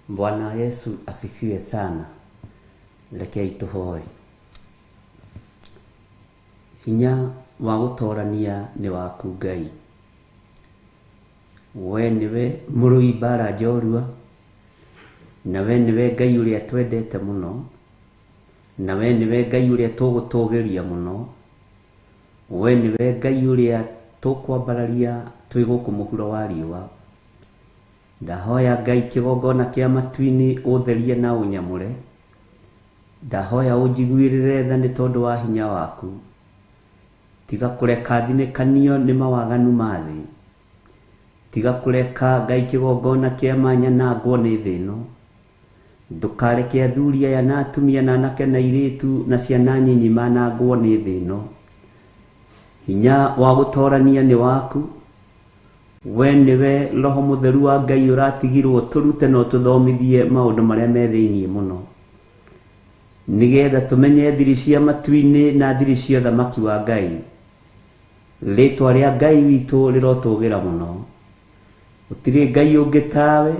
Bwana Yesu asifiwe sana. Rekei tũhoe. Hinya wa gũtorania nĩ waku Ngai. We nĩwe mũrũi mbara njorua, na we nĩwe Ngai ũrĩa twendete mũno, na we nĩwe Ngai ũrĩa tũgũtũgĩria mũno, we nĩwe Ngai ũrĩa tũkwambararia twĩ gũkũ mũhuro wa riũa. Ndahoya Ngai kĩgongona kĩa matu-inĩ ũtherie na ũnyamũre. Ndahoya ũnjiguĩrĩre tha nĩ tondũ wa hinya waku. Tiga kũreka thinĩkanio nĩ mawaganu ma thĩ. Tiga kũreka Ngai kĩgongona kĩa ma nyanangwo nĩ thĩ ĩno. Ndũkareke athuri aya na atumia na anake na airĩtu na ciana nyinyi manangwo nĩ thĩ ĩno. Hinya wa gũtorania nĩ waku. We nĩwe Roho Mũtheru wa Ngai ũratigirwo ũtũrute na ũtũthomithie maũndũ marĩa me thĩinĩ mũno. Nĩgetha tũmenye thiri cia matu-inĩ na thiri cia ũthamaki wa Ngai. Rĩtwa rĩa Ngai witũ rĩrotũgĩra mũno. Gũtirĩ Ngai ũngĩ tawe,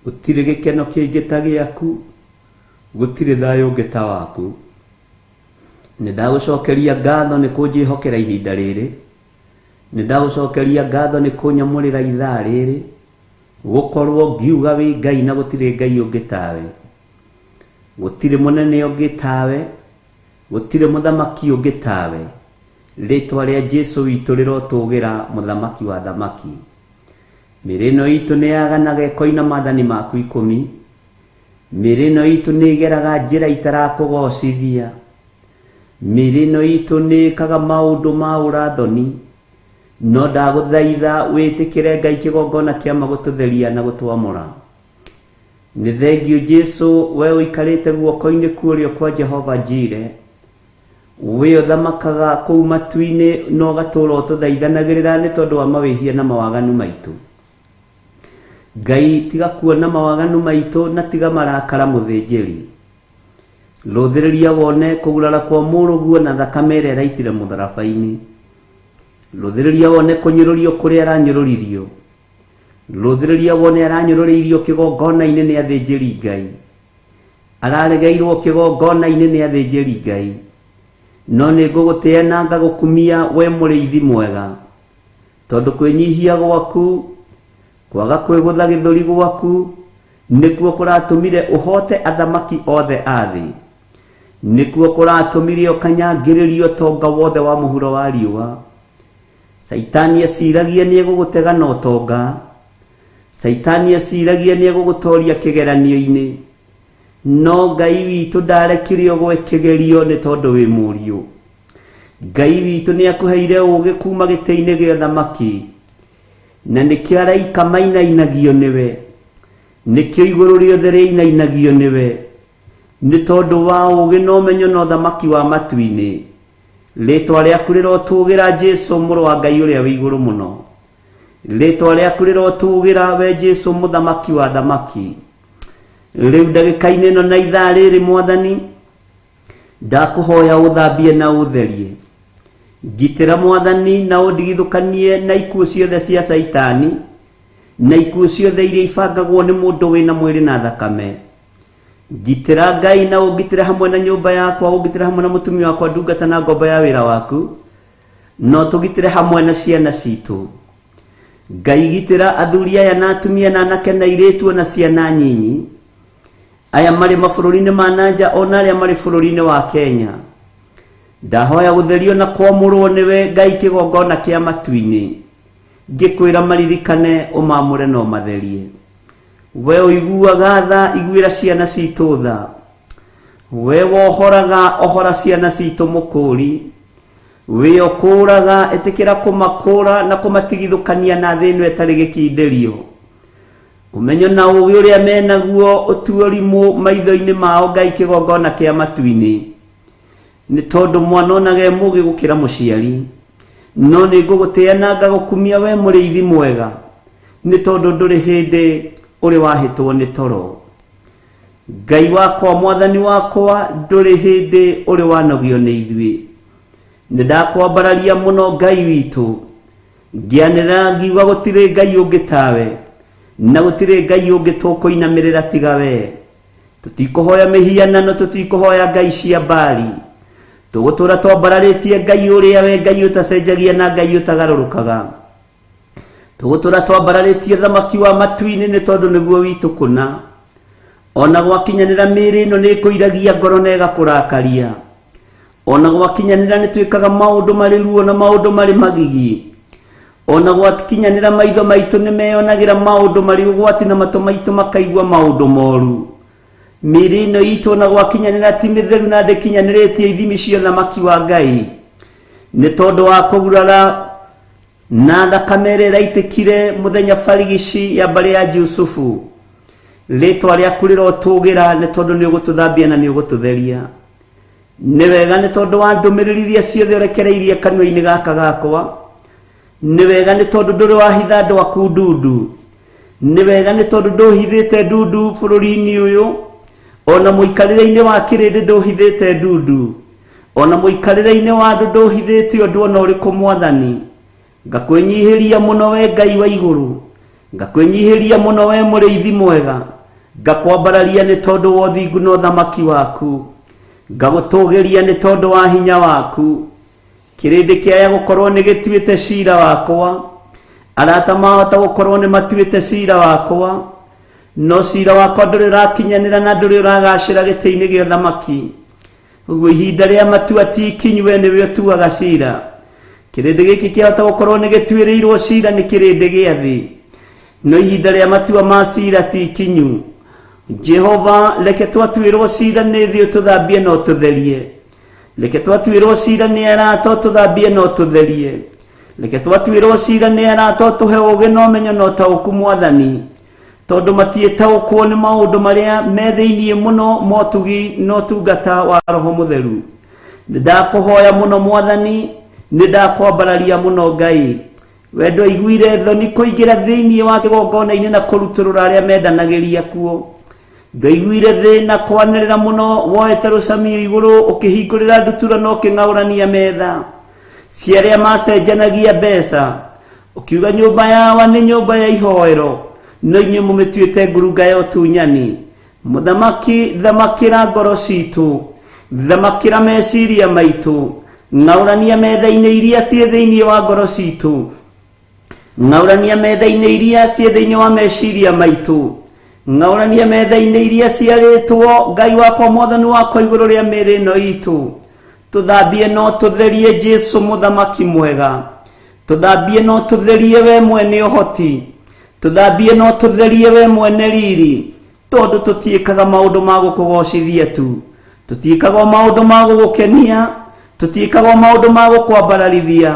gũtirĩ gĩkeno kĩngĩ ta gĩaku, gũtirĩ thayũ ũngĩ ta waku. Nĩ ndagũcokeria ngatho nĩ kũnjĩhokera ihinda rĩrĩ. Nĩ ndagũcokeria ngatho nĩ kũnyamũrĩra ithaa rĩrĩ, gũkorwo ngiuga wĩ Ngai na gũtirĩ Ngai ũngĩ tawe. Gũtirĩ mũnene ũngĩ tawe, gũtirĩ mũthamaki ũngĩ tawe. Rĩtwa rĩa Jesu witũ rĩrotũgĩra mũthamaki wa thamaki. Mĩĩrĩ ĩno itũ nĩ yaganaga ĩkoina maathani maku ikũmi. Mĩĩrĩ ĩno itũ nĩ ĩgeraga njĩra itarakũgocithia. Mĩĩrĩ ĩno itũ nĩ ĩkaga maũndũ ma ũrathoni. No ndagũthaitha wĩtĩkĩre Ngai kĩgongona kĩa ma gũtũtheria na gũtwamũra. Nĩ thengiũ Jesu we ũikarĩte guoko-inĩ kwa ũrĩo kwa Jehova Jire. We ũthamakaga kũu matu-inĩ na ũgatũũra ũtũthaithanagĩrĩra nĩ tondũ wa mawĩhia na mawaganu maitũ. Ngai tiga kuona mawaganu maitũ na tiga marakara mũthĩnjĩri. Rũthĩrĩria wone kũgurara kwa mũrũguo na thakame ĩrĩa ĩraitire mũtharaba-inĩ. Rũthĩrĩria wone kũnyũrũrio kũrĩa aranyũrũririo. Rũthĩrĩria wone aranyũrũrĩirio kĩgongona-inĩ nĩ athĩnjĩri Ngai. Araregeirwo kĩgongona-inĩ nĩ athĩnjĩri Ngai. No nĩ ngũgũtĩa na ngagũkumia we mũrĩithi mwega. Tondũ kwĩnyihia gwaku, kwaga kwĩgũtha gĩthũri gwaku, nĩkuo kũratũmire ũhote athamaki othe a thĩ. Nĩkuo kũratũmire ũkanyangĩrĩrio ũtonga wothe wa mũhuro wa riũa. Caitani eciragia nĩ egũgũtega na ũtonga. Caitani eciragia nĩ egũgũtoria kĩgeranio-inĩ. No Ngai witũ ndarekire ũgwe kĩgerio nĩ tondũ wĩ mũriũ. Ngai witũ nĩ akũheire ũũgĩ kuma gĩtĩ-inĩ gĩa ũthamaki. Na nĩkĩo araika mainainagio nĩwe. Nĩkĩo igũrũ rĩothe rĩinainagio nĩwe. Nĩ tondũ wa ũũgĩ na ũmenyo na ũthamaki wa matu-inĩ. Rĩtwa rĩaku rĩrotũgĩra Jesu mũrũ wa Ngai ũrĩa wĩ igũrũ mũno. Rĩtwa rĩaku rĩrotũgĩra we Jesu mũthamaki wa thamaki. Rĩu ndagĩka-inĩ ĩno na ithaa rĩrĩ mwathani, ndakũhoya ũthambie na ũtherie. Ngitĩra mwathani na ũndigithũkanie na ikuũ ciothe cia Caitani, na ikuũ ciothe iria ibangagwo nĩ mũndũ wĩna mwĩrĩ na thakame. Ngitĩra Ngai na ũngitĩre hamwe na nyũmba yakwa, ũngitĩre hamwe na mũtumia wakwa ndungata na ngombo ya wĩra waku, na ũtũgitĩre hamwe na ciana citũ. Ngai gitĩra athuri aya na atumia na anake na airĩtu ona ciana nyinyi, aya marĩ mabũrũri-inĩ ma na nja ona arĩa marĩ bũrũri-inĩ wa Kenya. Ndahoya gũtherio na kwamũrwo nĩwe Ngai kĩgongona kĩa matu-inĩ. Ngĩkwĩra maririkane ũmamũre na ũmatherie. We ũiguaga tha, iguĩra ciana citũ tha. We wohoraga, ohora ciana citũ mũkũri. We ũkũũraga, ĩtĩkĩra kũmakũũra na kũmatigithũkania na thĩ ĩno ĩtarĩ gĩkindĩrio. Ũmenyo na ũũgĩ ũrĩa menaguo ũtue ũrimũ maitho-inĩ mao Ngai kĩgongona kĩa matu-inĩ. Nĩ tondũ mwana onaga e mũũgĩ gũkĩra mũciari. No nĩ ngũgũtĩa na ngagũkumia we mũrĩithi mwega, nĩ tondũ ndũrĩ hĩndĩ ũrĩ wahĩtwo nĩ toro. Ngai wakwa, mwathani wakwa, ndũrĩ hĩndĩ ũrĩ wanogio nĩ ithuĩ. Nĩ ndakwambararia mũno Ngai witũ, ngĩanĩrĩra ngiuga gũtirĩ Ngai ũngĩ tawe. Na gũtirĩ Ngai ũngĩ tũkũinamĩrĩra tiga we. Tũtikũhoya mĩhianano, tũtikũhoya ngai cia Baali. Tũgũtũũra twambararĩtie Ngai ũrĩa we Ngai ũtacenjagia na Ngai ũtagarũrũkaga. Tũgũtũũra twambararĩtie thamaki wa matu-inĩ nĩ tondũ nĩguo witũ kũna. Ona gwakinyanĩra mĩĩrĩ ĩno nĩ ĩkũiragia ngoro na ĩgakũrakaria. Ona gwakinyanĩra nĩ twĩkaga maũndũ marĩ ruo na maũndũ marĩ magigi. Ona gwakinyanĩra maitho maitũ nĩ meyonagĩra maũndũ marĩ ũgwati na matũ maitũ makaigua maũndũ moru. Mĩĩrĩ ĩno itũ ona gwakinyanĩra ti mĩtheru na ndĩkinyanĩrĩtie ithimi cia ũthamaki wa Ngai. Nĩ tondũ wa kũgurara na thakame ĩrĩa ĩraitĩkire mũthenya barigici ya mbarĩ ya Jusufu. Rĩtwa rĩaku rĩrotũgĩra nĩ tondũ nĩ ũgũtũthambia na nĩ ũgũtũtheria. Nĩ wega nĩ tondũ wa ndũmĩrĩri iria ciothe ũrekereirie kanua-inĩ gaka gakwa. Nĩ wega nĩ tondũ ndũrĩ wahitha andũ aku ndundu. Nĩ wega nĩ tondũ ndũhithĩte ndundu bũrũri-inĩ ũyũ, ona mũikarĩre-inĩ wa kĩrĩndĩ ndũhithĩte ndundu, ona mũikarĩre-inĩ wa andũ ndũhithĩte ũndũ ona ũrĩkũ Mwathani. Ngakwĩnyihĩria mũno we Ngai wa igũrũ, ngakwĩnyihĩria mũno we mũrĩithi mwega, ngakwambararia nĩ tondũ wa ũthingu na ũthamaki waku, ngagũtũgĩria nĩ tondũ wa hinya waku. Kĩrĩndĩ kĩaya gũkorwo nĩ gĩtuĩte cira wakwa, arata mahota gũkorwo nĩ matuĩte cira wakwa, no cira wakwa ndũrĩ ũrakinyanĩra na ndũrĩ ũragacĩra gĩtĩ-inĩ gĩa ũthamaki. Ũguo ihinda rĩa matua ti ikinyu, we nĩwe ũtuaga cira. Kĩrĩndĩ gĩkĩ kĩahota gũkorwo nĩ gĩtuĩrĩirwo cira nĩ kĩrĩndĩ gĩa thĩ, no ihinda rĩa matua ma cira ti ikinyu. Jehova, reke twatuĩrwo cira nĩ thĩ ũtũthambie na ũtũtherie. Reke twatuĩrwo cira nĩ arata ũtũthambie na ũtũtherie. Reke twatuĩrwo cira nĩ arata ũtũhe ũũgĩ na ũmenyo na ũtaũku Mwathani, tondũ matiĩtaũkwo nĩ maũndũ marĩa me thĩinĩ mũno motugi na ũtungata wa Roho Mũtheru. Nĩ ndakũhoya mũno Mwathani, nĩ ndakwambararia mũno Ngai. We ndwaiguire thoni kũingĩra thĩinĩ wa kĩgongona-inĩ na kũrutũrũra arĩa mendanagĩria kuo. Ndwaiguire thĩna kwanĩrĩra mũno woete rũcamio igũrũ ũkĩhingũrĩra ndutura na ũkĩng'aũrania metha cia arĩa macenjanagia mbeca, ũkiuga nyũmba yawa nĩ nyũmba ya ihoero, no inyuĩ mũmĩtuĩte ngurunga ya ũtunyani. Mũthamaki, thamakĩra ngoro citũ, thamakĩra meciria maitũ, ng'aũrania metha-inĩ iria ciĩ thĩinĩ wa ngoro citũ, ng'aũrania metha-inĩ iria ciĩ thĩinĩ wa meciria maitũ, ng'aũrania metha-inĩ iria ciarĩtwo Ngai wakwa Mwathani wakwa igũrũ rĩa mĩĩrĩ ĩno itũ. Tũthambie no tũtherie Jesu mũthamaki mwega, tũthambie no tũtherie we mwene ũhoti, tũthambie no tũtherie we mwene riri, tondũ tũtiĩkaga maũndũ ma gũkũgocithia tu, tũtiĩkaga o maũndũ ma gũgũkenia, tũtiĩkaga o maũndũ ma gũkwambararithia.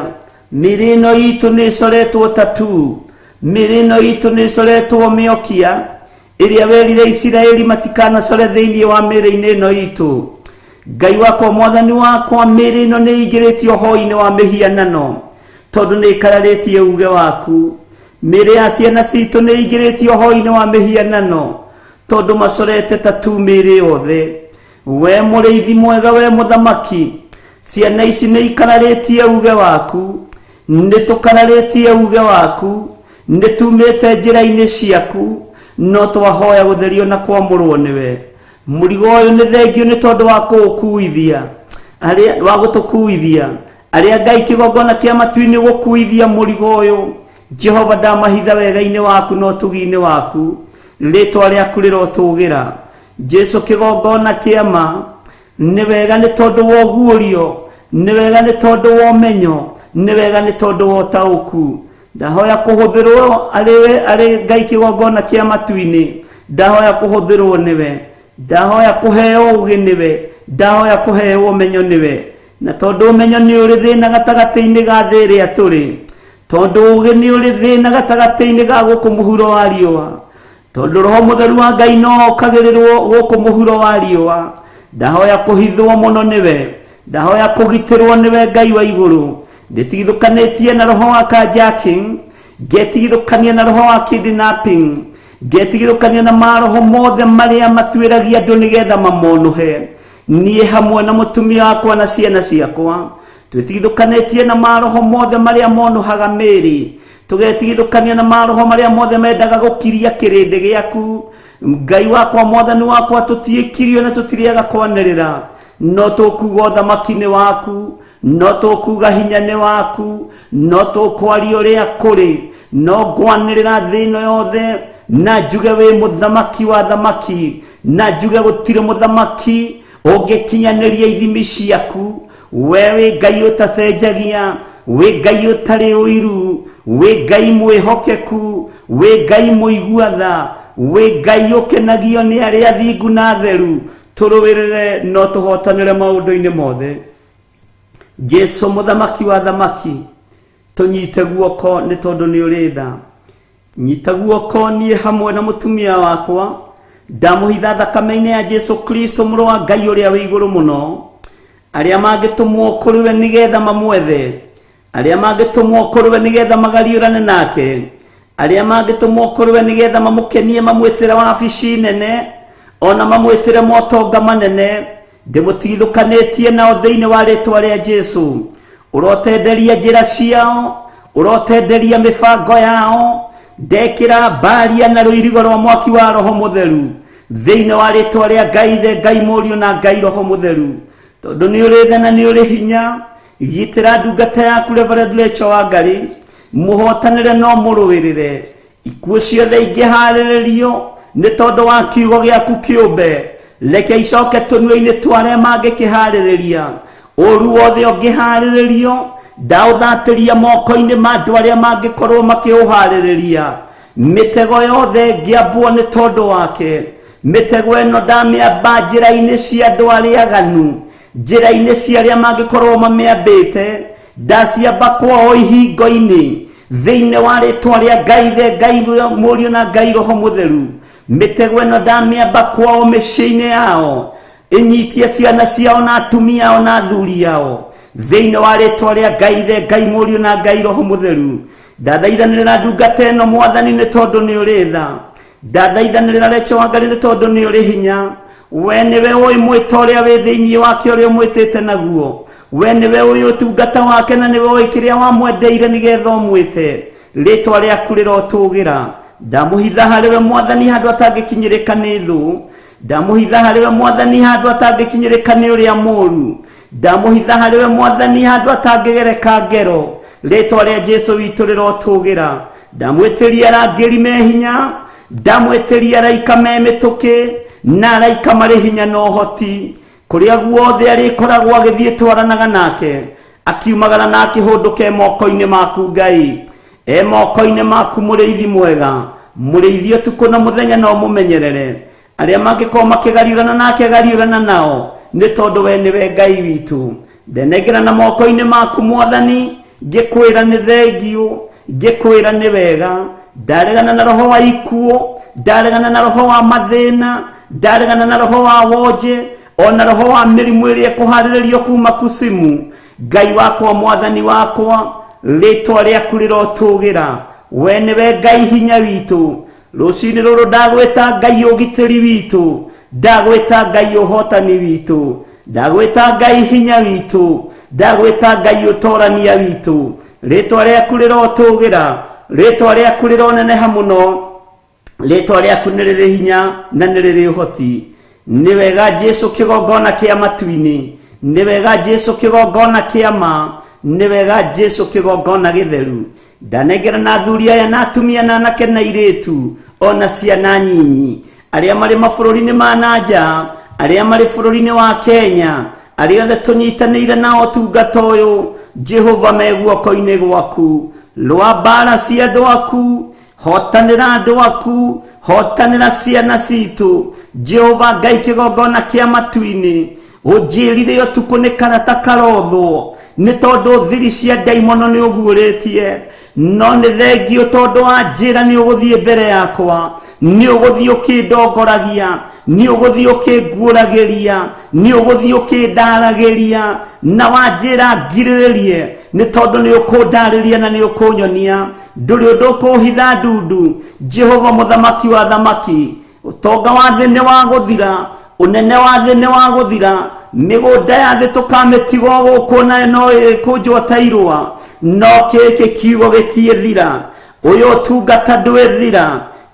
Mĩĩrĩ ĩno itũ nĩ ĩcoretwo tatu, mĩĩrĩ ĩno itũ nĩ ĩcoretwo mĩokia ĩrĩa werire Isiraeli matikanacore thĩinĩ wa mĩĩrĩ-inĩ ĩno itũ. Ngai wakwa Mwathani wakwa, mĩĩrĩ ĩno nĩ ĩingĩrĩtio hoi-inĩ wa mĩhianano tondũ nĩ ĩkararĩtie uge waku. Mĩĩrĩ ya ciana citũ nĩ ĩingĩrĩtio hoi-inĩ wa mĩhianano tondũ macorete tatu mĩĩrĩ yothe. We mũrĩithi mwega, we mũthamaki, ciana ici nĩ ikararĩtie uge waku, nĩ tũkararĩtie uge waku, nĩ tumĩte njĩra-inĩ ciaku, no twahoya gũtherio na kwamũrwo nĩwe. Mũrigo ũyũ nĩ thengio nĩ tondũ wa kũũkuithia, arĩa wa gũtũkuithia, arĩa Ngai kĩgongona kĩa matu-inĩ gũkuithia mũrigo ũyũ. Jehova, ndamahitha wega-inĩ waku na ũtugi-inĩ waku, rĩtwa rĩaku rĩrotũgĩra. Jesu kĩgongona kĩa ma, nĩ wega nĩ tondũ wa ũguũrio, nĩ wega nĩ tondũ wa ũmenyo, nĩ wega nĩ tondũ wa ũtaũku. Ndahoya kũhũthĩrwo arĩ arĩ Ngai kĩgongona kĩa matu-inĩ, ndahoya kũhũthĩrwo nĩwe, ndahoya kũheo ũũgĩ nĩwe, ndahoya kũheo ũmenyo nĩwe. Na tondũ ũmenyo nĩ ũrĩ thĩna gatagatĩ-inĩ ga thĩ ĩrĩa tũrĩ, tondũ ũũgĩ nĩ ũrĩ thĩna gatagatĩ-inĩ ga gũkũ mũhuro wa riũa, tondũ Roho Mũtheru wa Ngai no okagĩrĩrwo gũkũ mũhuro wa riũa, ndahoya kũhithwo mũno nĩwe, ndahoya kũgitĩrwo nĩwe Ngai wa igũrũ. Ndĩtigithũkanĩtie na roho wa carjacking, ngetigithũkania na roho wa kidnapping, ngetigithũkania na maroho mothe marĩa matuĩragia andũ nĩgetha mamonũhe. Niĩ hamwe na mũtumia wakwa na ciana ciakwa twĩtigithũkanĩtie na maroho mothe marĩa monũhaga mĩĩrĩ. Tũgetigithũkania na maroho marĩa mothe mendaga gũkiria kĩrĩndĩ gĩaku. Ngai wakwa, mwathani wakwa, tũtiĩkirio na tũtirĩaga kwanĩrĩra, no tũkuga ũthamaki nĩ waku, no tũkuga hinya nĩ waku, no tũkwaria ũrĩa kũrĩ, no ngwanĩrĩra thĩ ĩno yothe na njuge wĩ mũthamaki wa thamaki, na njuge gũtirĩ mũthamaki ũngĩkinyanĩria ithimi ciaku. We wĩ Ngai ũtacenjagia, wĩ Ngai ũtarĩ ũiru, wĩ Ngai mwĩhokeku, wĩ Ngai mũigua tha, wĩ Ngai ũkenagio nĩ arĩa athingu na atheru. Tũrũĩrĩre no tũhotanĩre maũndũ-inĩ mothe. Jesu mũthamaki wa thamaki, tũnyite guoko nĩ tondũ nĩ ũrĩ tha. Nyita guoko niĩ hamwe na mũtumia wakwa, ndamũhitha thakame-inĩ ya Jesu Kristo mũrũ wa Ngai ũrĩa wĩ igũrũ mũno. Arĩa mangĩtũmwo kũrĩ we nĩgetha mamwethe, arĩa mangĩtũmwo kũrĩ we nĩgetha magariũrane nake, arĩa mangĩtũmwo kũrĩ we nĩgetha mamũkenie, mamwĩtĩre wabici nene, ona mamwĩtĩre motonga manene, ndĩmũtigithũkanĩtie nao thĩinĩ wa rĩtwa rĩa Jesu. Ũrotenderia njĩra ciao, ũrotenderia mĩbango yao, ndekĩra mbaria na rũirigo rwa mwaki wa Roho Mũtheru thĩinĩ wa rĩtwa rĩa Ngai Ithe, Ngai Mũriũ na Ngai Roho Mũtheru. Tondũ nĩ ũrĩ tha na nĩ ũrĩ hinya, gitĩra ndungata yaku Reverend Rachel Wangari, mũhotanĩre no mũrũĩrĩre. Ikuũ ciothe ingĩharĩrĩrio nĩ tondũ wa kiugo gĩaku kĩũmbe, reke icoke tũnua-inĩ twa arĩa mangĩkĩharĩrĩria. Ũru wothe ũngĩharĩrĩrio, ndaũthatĩria moko-inĩ ma andũ arĩa mangĩkorwo makĩũharĩrĩria. Mĩtego yothe ĩngĩambwo nĩ tondũ wake, mĩtego ĩno ndamĩamba njĩra-inĩ cia andũ arĩa aganu, njĩra-inĩ cia arĩa mangĩkorwo mamĩambĩte, ndaciamba kwao ihingo-inĩ thĩinĩ wa rĩtwa rĩa Ngai Ithe, Ngai Mũriũ na Ngai Roho Mũtheru. Mĩtego ĩno ndamĩamba kwao mĩciĩ-inĩ yao, ĩnyitie ciana ciao na atumia ao na athuri ao thĩinĩ wa rĩtwa rĩa Ngai Ithe, Ngai Mũriũ na Ngai Roho Mũtheru. Ndathaithanĩrĩra ndungata ĩno mwathani nĩ tondũ nĩ ũrĩ tha. Ndathaithanĩrĩra Rachel Wangari nĩ tondũ nĩ ũrĩ hinya. We nĩwe ũĩ mwĩto ũrĩa wĩ thĩinĩ wake ũrĩa ũmwĩtĩte naguo. We nĩwe ũĩ ũtungata wake na nĩwe ũĩ kĩrĩa wamwendeire nĩgetha ũmwĩte. Rĩtwa rĩaku rĩrotũgĩra. Ndamũhitha harĩ we mwathani handũ atangĩkinyĩrĩka nĩ thũ. Ndamũhitha harĩ we mwathani handũ atangĩkinyĩrĩka nĩ ũrĩa mũũru. Ndamũhitha harĩ we mwathani handũ atangĩgereka ngero. Rĩtwa rĩa Jesu witũ rĩrotũgĩra. Ndamwĩtĩria arangĩri me hinya, ndamwĩtĩria araika me mĩtũkĩ, na araika marĩ hinya na ũhoti. Kũrĩa guothe arĩkoragwo agĩthiĩ twaranaga nake, akiumagara na akĩhũndũka e moko-inĩ maku Ngai, e moko-inĩ maku mũrĩithi mwega, mũrĩithi ũtukũ na mũthenya na ũmũmenyerere. Arĩa mangĩkorwo makĩgariũrana nake gariũrana nao, nĩ tondũ we nĩwe Ngai witũ. Ndenengera na moko-inĩ maku mwathani, ngĩkwĩra nĩ thengiũ, ngĩkwĩra nĩ wega. Ndaregana na roho wa ikuũ, ndaregana na roho wa mathĩna, ndaregana na roho wa wonje, ona roho wa mĩrimũ ĩrĩa ĩkũharĩrĩrio kuma kusimu. Ngai wakwa, mwathani wakwa, rĩtwa rĩaku rĩrotũgĩra. We nĩwe Ngai hinya witũ. Rũcinĩ rũrũ ndagwĩta Ngai ũgitĩri witũ, ndagwĩta Ngai ũhotani witũ, ndagwĩta Ngai hinya witũ, ndagwĩta Ngai ũtorania witũ. Rĩtwa rĩaku rĩrotũgĩra, rĩtwa rĩaku rĩroneneha mũno, rĩtwa rĩaku nĩ rĩrĩ hinya na nĩ rĩrĩ ũhoti. Nĩ wega Jesu kĩgongona kĩa matu-inĩ, nĩ wega Jesu kĩgongona kĩa ma, nĩ wega Jesu kĩgongona gĩtheru. Ndanengera na athuri aya na atumia na anake na airĩtu ona ciana nyinyi, arĩa marĩ mabũrũri-inĩ ma na nja, arĩa marĩ bũrũri-inĩ wa Kenya, arĩa othe tũnyitanĩire nao ũtungata ũyũ, Jehova me guoko-inĩ gwaku. Rũa mbara cia andũ aku, hotanĩra andũ aku, hotanĩra ciana citũ. Jehova Ngai kĩgongona kĩa matu-inĩ, ũnjĩrire ũtukũ nĩ karata karothwo, nĩ tondũ thiri cia ndaimono nĩ ũguũrĩtie. No nĩ thengiũ tondũ wanjĩra nĩ ũgũthiĩ mbere yakwa, nĩ ũgũthiĩ ũkĩndongoragia, nĩ ũgũthiĩ ũkĩnguũragĩria, nĩ ũgũthiĩ ũkĩndaragĩria, na wanjĩra ngirĩrĩrie, nĩ tondũ nĩ ũkũndarĩria na nĩ ũkũnyonia. Ndũrĩ ũndũ ũkũhitha ndundu. Jehova mũthamaki wa thamaki, ũtonga wa thĩ nĩ wa gũthira, ũnene wa thĩ nĩ wa gũthira, Mĩgũnda ya thĩ tũkamĩtiga o gũkũ nayo no ĩkũnjwo ta irũa, no gĩkĩ kiugo gĩtiĩthira. Ũyũ ũtungata ndwĩthira,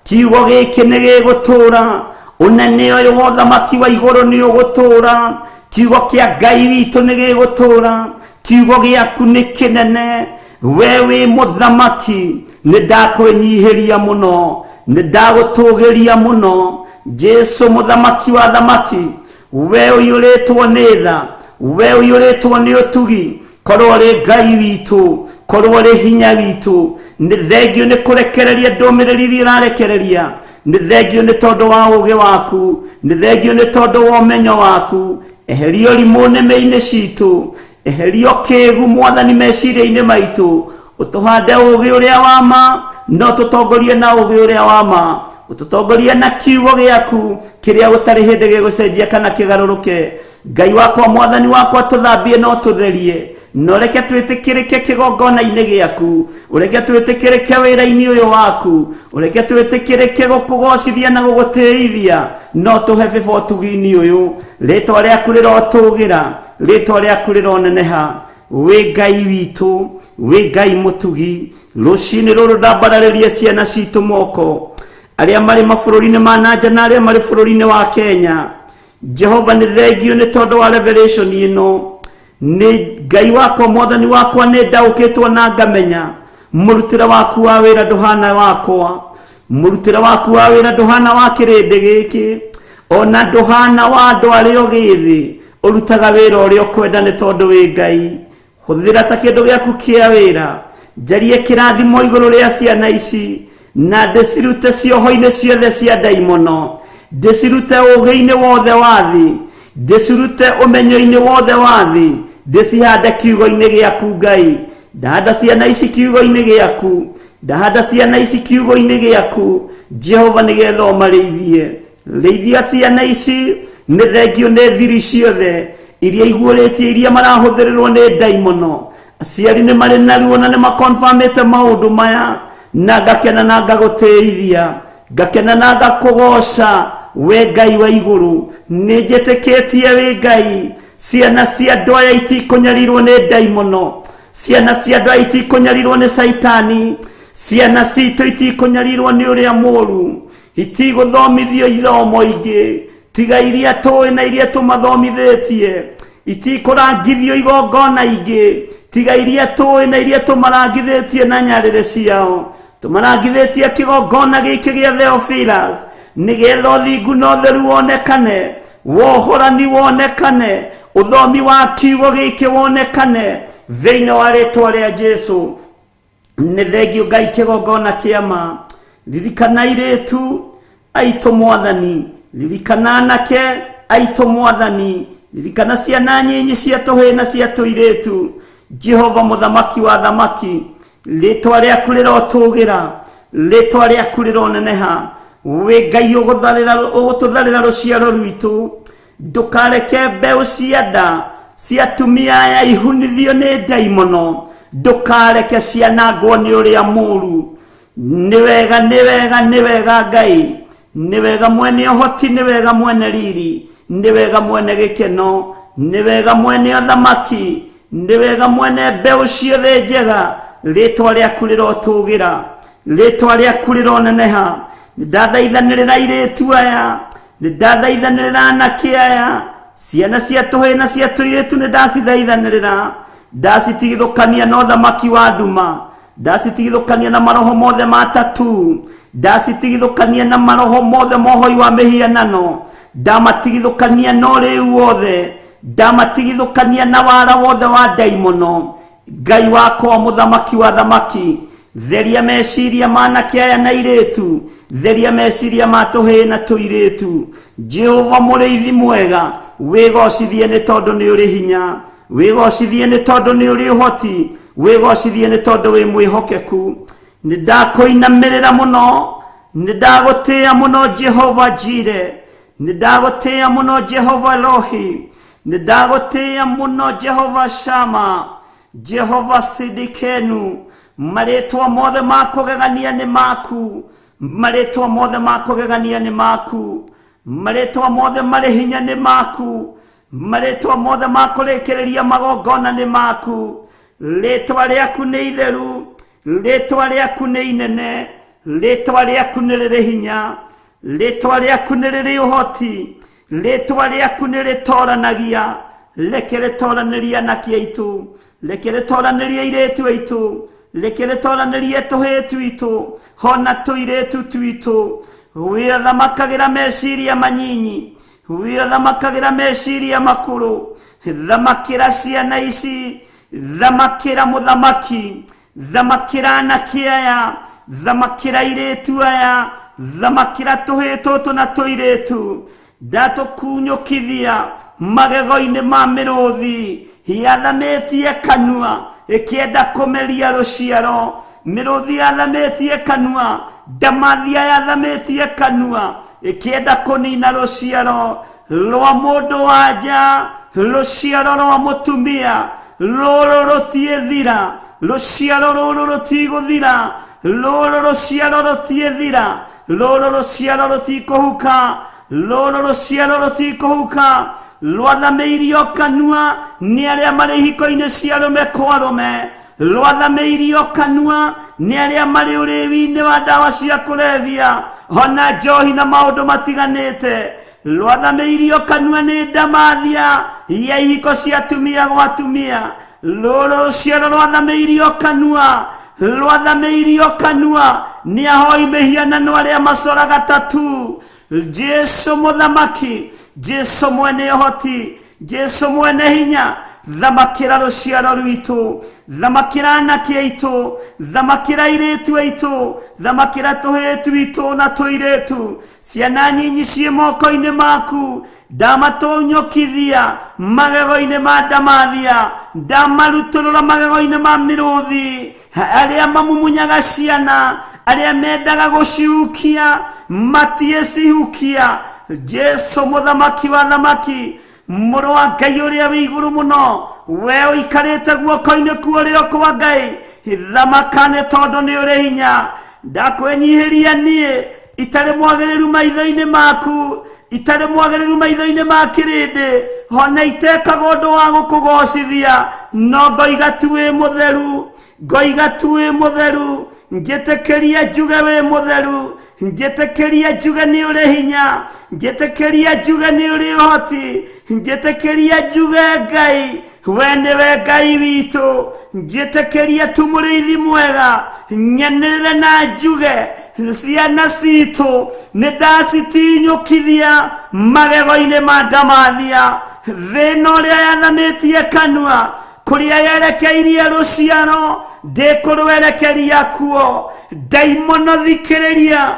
kiugo gĩkĩ nĩ gĩgũtũũra. Ũnene ũyũ wa ũthamaki wa igũrũ nĩ ũgũtũũra. Kiugo kĩa Ngai witũ nĩ gĩgũtũũra. Kiugo gĩaku nĩ kĩnene. We wĩ mũthamaki, nĩ ndakwĩnyihĩria mũno, nĩ ndagũtũgĩria mũno. Jesu mũthamaki wa thamaki, we ũiyũrĩtwo nĩ tha, we ũiyũrĩtwo nĩ ũtugi, korwo ũrĩ Ngai witũ, korwo ũrĩ hinya witũ. Nĩ thengio nĩ kũrekereria ndũmĩrĩri iria ũrarekereria, nĩ thengio nĩ tondũ wa ũũgĩ waku, nĩ thengio nĩ tondũ wa ũmenyo waku. Eheria ũrimũ nĩmĩ-inĩ citũ, eheria ũkĩgu Mwathani meciria-inĩ maitũ, ũtũhande ũũgĩ ũrĩa wa ma, no tũtongorie na ũũgĩ ũrĩa wa ma, ũtũtongorie na kiugo gĩaku kĩrĩa gũtarĩ hĩndĩ gĩgũcenjia kana kĩgarũrũke. Ngai wakwa, Mwathani wakwa, tũthambie na ũtũtherie, na ũreke twĩtĩkĩrĩke kĩgongona-inĩ gĩaku, ũreke twĩtĩkĩrĩke wĩra-inĩ ũyũ waku, ũreke twĩtĩkĩrĩke gũkũgocithia na gũgũtĩithia, no tũhe bĩba ũtugi-inĩ ũyũ. Rĩtwa rĩaku rĩrotũgĩra, rĩtwa rĩaku rĩroneneha. Wĩ Ngai witũ, wĩ Ngai mũtugi. Rũcinĩ rũrũ ndambararĩria ciana citũ moko, arĩa marĩ mabũrũri-inĩ ma na nja na arĩa marĩ bũrũri-inĩ wa Kenya. Jehova, nĩ thengio nĩ tondũ wa revelation ĩno. Nĩ Ngai wakwa, Mwathani wakwa, nĩ ndaũkĩtwo na ngamenya mũrutĩre waku wa wĩra ndũhana wakwa, mũrutĩre waku wa wĩra ndũhana wa kĩrĩndĩ gĩkĩ, ona ndũhana wa andũ arĩa ũgĩthĩ. Ũrutaga wĩra ũrĩa ũkwenda nĩ tondũ wĩ Ngai. Hũthĩra ta kĩndũ gĩaku kĩa wĩra. Njarie kĩrathimo igũrũ rĩa ciana ici, na ndĩcirute cioho-inĩ ciothe cia ndaimono, ndĩcirute ũũgĩ-inĩ wothe wa thĩ, ndĩcirute ũmenyo-inĩ wothe wa thĩ, ndĩcihande kiugo-inĩ gĩaku Ngai. Ndahanda ciana ici kiugo-inĩ gĩaku, ndahanda ciana ici kiugo-inĩ gĩaku Jehova, nĩgetha ũmarĩithie. Rĩithia ciana ici. Nĩ thengio nĩ thiri ciothe iria iguũrĩtie, iria marahũthĩrĩrwo nĩ ndaimono. Aciari nĩ marĩ na ruo na nĩ makonfamĩte maũndũ maya, na ngakena na ngagũtĩithia, ngakena na ngakũgoca we Ngai wa igũrũ. Nĩ njĩtĩkĩtie wĩ Ngai. Ciana cia andũ aya itikũnyarirwo nĩ ndaimono, ciana cia andũ aya itikũnyarirwo nĩ Caitani, ciana citũ itikũnyarirwo nĩ ũrĩa mũũru, itigũthomithio ithomo ingĩ tiga iria tũĩ na iria tũmathomithĩtie, itikũrangithio igongona ingĩ tiga iria tũĩ na iria tũmarangithĩtie na nyarĩrĩ ciao. Tũmarangithĩtie kĩgongona gĩkĩ gĩa Theophilus, nĩgetha ũthingu na ũtheru wonekane, wohorani wonekane, ũthomi wa kiugo gĩkĩ wonekane thĩinĩ wa rĩtwa rĩa Jesu. Nĩ thengio Ngai kĩgongona kĩa ma. Ririkana airĩtu aitũ Mwathani, ririkana anake aitũ Mwathani, ririkana ciana nyinyi cia tũhĩĩ na cia tũirĩtu. Jehova mũthamaki wa thamaki, rĩtwa rĩaku rĩrotũgĩra, rĩtwa rĩaku rĩroneneha. Wĩ Ngai ũgũtũtharĩra rũciaro rwitũ. Ndũkareke mbeũ cia nda cia atumia aya ihunithio nĩ ndaimono, ndũkareke cianangwo nĩ ũrĩa mũũru. Nĩ wega, nĩ wega, nĩ wega Ngai, nĩ wega mwene ũhoti, nĩ wega mwene riri, nĩ wega mwene gĩkeno, nĩ wega mwene ũthamaki, nĩ wega mwene mbeũ ciothe njega. Rĩtwa rĩaku rĩrotũgĩra, rĩtwa rĩaku rĩroneneha. Nĩ ndathaithanĩrĩra airĩtu aya, nĩ ndathaithanĩrĩra anake aya, ciana cia tũhĩĩ na cia tũirĩtu, nĩ ndacithaithanĩrĩra, ndacitigithũkania na ũthamaki wa nduma, ndacitigithũkania na maroho mothe ma tatu, ndacitigithũkania na maroho mothe mohoi wa mĩhianano, ndamatigithũkania na ũrĩu wothe, ndamatigithũkania na wara wothe wa ndaimono. Ngai wakwa, mũthamaki wa thamaki, theria meciria ma anake aya na airĩtu, theria meciria ma tũhĩĩ na tũirĩtu. Jehova mũrĩithi mwega, wĩgocithie nĩ tondũ nĩ ũrĩ hinya, wĩgocithie nĩ tondũ nĩ ũrĩ ũhoti, wĩgocithie nĩ tondũ wĩ mwĩhokeku. Nĩ ndakũinamĩrĩra mũno, nĩ ndagũtĩĩa mũno Jehova Jire, nĩ ndagũtĩĩa mũno Jehova Elohi, nĩ ndagũtĩĩa mũno Jehova Shama, Jehova Sidikenu. Marĩtwa mothe ma kũgegania nĩ maku, marĩtwa mothe ma kũgegania nĩ maku, marĩtwa mothe marĩ hinya nĩ maku, Marĩtwa mothe ma kũrĩkĩrĩria magongona nĩ maku. Rĩtwa rĩaku nĩ itheru, rĩtwa rĩaku nĩ inene, rĩtwa rĩaku nĩ rĩrĩ hinya, rĩtwa rĩaku nĩ rĩrĩ ũhoti, rĩtwa rĩaku nĩ rĩtoranagia. Reke rĩtoranĩrie anake aitũ, reke rĩtoranĩrie airĩtu aitũ, reke rĩtoranĩrie tũhĩĩ twitũ hona tũirĩtu twitũ. Wĩthamakagĩra meciria manyinyi, wĩthamakagĩra meciria makũrũ. Thamakĩra ciana ici, thamakĩra mũthamaki, thamakĩra anake aya, thamakĩra airĩtu aya, thamakĩra tũhĩĩ tũtũ na tũirĩtu. Ndatũkunyũkithia magego-inĩ ma mĩrũthi yathamĩtie kanua ĩkĩenda kũmeria rũciaro. Mĩrũthi yathamĩtie kanua, ndamathia yathamĩtie kanua ĩkĩenda kũnina rũciaro rwa mũndũ wa nja, rũciaro rwa mũtumia. Rũrũ rũtiĩthira, rũciaro rũrũ rũtigũthira, rũrũ rũciaro rũtiĩthira, rũrũ rũciaro rũtikũhuka, rũrũ rũciaro rũtikũhuka. Rwathamĩirio kanua nĩ arĩa marĩ ihiko-inĩ cia arũme kwa arũme, rwathamĩirio kanua nĩ arĩa marĩ ũrĩwi-inĩ wa ndawa cia kũrebia ona njohi na maũndũ matiganĩte. Rwathamĩirio kanua nĩ ndamathia ya ihiko cia atumia gwa atumia. Rũrũ rũciaro rwathamĩirio kanua, rwathamĩirio kanua nĩ ahoi mĩhianano arĩa macoraga tatu. Jesu mũthamaki, Jesu mwene ũhoti, Jesu mwene hinya, thamakĩra rũciaro rwitũ, thamakĩra anake aitũ, thamakĩra airĩtu aitũ, thamakĩra tũhĩĩ twitũ na tũirĩtu. Ciana nyinyi ciĩ moko-inĩ maku, ndamatũnyũkithia magego-inĩ ma ndamathia, ndamarutũrũra magego-inĩ ma mĩrũthi. Arĩa mamumunyaga ciana, arĩa mendaga gũcihukia matiĩcihukia. Jesu mũthamaki wa thamaki, mũrũ wa Ngai ũrĩa wĩ igũrũ mũno, we ũikarĩte guoko-inĩ kwa ũrĩo kwa Ngai, thamaka nĩ tondũ nĩ ũrĩ hinya. Ndakwĩnyihĩria niĩ itarĩ mwagĩrĩru maitho-inĩ maku, itarĩ mwagĩrĩru maitho-inĩ ma kĩrĩndĩ, ona itekaga ũndũ wa gũkũgocithia, no ngoiga tu wĩ mũtheru, ngoiga tu wĩ mũtheru. Njĩtĩkĩria njuge wĩ mũtheru, njĩtĩkĩria njuge nĩ ũrĩ hinya, njĩtĩkĩria njuge nĩ ũrĩ ũhoti, njĩtĩkĩria njuge Ngai we nĩwe Ngai witũ. Njĩtĩkĩria tu mũrĩithi mwega, nyanĩrĩre na njuge ciana citũ nĩ ndacitinyũkithia magego-inĩ ma ndamathia. Thĩna ũrĩa yathamĩtie kanua kũrĩa yerekeirie rũciaro ndĩkũrwerekeria kuo. Ndaimono thikĩrĩria,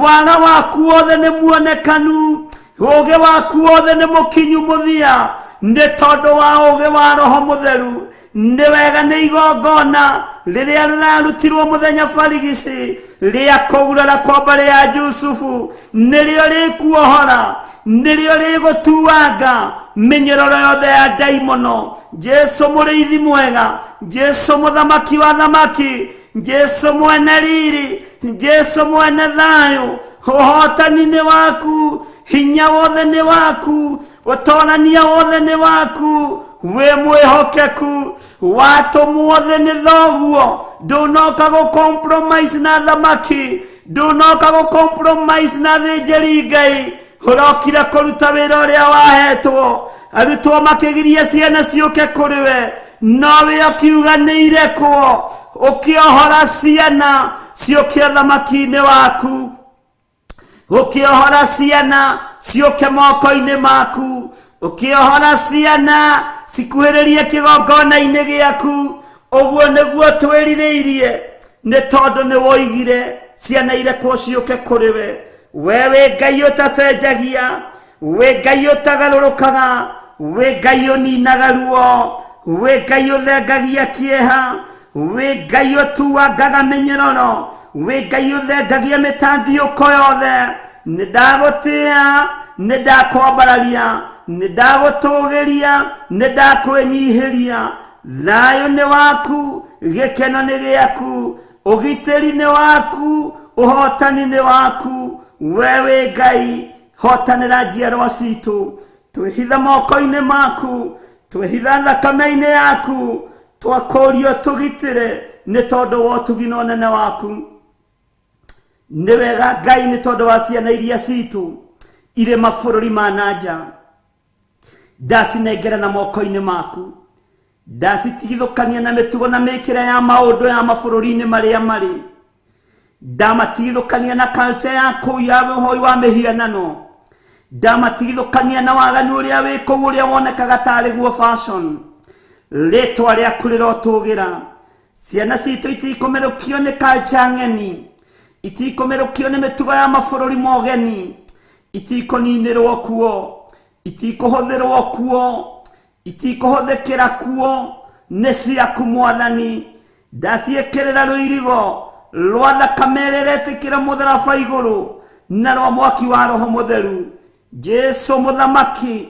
wara waku wothe nĩ muonekanu, ũũgĩ waku wothe nĩ mũkinyu mũthia, nĩ tondũ wa ũũgĩ wa Roho Mũtheru. Nĩ wega nĩ igongona rĩrĩa rĩrarutirwo mũthenya barigici rĩa kũgurara kwa mbarĩ ya Jusufu, nĩrĩo rĩkuohora, nĩrĩo rĩgũtuanga mĩnyororo yothe ya ndaimono. Jesu mũrĩithi mwega, Jesu mũthamaki wa thamaki, Jesu mwene riri, Jesu mwene thayũ, ũhotani nĩ waku, hinya wothe nĩ waku, ũtorania wothe nĩ waku, wĩ mwĩhokeku, watũmwo thĩ nĩ thoguo. Ndũnoka gũ compromise na thamaki, ndũnoka gũ compromise na thĩnjĩri Ngai, ũrokire kũruta wĩra ũrĩa wahetwo. Arutwo makĩgiria ciana ciũke kũrĩ we, nowe ũkiuga nĩ irekwo, ũkĩohora ciana ciũke ũthamaki-inĩ waku, ũkĩohora ciana ciũke moko-inĩ maku, ũkĩohora ciana cikuhĩrĩrie kĩgongona-inĩ gĩaku. Ũguo nĩguo twĩrirĩirie, nĩ tondũ nĩ woigire ciana irekwo ciũke kũrĩ we. We wĩ Ngai ũtacenjagia, wĩ Ngai ũtagarũrũkaga, wĩ Ngai ũninaga ruo, wĩ Ngai ũthengagia kĩeha, wĩ Ngai ũtuangaga mĩnyororo, wĩ Ngai ũthengagia mĩtandiũko yothe. Nĩ ndagũtĩa, nĩ ndakwambararia, nĩ ndagũtũgĩria, nĩ ndakwĩnyihĩria. Thayũ nĩ waku, gĩkeno nĩ gĩaku, ũgitĩri nĩ waku, ũhotani nĩ waku. We wĩ Ngai, hotanĩra njiarwa citũ. Twĩhitha moko-inĩ maku, twĩhitha thakame-inĩ yaku, twakũrio tũgitĩre nĩ tondũ wa ũtugi na ũnene waku. Nĩ wega Ngai nĩ tondũ wa ciana iria citũ irĩ mabũrũri ma na nja, ndacinengera na moko-inĩ maku, ndacitigithũkania na mĩtugo na mĩkĩre ya maũndũ ya mabũrũri-inĩ marĩa marĩ, ndamatigithũkania na culture ya kũu ya ũhoi wa mĩhianano, ndamatigithũkania na waganu ũrĩa wĩ kũu ũrĩa wonekaga tarĩ guo fashion. Rĩtwa rĩaku rĩrotũgĩra. Ciana citũ itikũmerũkio nĩ culture ng'eni, itikũmerũkio nĩ mĩtugo ya mabũrũri mogeni, itikũninĩrwo kuo, itikũhũthĩrwo kuo, itikũhũthĩkĩra kuo, nĩ ciaku Mwathani. Ndaciĩkĩrĩra rũirigo rwa thakame ĩrĩa ĩretĩkĩra mũtharaba igũrũ na rwa mwaki wa Roho Mũtheru. Jesu mũthamaki,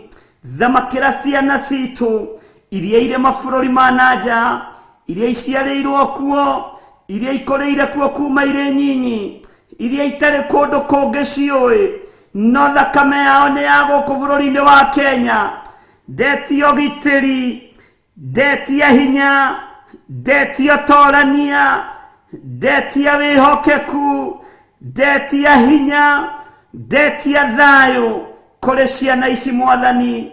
thamakĩra ciana citũ iria irĩ mabũrũri ma na nja, iria iciarĩirwo kuo, iria ikũrĩire kuo kuma irĩ nyinyi, iria itarĩ kũndũ kũngĩ ciũĩ, no thakame yao nĩ ya gũkũ bũrũri-inĩ wa Kenya. Ndetia ũgitĩri, ndetia hinya, ndetia ũtorania, ndetia wĩhokeku, ndetia hinya, ndetia thayũ kũrĩ ciana ici Mwathani.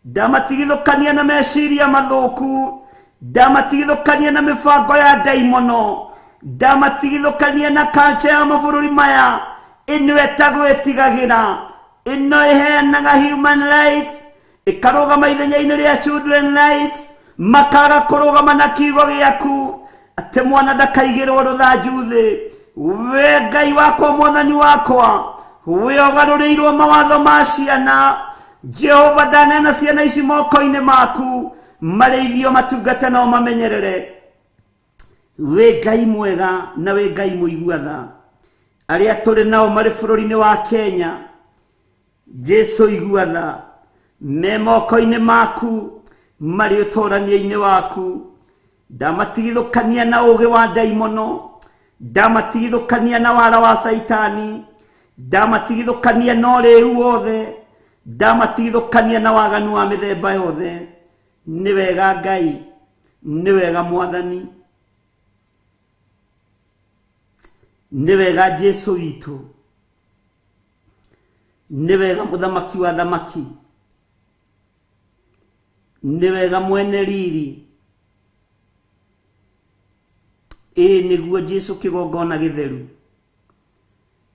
Ndamatigithũkania na meciria mathũku, ndamatigithũkania na mĩbango ya ndaimono, ndamatigithũkania na culture ya mabũrũri maya ĩno ĩtagwo ĩtigagĩra, ĩno ĩheanaga human rights, ĩkarũgama ithenya-inĩ rĩa children rights, makaga kũrũgama na kiugo gĩaku atĩ mwana ndakaigĩrwo rũthanju thĩ. We Ngai wakwa, Mwathani wakwa, we ũgarũrĩirwo mawatho ma ciana, Jehova, ndaneana ciana ici moko-inĩ maku, marĩithio matungate no mamenyerere. Wĩ Ngai mwega na wĩ Ngai mũigua tha. Arĩa tũrĩ nao marĩ bũrũri-inĩ wa Kenya, Jesu igua tha, me moko-inĩ maku, marĩ ũtũrania-inĩ waku. Ndamatigithũkania na ũũgĩ wa ndaimono, ndamatigithũkania na wara wa Caitani, ndamatigithũkania na ũrĩu wothe, ndamatigithũkania na waganu wa mĩthemba yothe. Nĩ wega Ngai, nĩ wega Mwathani, nĩ wega Jesu witũ, nĩ wega mũthamaki wa thamaki, nĩ wega mwene riri. Ĩĩ nĩguo Jesu kĩgongona gĩtheru,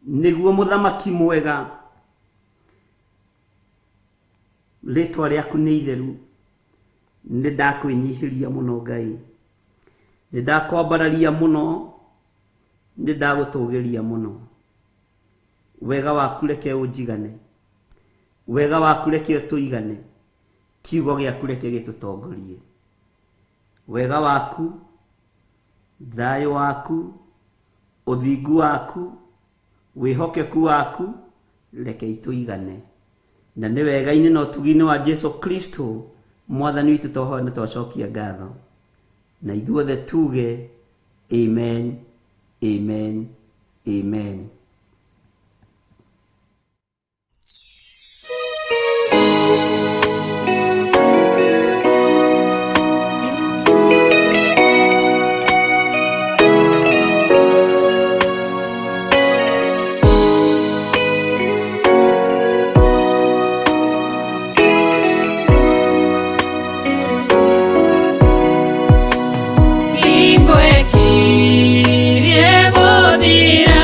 nĩguo mũthamaki mwega, rĩtwa rĩaku nĩ itheru. Nĩ ndakwĩnyihĩria mũno Ngai, nĩ ndakwambararia mũno, nĩ ndagũtũgĩria mũno. Wega waku reke ũnjigane, wega waku reke ũtũigane, kiugo gĩaku reke gĩtũtongorie. Wega waku, thayũ waku, ũthingu waku, wĩhokeku waku, reke itũigane. Na nĩ wega-inĩ na ũtugi-inĩ wa Jesu Kristo Mwathani witũ twahoya na twacokia ngatho, na ithuothe tuge amen, amen, amen. Hingo ĩkirie gũthira.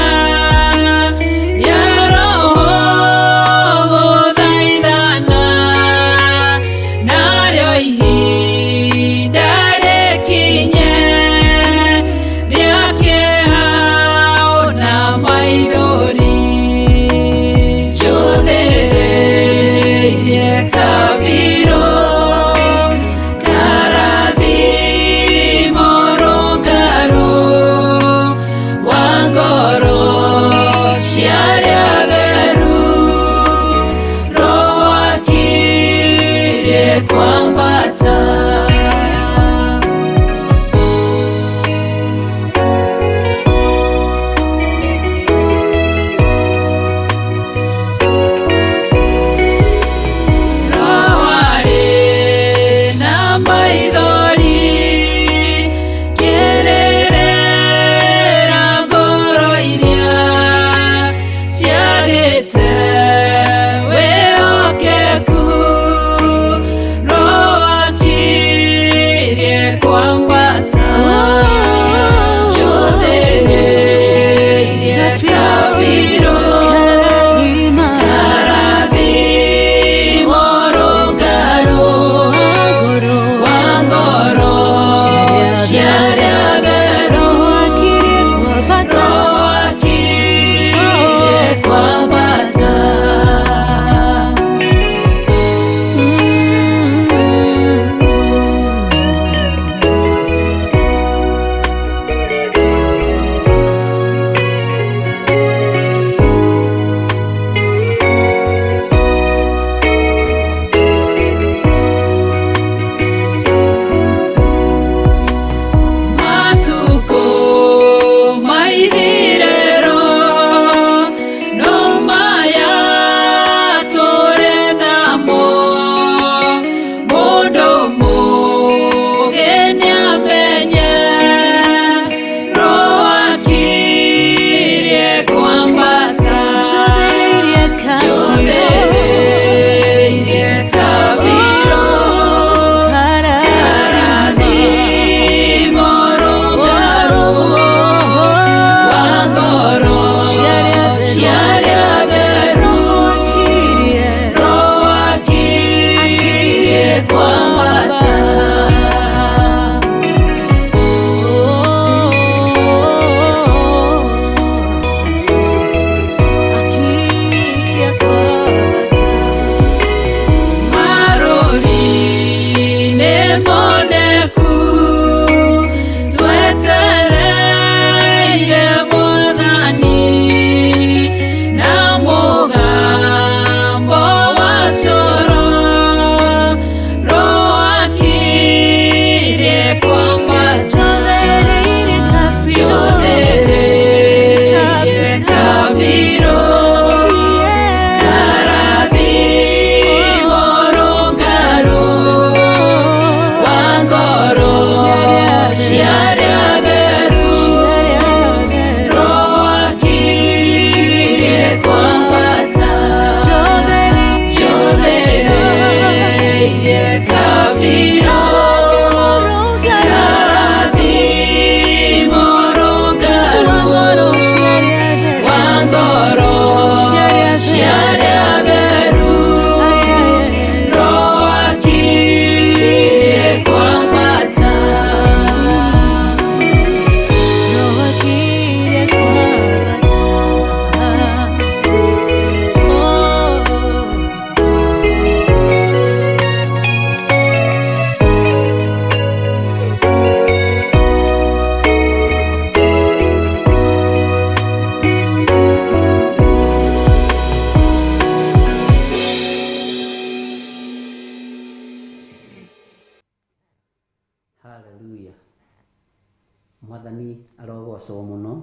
Mwathani arogocwo mũno.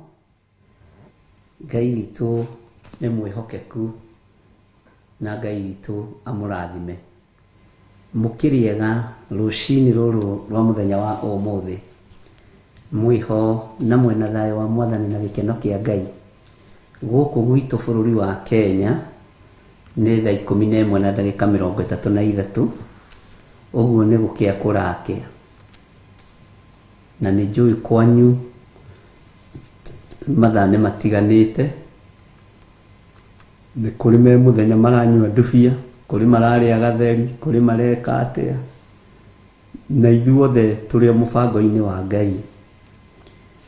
Ngai witũ nĩ mwĩhokeku na Ngai witũ amũrathime. Mũkĩrĩega rũcinĩ rũrũ rwa mũthenya wa ũmũthĩ. Mwĩho na mwĩna thayũ wa Mwathani na gĩkeno kĩa Ngai. Gũkũ gwitũ bũrũri wa Kenya nĩ thaa 11 na ndagĩka 33, ũguo nĩ gũkĩa kũrakĩa. Na nĩ njũĩ kwanyu mathaa nĩ matiganĩte, nĩ kũrĩ me mũthenya maranyua ndubia, kũrĩ mararĩa gatheri, kũrĩ mareka atĩa, na ithuothe tũrĩ o mũbango-inĩ wa Ngai.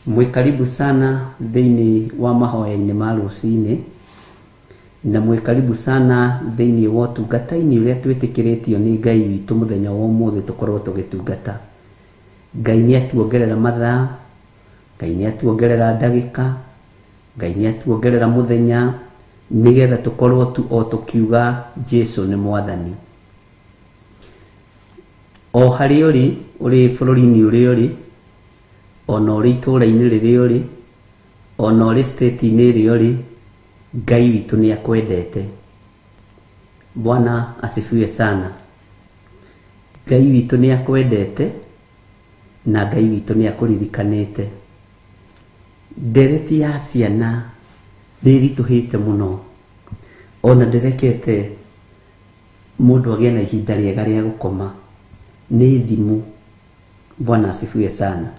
Mwĩ karibu sana thĩinĩ wa mahoya-inĩ ma rũcinĩ, na mwĩ karibu sana thĩinĩ wa ũtungata-inĩ ũrĩa twĩtĩkĩrĩtio nĩ Ngai witũ mũthenya wa ũmũthĩ tũkorwo tũgĩtungata. Ngai nĩ atuongerera mathaa, Ngai nĩ atuongerera ndagĩka, Ngai nĩ atuongerera mũthenya, nĩgetha tũkorwo tu o tũkiuga Jesu nĩ Mwathani. O harĩa ũrĩ, ũrĩ bũrũri-inĩ ũrĩa ũrĩ, ona ũrĩ itũũra-inĩ rĩrĩa ũrĩ, ona ũrĩ state-inĩ ĩrĩa ũrĩ, Ngai witũ nĩ akwendete. Bwana asifiwe sana. Ngai witũ nĩ akwendete na Ngai witũ nĩ akũririkanĩte. Ndereti ya ciana nĩ ĩritũhĩte mũno, ona ndĩrekete mũndũ agĩe na ihinda rĩega rĩa gũkoma. Nĩ thimũ. Bwana asifiwe sana.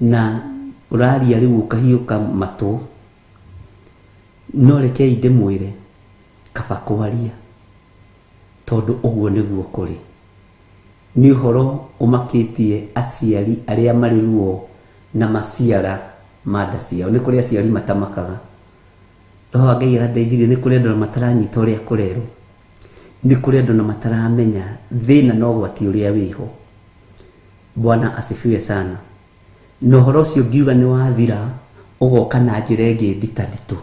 Na ũraria rĩu ũkahiũka matũ, no rekei ndĩmwĩre kaba kwaria, tondũ ũguo nĩguo kũrĩ. Nĩ ũhoro ũmakĩtie aciari arĩa marĩ ruo na maciara ma nda ciao. Nĩ kũrĩ aciari matamakaga. Roho wa Ngai arandeithirie, nĩ kũrĩ andũ mataranyita ũrĩa kũrerwo. Nĩ kũrĩ andũ na mataramenya thĩna na ũgwati ũrĩa wĩho. Bwana asifiwe sana. Na ũhoro ũcio ngiuga nĩ wathira, ũgoka na njĩra ĩngĩ nditanditũ,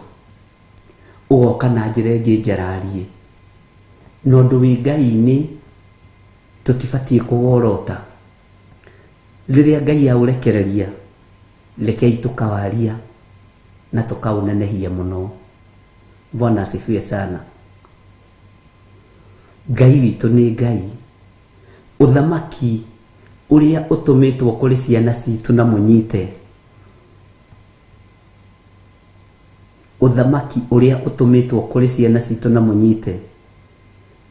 ũgoka na njĩra ĩngĩ njararie. Na ũndũ wĩ Ngai-inĩ tũtibatiĩ kũworota. Rĩrĩa Ngai aũrekereria, rekei tũkawaria na tũkaũnenehia mũno. Bwana asifiwe sana. Ngai witũ nĩ Ngai. Ũthamaki ũrĩa ũtũmĩtwo kũrĩ ciana citũ na mũnyite. Ũthamaki ũrĩa ũtũmĩtwo kũrĩ ciana citũ na mũnyite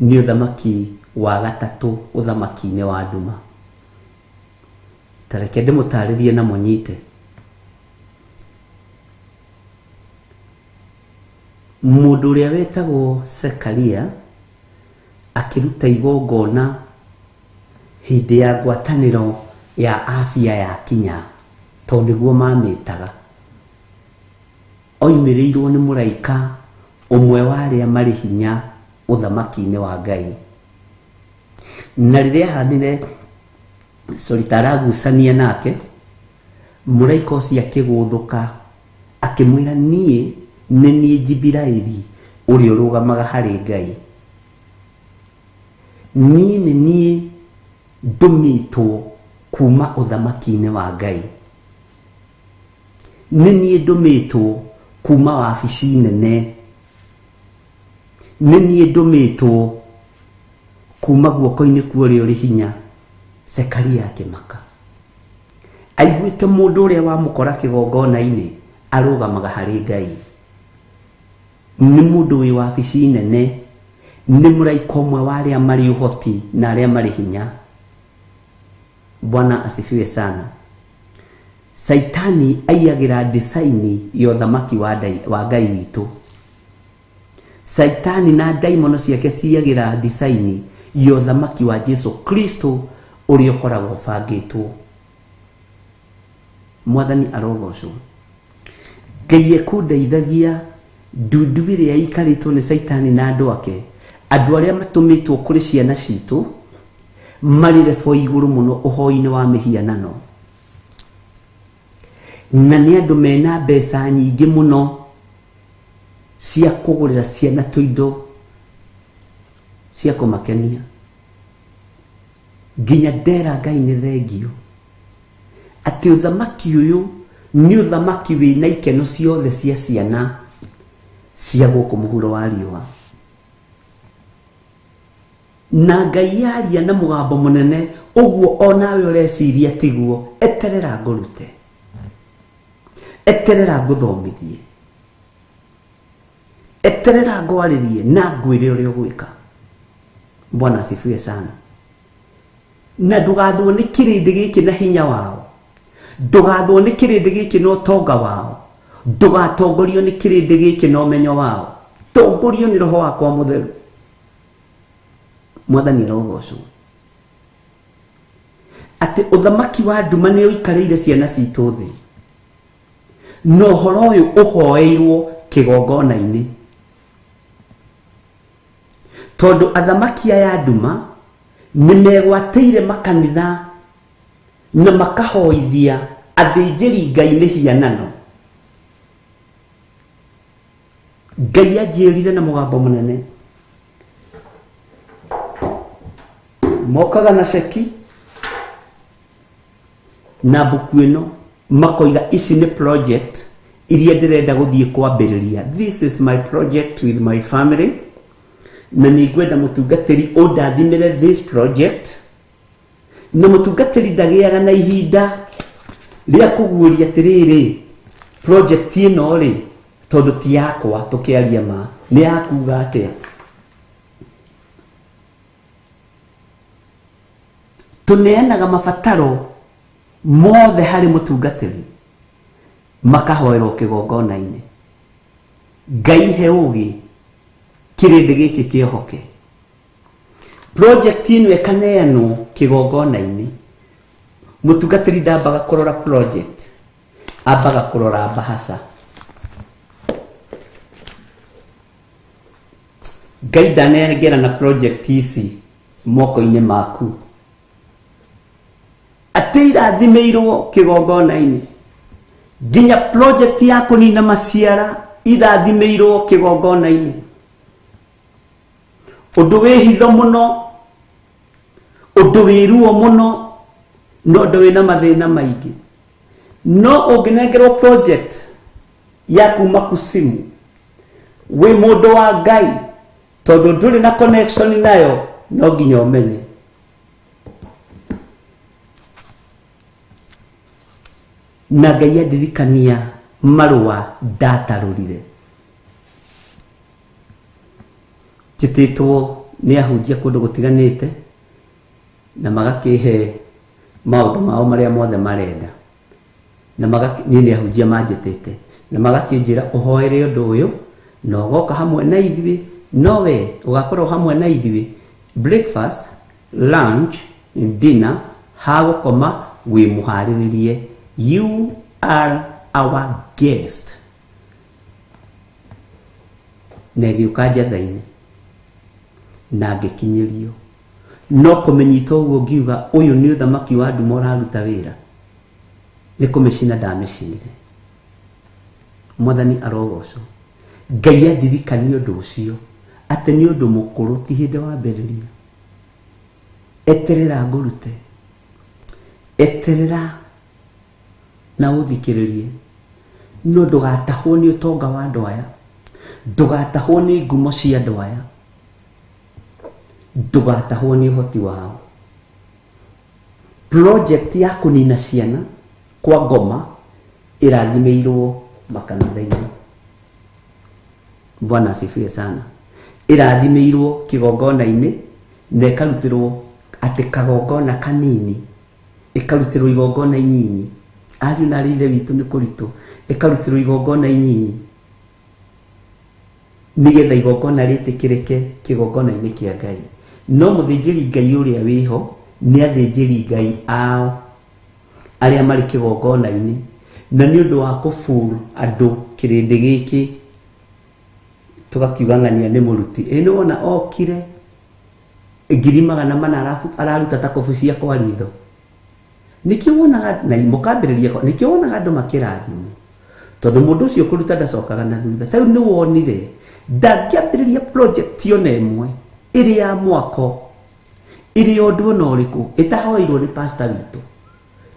nĩ ũthamaki wa gatatũ ũthamaki-inĩ wa nduma. Ta reke ndĩmũtarĩrie na mũnyite. Mũndũ ũrĩa wetagwo Zekaria akĩruta igongona hĩndĩ ya ngwatanĩro ya afia yakinya, tondũ nĩguo mamĩtaga, oimĩrĩirwo nĩ mũraika ũmwe wa arĩa marĩ hinya ũthamaki-inĩ wa Ngai. Na rĩrĩa ahanire, sorry, ta aragucania nake, mũraika ũcio akĩgũthũka akĩmwĩra, niĩ nĩ niĩ Jibiraeli ũrĩa ũrũgamaga harĩ Ngai. Niĩ nĩ niĩ ndũmĩtwo kuma ũthamaki-inĩ wa Ngai. Nĩ niĩ ndũmĩtwo kuma wabici nene. Nĩ niĩ ndũmĩtwo kuma guoko-inĩ kwa ũrĩa ũrĩ hinya. Zekaria akĩmaka. Aiguĩte mũndũ ũrĩa wamũkora kĩgongona-inĩ arũgamaga harĩ Ngai. Nĩ mũndũ wĩ wabici nene, nĩ mũraika ũmwe wa arĩa marĩ ũhoti na arĩa marĩ hinya. Bwana asifiwe sana. Saitani aiyagĩra design ya ũthamaki wa Ngai witũ. Saitani na ndaimono ciake ciyagĩra design ya ũthamaki wa Jesu Kristo ũrĩa ũkoragwo ũbangĩtwo. Mwathani arogocwo. Ngai ekũndeithagia ndundu ĩrĩa ĩikarĩtwo nĩ Saitani na andũ ake, andũ arĩa matũmĩtwo kũrĩ ciana citũ marĩ rebo igũrũ mũno ũhoi-inĩ wa mĩhianano, na nĩ andũ mena mbeca nyingĩ mũno cia kũgũrĩra ciana tũindo cia kũmakenia. Nginya ndera Ngai nĩ thengio. Atĩ ũthamaki ũyũ nĩ ũthamaki wĩna ikeno ciothe cia ciana cia gũkũ mũhuro wa riũa. Na Ngai yaria na mũgambo mũnene ũguo onawe ũreciria tiguo, eterera ngũrute, eterera ngũthomithie, eterera ngwarĩrie na ngwĩre ũrĩa ũgwĩka. Bwana asifiwe sana. Na ndũgathwo nĩ kĩrĩndĩ gĩkĩ na hinya wao, ndũgathwo nĩ kĩrĩndĩ gĩkĩ na ũtonga wao, ndũgatongorio nĩ kĩrĩndĩ gĩkĩ na ũmenyo wao, tongorio nĩ roho wakwa mũtheru. Mwathani arogocwo. Atĩ ũthamaki wa nduma nĩ ũikarĩire ciana citũ thĩ, na ũhoro ũyũ ũhoeirwo kĩgongona-inĩ, tondũ athamaki aya a nduma nĩ megwatĩire makanitha na makahoithia athĩnjĩri Ngai mĩhianano. Ngai anjĩrire na mũgambo mũnene, mokaga na ceki na mbuku ĩno, makoiga ici nĩ project iria ndĩrenda gũthiĩ kwambĩrĩria, this is my project with my family, na nĩ ngwenda mũtungatĩri ũndathimĩre this project. Na mũtungatĩri ndagĩaga na ihinda rĩa kũguũria atĩrĩrĩ, project ĩno rĩ, tondũ ti yakwa, tũkĩaria ma nĩ yakuga atĩa. Tũneanaga mabataro mothe harĩ mũtungatĩri, makahoerwo kĩgongona-inĩ. Ngai he ũgĩ kĩrĩndĩ gĩkĩ kĩohoke. Project ĩno ĩkaneanwo kĩgongona-inĩ. Mũtungatĩri ndambaga kũrora project, ambaga kũrora mbahaca. Ngai ndanengera na project ici moko-inĩ maku, atĩ irathimĩirwo kĩgongona-inĩ, nginya project ya kũnina maciara irathimĩirwo kĩgongona-inĩ. Ũndũ wĩ hitho mũno, ũndũ wĩ ruo mũno, no ũndũ wĩna mathĩna maingĩ. No ũngĩnengerwo project ya kuma kusimu, wĩ mũndũ wa Ngai, tondũ ndũrĩ na connection nayo, no nginya ũmenye. Na Ngai andirikania marũa ndatarũrire, njĩtĩtwo nĩ ahunjia kũndũ gũtiganĩte, na magakĩhe maũndũ mao marĩa mothe marenda, na niĩ nĩ ahunjia manjĩtĩte na magakĩnjĩra ũhoere ũndũ ũyũ na ũgoka hamwe na ithuĩ, no we ũgakorwo hamwe na ithuĩ breakfast, lunch, dinner, hagũkoma wĩ mũharĩrĩrie, you are our guest. Na ĩgĩũka njatha-inĩ na ngĩkinyĩrio, no kũmĩnyita ũguo ngiuga ũyũ nĩ ũthamaki wa nduma ũraruta wĩra, nĩ kũmĩcina ndamĩcinire. Mwathani arogocwo. Ngai andirikanie ũndũ ũcio atĩ nĩ ũndũ mũkũrũ, ti hĩndĩ wambĩrĩria. Eterera ngũrute, eterera na ũthikĩrĩrie, no ndũgatahwo nĩ ũtonga wa andũ aya, ndũgatahwo nĩ ngumo cia andũ aya, ndũgatahwo nĩ ũhoti wao. Project ya kũnina ciana kwa ngoma ĩrathimĩirwo makanitha-inĩ. Bwana asifiwe sana. Ĩrathimĩirwo kĩgongona-inĩ na ĩkarutĩrwo atĩ kagongona kanini, ĩkarutĩrwo igongona inyinyi. Ariũ na arĩ ithe witũ nĩ kũritũ, ĩkarutĩrwo igongona inyinyi nĩgetha igongona rĩtĩkĩrĩke kĩgongona-inĩ kĩa Ngai. No mũthĩnjĩri Ngai ũrĩa wĩho nĩ athĩnjĩri Ngai ao arĩa marĩ kĩgongona-inĩ, na nĩ ũndũ wa kũburu andũ kĩrĩndĩ gĩkĩ tũgakiuga ng'ania nĩ mũruti. Ĩ nĩ wona okire 400,000 araruta ta kobu cia kwa ritho. Nĩkĩo wonaga na mũkambĩrĩria, nĩkĩo wonaga andũ makĩrathimwo, tondũ mũndũ ũcio kũruta ndacokaga na thutha. Ta rĩu nĩ wonire ndangĩambĩrĩria project ona ĩmwe ĩrĩ ya mwako, ĩrĩ ya ũndũ ona ũrĩkũ ĩtahoeirwo nĩ pastor witũ.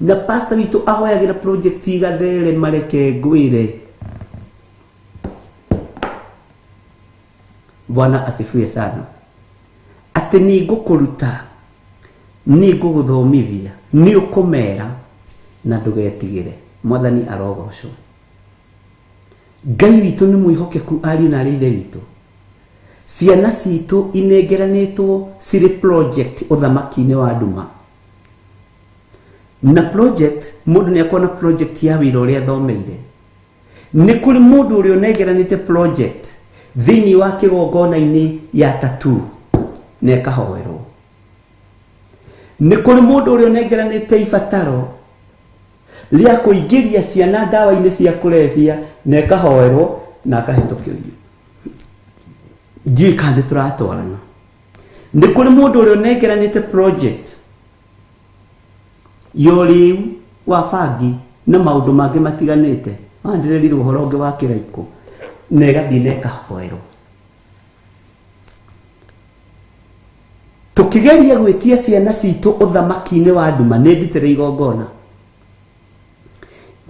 Na pastor witũ ahoyagĩra project igatherema, reke ngwĩre. Bwana asifiwe sana. Atĩ nĩ ngũkũruta, nĩ ngũgũthomithia, nĩ ũkũmera na ndũgetigĩre. Mwathani arogocwo. Ngai witũ nĩ mwĩhokeku, ariũ na arĩ ithe witũ. Ciana citũ inengeranĩtwo cirĩ project ũthamaki-inĩ wa nduma. Na project, mũndũ nĩ akuona project ya wĩra ũrĩa athomeire. Nĩ kũrĩ mũndũ ũrĩa ũnengeranĩte project thĩinĩ wa kĩgongona-inĩ ya tattoo na ĩkahoerwo. Nĩ kũrĩ mũndũ ũrĩa ũnengeranĩte ibataro rĩa kũingĩria ciana ndawa-inĩ cia kũrebia na ĩkahoerwo na akahĩtũkĩrio. Ndiũĩ kana nĩ tũratwarana. Nĩ kũrĩ mũndũ ũrĩa ũnengeranĩte project ya ũrĩu wa bangi na maũndũ mangĩ matiganĩte. Ndĩrerirwo ũhoro ũngĩ wa kĩraikũ na ĩgathiĩ na ĩkahoerwo. Tũkĩgeria gwĩtia ciana citũ ũthamaki-inĩ wa nduma, nĩ ndutĩre igongona,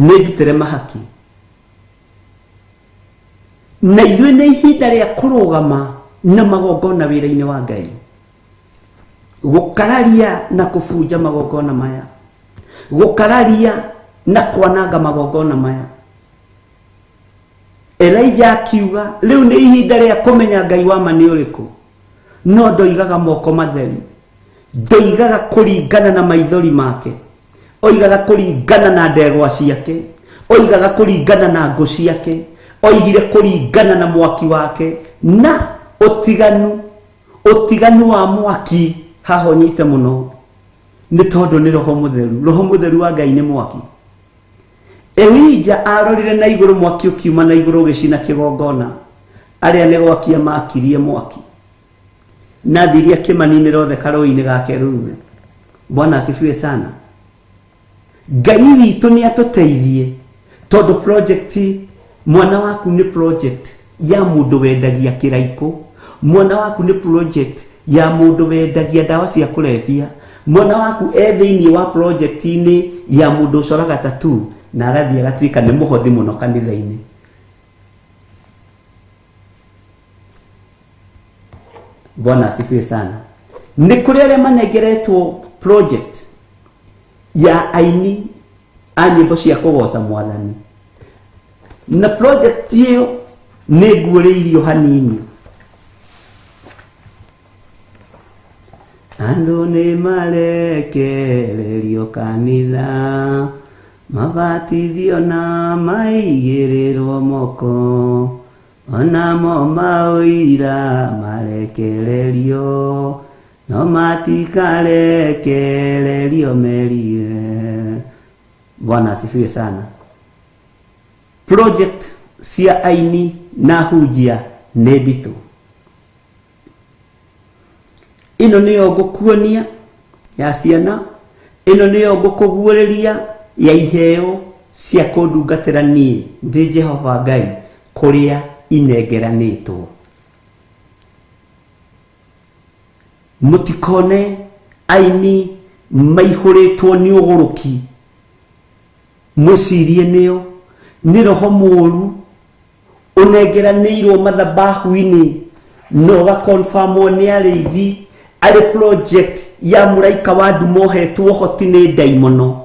nĩ ndutĩre mahaki, na ithuĩ nĩ ihinda rĩa kũrũgama na magongona wĩra-inĩ wa Ngai, gũkararia na kũbunja magongona maya, gũkararia na kwananga magongona maya. Elijah akiuga rĩu nĩ ihinda rĩa kũmenya Ngai wa ma nĩ ũrĩkũ, no ndoigaga moko matheri, ndoigaga kũringana na maithori make, oigaga kũringana na ndegwa ciake, oigaga kũringana na ngũ ciake, oigire kũringana na mwaki wake. Na ũtiganu, ũtiganu wa mwaki haha ũnyite mũno, nĩ tondũ nĩ Roho Mũtheru. Roho Mũtheru wa Ngai nĩ mwaki. Elijah arorire na igũrũ, mwaki ũkiuma na igũrũ ũgĩcina kĩgongona. Arĩa nĩ gwakia makirie mwaki na thiria kĩmaninĩra othe karũĩ-inĩ ga Keruthu. Bwana asifiwe sana. Ngai witũ nĩ atũteithie, tondũ project mwana waku nĩ project ya mũndũ wendagia kĩraikũ, mwana waku nĩ project ya mũndũ wendagia ndawa cia kũrebia, mwana waku e thĩinĩ wa project-inĩ ya mũndũ ũcoraga tattoo na agathiĩ agatuĩka nĩ mũhothi mũno kanitha-inĩ. Bwana asifiwe sana. Nĩ kũrĩ arĩa manengeretwo project ya aini a nyĩmbo cia kũgoca Mwathani, na project ĩyo nĩ nguũrĩirio hanini. Andũ nĩ marekererio kanitha, mabatithio na maigĩrĩrwo moko, onamo maũira marekererio, no matikarekererio merire. Bwana asifiwe sana. Project cia aini na hunjia nĩ nditũ. Ĩno nĩyo ngũkuonia ya ciana, ĩno nĩyo ngũkũguũrĩria ya iheo cia kũndungatĩra niĩ ndĩ Jehova Ngai kũrĩa inengeranĩtwo. Mũtikone aini maihũrĩtwo nĩ ũgũrũki, mwĩcirie nĩo nĩ roho mũũru ũnengeranĩirwo mathabahu-inĩ na ũgakonfamwo nĩ arĩithi arĩ project ya mũraika wa nduma ũhetwo ũhoti nĩ ndaimono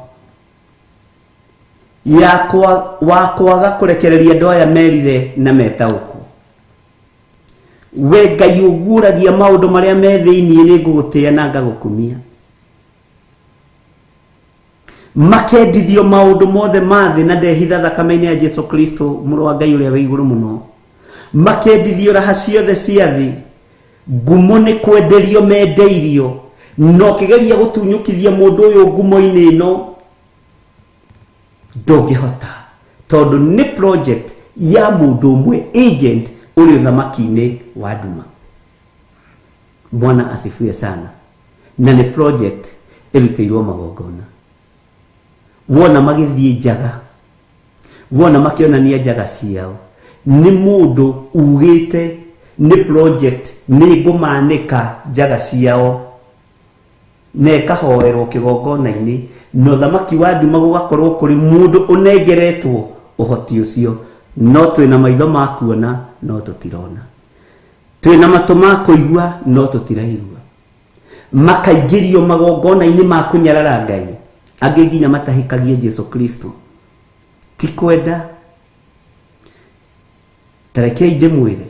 ya kwa, wa kwaga kũrekereria andũ aya merire na metaũkwo. We Ngai ũguũragia maũndũ marĩa me thĩinĩ, nĩ ngũgũtĩĩa na ngagũkumia. Makendithio maũndũ mothe ma thĩ na ndehitha thakame-inĩ ya Jesu Kristo mũrũ wa Ngai ũrĩa wĩ igũrũ mũno. Makendithio raha ciothe cia thĩ, ngumo nĩ kwenderio mendeirio, na ũkĩgeria gũtunyũkithia mũndũ ũyũ ngumo-inĩ ĩno ndũngĩhota, tondũ nĩ project ya mũndũ ũmwe agent ũrĩ ũthamaki-inĩ wa nduma. Bwana asifiwe sana. Na nĩ project ĩrutĩirwo magongona. Wona magĩthiĩ njaga, wona makĩonania njaga ciao, nĩ mũndũ ugĩte nĩ project nĩ ngũmanĩka njaga ciao. Na ĩkahoerwo kĩgongona-inĩ, na ũthamaki wa nduma gũgakorwo kũrĩ mũndũ ũnengeretwo ũhoti ũcio. No twĩna maitho ma kuona, no tũtirona. Twĩna matũ ma kũigua, no tũtiraigua. Makaingĩrio magongona-inĩ ma kũnyarara Ngai, angĩ nginya matahĩkagie Jesu Kristo. Ti kwenda. Ta rekei ndĩmwĩre,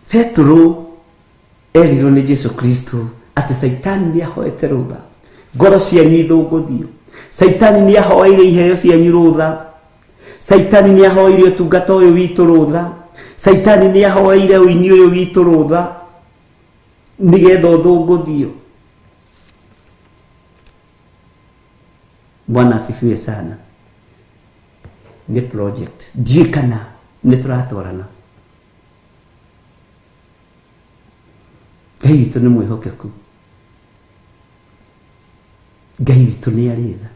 Petero erirwo nĩ Jesu Kristo atĩ Caitani nĩ ahoete rũtha ngoro cianyu ithũngũthio. Caitani nĩ ahoeire iheo cianyu rũtha. Caitani nĩ ahoeire ũtungata ũyũ witũ rũtha. Caitani nĩ ahoeire ũini ũyũ witũ rũtha nĩgetha ũthũngũthio. Bwana asifiwe sana. Nĩ project ndiũĩ kana nĩ tũratwarana. Ngai witũ nĩ mwĩhokeku. Ngai witũ nĩ arĩ tha.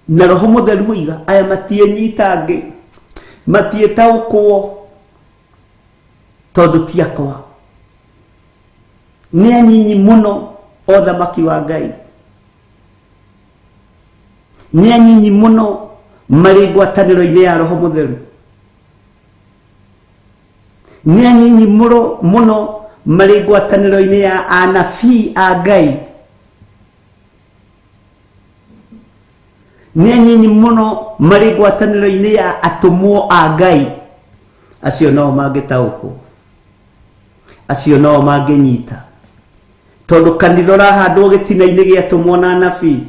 Na Roho Mũtheru oiga aya matiĩnyitangĩ, matiĩtaũkwo tondũ ti akwa. Nĩ anyinyi mũno o thamaki wa Ngai. Nĩ anyinyi mũno marĩ ngwatanĩro-inĩ ya Roho Mũtheru. Nĩ anyinyi mũno mũno marĩ ngwatanĩro-inĩ ya anabii a Ngai. Nĩ anyinyi mũno marĩ ngwatanĩro-inĩ ya atũmwo a Ngai. Acio nao mangĩtaũkwo, acio nao mangĩnyita, tondũ kanitha ũrahandwo gĩtina-inĩ gĩa atũmwo na anabii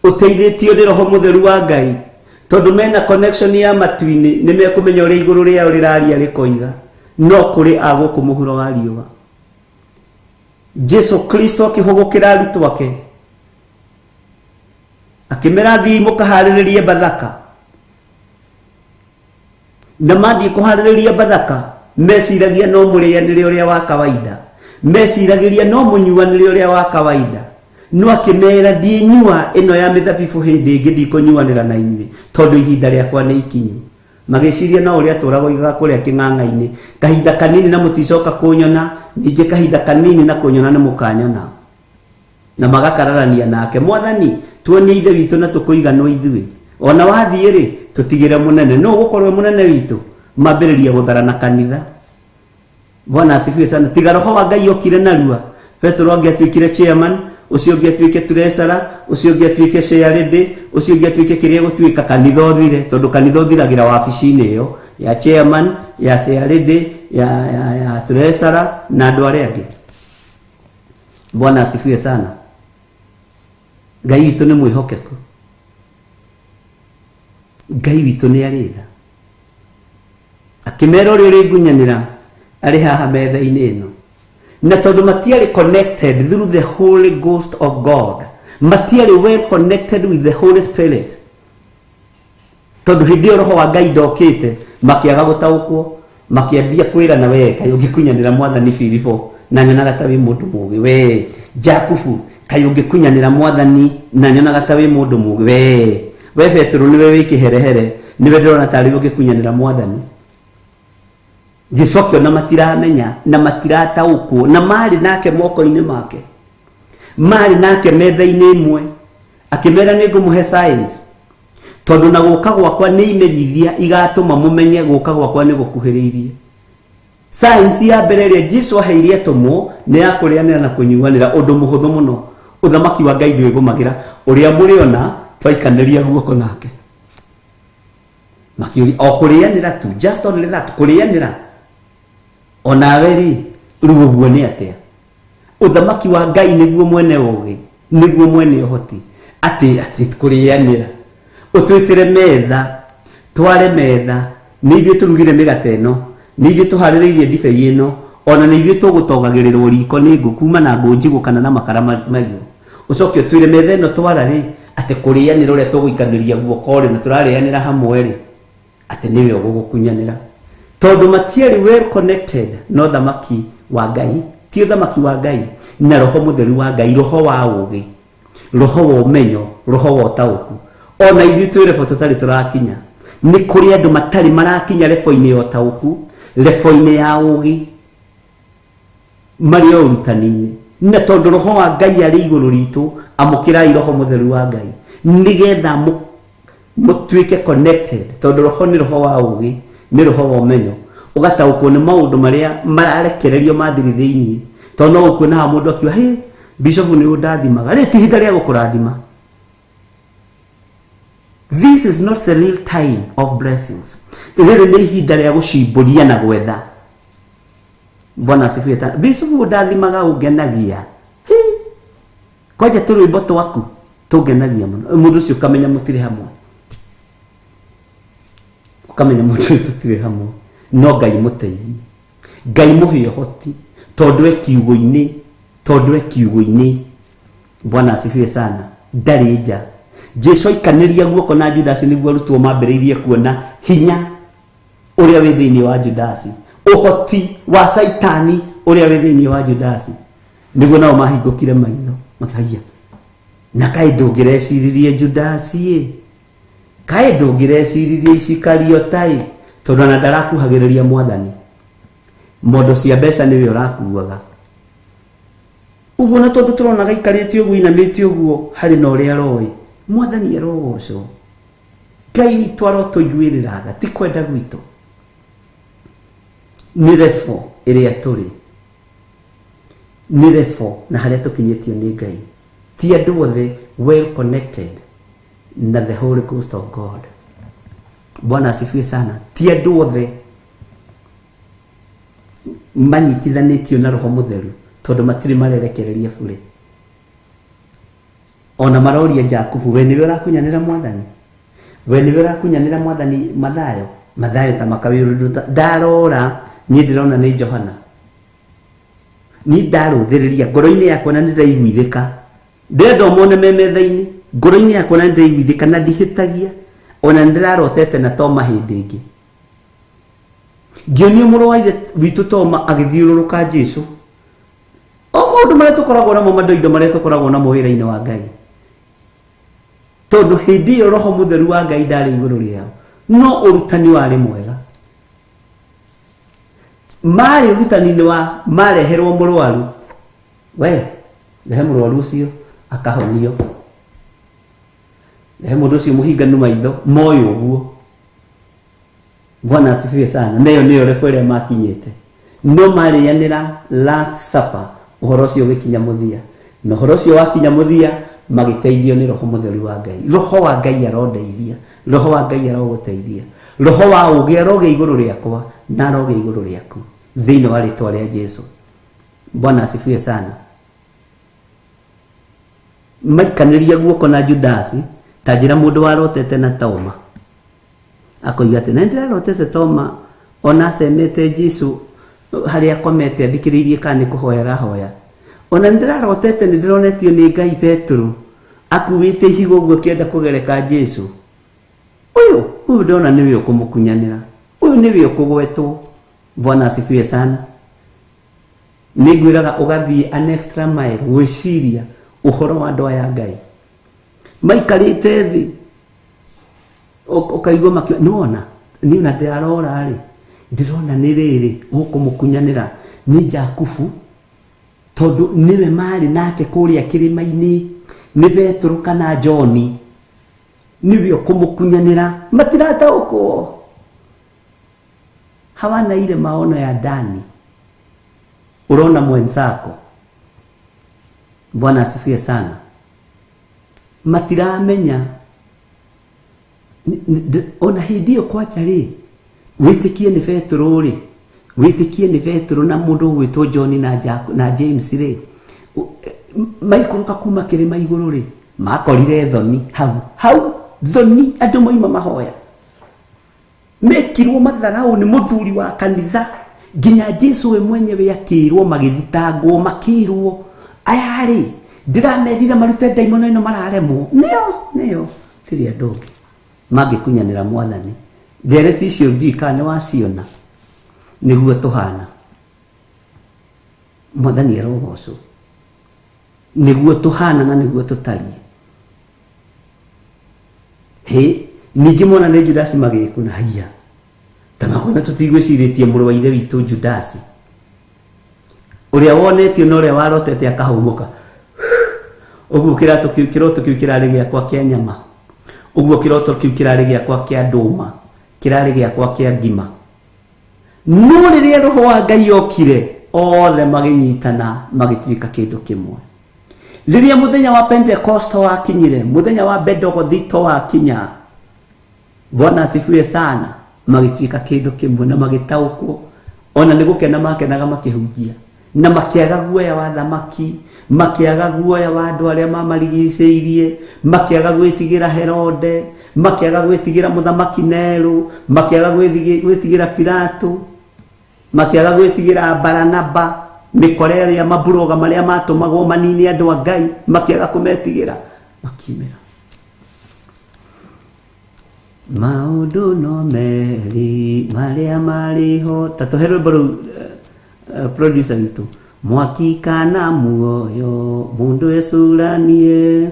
ũteithĩtio nĩ Roho Mũtheru wa Ngai, tondũ mena connection ya matu-inĩ, nĩ mekũmenya ũrĩa igũrũ rĩao rĩraria rĩkoiga. No kũrĩ a gũkũ mũhuro wa riũa, Jesu Kristo akĩhũgũkĩra arutwo ake akĩmera, thiĩi mũkaharĩrĩrie Bathaka. Na mathiĩ kũharĩrĩria Bathaka, meciragia no mũrĩanĩre ũrĩa wa kawaida, meciragĩria no mũnyuanĩre ũrĩa wa kawaida. No akĩmera, ndiĩnyua ĩno ya mĩthabibũ hĩndĩ ĩngĩ, ndikũnyuanĩra na inyuĩ, tondũ ihinda rĩakwa nĩ ikinyu. Magĩciria no ũrĩa atũraga oigaga kũrĩa kĩng'ang'a-inĩ, kahinda kanini na mũticoka kũnyona, ningĩ kahinda kanini na kũnyona nĩ mũkanyona. Na magakararania nake, Mwathani, tuonie Ithe witũ na tũkũiganwo ithuĩ. Ona wathiĩ-rĩ, tũtigĩre mũnene. Nũ ũgũkorwo e mũnene witũ? Mambĩrĩria gũtharana kanitha. Bwana asifiwe sana. Tiga Roho wa Ngai okire narua, Petero angĩatuĩkire chairman, ũcio ũngĩ atuĩke treasurer, ũcio ũngĩ atuĩke chairlady, ũcio ũngĩ atuĩke kĩrĩa gũtuĩka, kanitha ũthire, tondũ kanitha ũthiragĩra wabici-inĩ ĩyo ya chairman, ya chairlady, ya treasurer na andũ arĩa angĩ. Bwana asifiwe sana. Ngai witũ nĩ mwĩhokeku. Ngai witũ nĩ arĩ tha. Akĩmera ũrĩa ũrĩngunyanĩra arĩ haha metha-inĩ ĩno. Na tondũ matiarĩ connected through the Holy Ghost of God, matiarĩ well connected with the Holy Spirit, tondũ hĩndĩ ĩyo Roho wa Ngai ndokĩte, makĩaga gũtaũkwo, makĩambia kwĩrana, we kaĩ ũngĩkunyanĩra Mwathani? Filipo, na nyonaga ta wĩ mũndũ mũũgĩ. We Jakubu, kaĩ ũngĩkunyanĩra Mwathani? Na nyonaga ta wĩ mũndũ mũũgĩ. We Petero, nĩwe wĩ kĩherehere, nĩwe ndĩrona tarĩ ũngĩkunyanĩra Mwathani. Jesu akĩona matiramenya na matirataũkwo, na marĩ nake moko-inĩ make, marĩ nake metha-inĩ ĩmwe, akĩmera, nĩ ngũmũhe science, tondũ na gũka gwakwa nĩ imenyithia igatũma mũmenye gũka gwakwa nĩ gũkuhĩrĩirie. Science ya mbere ĩrĩa Jesu aheire atũmwo nĩ ya kũrĩanĩra na kũnyuanĩra, ũndũ mũhũthũ mũno. Ũthamaki wa Ngai ndwĩgũmagĩra ũrĩa mũrĩona twaikanĩria guoko nake. Makĩũria o kũrĩanĩra tu, just only that, kũrĩanĩra onawe rĩ, rĩu ũguo nĩ atĩa? Ũthamaki wa Ngai nĩguo mwene ũgĩ, nĩguo mwene ũhoti, atĩ kũrĩanĩra, ũtwĩtĩre metha, tware metha, nĩ ithuĩ tũrugire mĩgate ĩno, nĩ ithuĩ tũharĩrĩirie ndibei ĩno, ona nĩ ithuĩ tũgũtogagĩrĩrwo riko nĩ ngũ kuma na ngũ njigũ kana na makara mahiũ. Ũcoke ũtwĩre metha ĩno twara rĩ, atĩ kũrĩanĩra ũrĩa tũgũikanĩria guoko rĩ, na tũrarĩanĩra hamwe rĩ, atĩ nĩwe ũgũgũkunyanĩra. Tondũ matiarĩ well connected na ũthamaki wa Ngai, ti ũthamaki wa Ngai na Roho Mũtheru wa Ngai, roho wa ũũgĩ, roho wa ũmenyo, roho wa ũtaũku. Ona ithuĩ twĩ rebo tũtarĩ tũrakinya. Nĩ kũrĩ andũ matarĩ marakinya rebo-inĩ ya ũtaũku, rebo-inĩ ya ũũgĩ. Marĩ o ũrutani-inĩ. Na tondũ roho wa Ngai arĩ igũrũ ritũ, amũkĩrai roho mũtheru wa Ngai nĩgetha mũtuĩke connected, tondũ roho nĩ roho wa ũgĩ, nĩ roho wa ũmenyo, ũgataũkwo nĩ maũndũ marĩa mararekererio mathiri thĩinĩ. Tondũ no ũkuona haha mũndũ akiuga, hĩ, bishop nĩ ũndathimaga, rĩ ti ihinda rĩa gũkũrathima. This is not the real time of blessings. Rĩrĩ nĩ ihinda rĩa gũcimbũria na gwetha. Bwana asifiwe sana. Bishop ũndathimaga ũngenagia. Hi! Kwanja tũrwĩmbo twaku tũngenagia mũno. Mũndũ ũcio ũkamenya mũtirĩ hamwe. Ũkamenya mũndũ ũyũ tũtirĩ hamwe. No Ngai mũteithie. Ngai mũhe ũhoti tondũ e kiugo-inĩ, tondũ e kiugo-inĩ. Bwana asifiwe sana. Ndarĩ nja. Jesu aikanĩria guoko na Judasi nĩguo arutwo mambĩrĩirie kuona hinya ũrĩa wĩ thĩinĩ wa Judasi, ũhoti wa Saitani ũrĩa wĩ thĩinĩ wa Judasi, nĩguo nao mahingũkire maitho makaiya, na kaĩ ndũngĩreciririe Judasi ĩ, kaĩ ndũngĩreciririe Isikariota ĩ, tondũ ona ndarakuhagĩrĩria mwathani, mondo cia mbeca nĩwe ũrakuaga ũguo, na tondũ tũrona gaikarĩte ũguo inamĩte ũguo harĩ na ũrĩa aroĩ. Mwathani arogocwo. Ngai witũ arotũiguĩrĩra tha, ti kwenda gwitũ, nĩ rebo ĩrĩa tũrĩ, nĩ rebo na harĩa tũkinyĩtio nĩ Ngai. Ti andũ othe well connected na the Holy Ghost of God. Bwana asifiwe sana. Ti andũ othe manyitithanĩtio na roho mũtheru, tondũ matirĩ marerekereria bure. Ona maroria Jakubu, we nĩwe ũrakunyanĩra mwathani, we nĩwe ũrakunyanĩra mwathani. Mathayo, Mathayo ta makawĩrũndũ ndarora, niĩ ndĩrona nĩ Johana. Niĩ ndarũthĩrĩria ngoro-inĩ yakwa na nĩndĩraiguithĩka, ndĩrenda ũmone me metha-inĩ, ngoro-inĩ yakwa na nĩndĩraiguithĩka na ndihĩtagia. Ona nĩndĩrarotete na Toma hĩndĩ ĩngĩ, ngĩonio mũrũ wa ithe witũ Toma agĩthiũrũrũka Jesu. O maũndũ marĩa tũkoragwo namo, mandoindo marĩa tũkoragwo namo wĩra-inĩ wa Ngai, tondũ hĩndĩ ĩyo roho mũtheru wa Ngai ndarĩ igũrũ rĩao, no ũrutani warĩ mwega. Marĩ ũrutani-inĩ wa mareherwo mũrwaru, we rehe mũrwaru ũcio akahonio, rehe mũndũ ũcio mũhinganu maitho moĩ ũguo. Bwana asifiwe sana. Nayo nĩyo rebo ĩrĩa makinyĩte, no marĩanĩra last supper, ũhoro ũcio ũgĩkinya mũthia, na ũhoro ũcio wakinya mũthia magĩteithio nĩ roho mũtheru wa Ngai. Roho wa Ngai arondeithia, roho wa Ngai arogũteithia, roho wa ũũgĩ arogĩa igũrũ rĩakwa na arogĩa igũrũ rĩaku thĩinĩ wa rĩtwa rĩa Jesu. Bwana asifiwe sana. Maikanĩria guoko na Judasi, ta njĩra mũndũ warotete na Toma akoiga atĩ na nĩndĩrarotete Toma ona acemete Jesu harĩa akomete athikĩrĩirie kana nĩ kũhoya arahoya. Ona nĩndĩrarotete nĩndĩronetio nĩ Ngai Petero akuĩte ihiga ũguo akĩenda kũgereka Jesu. Ũyũ ũyũ ndona nĩwe ũkũmũkunyanĩra, ũyũ nĩwe ũkũgwetwo. Bwana asifiwe sana. Nĩngwĩraga ũgathiĩ an extra mile gwĩciria ũhoro wa andũ aya Ngai maikarĩte thĩ, ũkaigua makiuga, nĩwona niĩ ona ndĩrarora rĩ, ndĩrona nĩ rĩrĩ ũkũmũkunyanĩra nĩ Jakubu, tondũ nĩwe marĩ nake kũrĩa kĩrĩma-inĩ, nĩ Petero kana John nĩwe ũkũmũkunyanĩra. Matirataũkwo, hawana ile maono ya ndani, urona mwenzako. Bwana asifiwe sana. Matiramenya ona hĩndĩ ĩyo kwanja rĩ, wĩtĩkie nĩ Petero rĩ, wĩtĩkie nĩ Petero na mũndũ ũgwĩtwo John na, na James rĩ, maikũrũka kuma kĩrĩma igũrũ rĩ, makorire thoni hau hau, thoni andũ moima mahoya, mekirwo matharau nĩ mũthuri wa kanitha, nginya Jesu we mwenyewe akĩrwo, magĩthitangwo, makĩrwo, aya rĩ, ndĩramerire marute ndaimono ĩno, mararemwo. Nĩo nĩo tirĩ andũ ũngĩ mangĩkunyanĩra mwathani. Ndereti icio ndiũĩ kana nĩ waciona. Nĩguo tũhana. Mwathani arogocwo. Nĩguo tũhana na nĩguo tũtariĩ. Hĩ, ningĩ mona nĩ Judasi magĩkuna, haiya, ta makona tũtigwĩcirĩtie mũrũ wa ithe witũ Judasi. Ũrĩa wonetio na ũrĩa warotete akahũmũka. Ũguo kĩroto kĩu kĩroto kĩu kĩrarĩ gĩakwa kĩa nyama. Ũguo kĩroto kĩu kĩrarĩ gĩakwa kĩa ndũma. Kĩrarĩ gĩakwa kĩa ngima. No rĩrĩa roho wa Ngai okire, othe magĩnyitana magĩtuĩka kĩndũ kĩmwe. Rĩrĩa mũthenya wa Pentekosto wakinyire, mũthenya wa Bendogothito wakinya, Bwana asifiwe sana, magĩtuĩka kĩndũ kĩmwe na magĩtaũkwo. Ona nĩ gũkena makenaga makĩhunjia na makĩaga guoya wa thamaki, makĩaga guoya wa andũ arĩa mamarigicĩirie, makĩaga gwĩtigĩra Herode, makĩaga gwĩtigĩra mũthamaki Nero, makĩaga gwĩtigĩra Pilato, makĩaga gwĩtigĩra Baranaba, mĩkora ĩrĩa maburoga marĩa matũmagwo manine andũ a Ngai, makĩaga kũmetigĩra, makiumĩra. Maũndũ no merĩ marĩa marĩ ho. Ta tũhe rwĩmbo rũu producer witũ. Mwaki kana muoyo mũndũ ecũranie,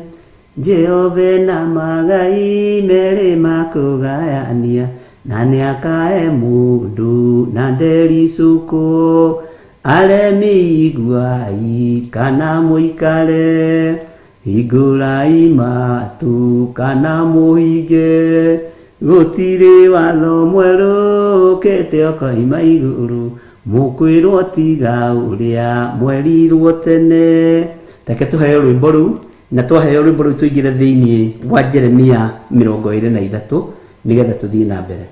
Jehova na magai merĩ makũgayania, na nĩakae mũndũ na ndericũkwo. Aremi iguai kana mũikare, hingũrai matũ kana mũhinge, gũtirĩ watho mwerũ ũkĩte ũkoima igũrũ, mũkwĩrwo tiga ũrĩa mwerirwo tene. Reke tũheo rwĩmbo rũu, na twaheo rwĩmbo rũu tũingĩre thĩinĩ wa Jeremia 23 nĩgetha tũthiĩ na mbere.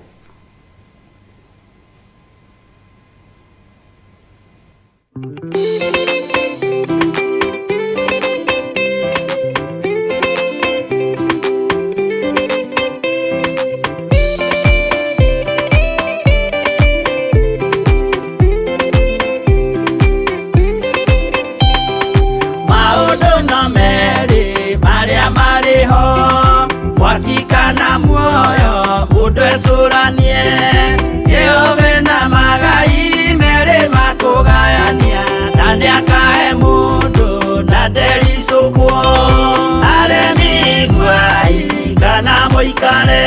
Maũndũ no merĩ marĩa marĩ ho, mwaki kana muoyo, mũndũ ecũranie. Jehova na magai merĩ makũgayania, na nĩakae mũndũ na ndericũkwo. Aremi iguai kana mũikare,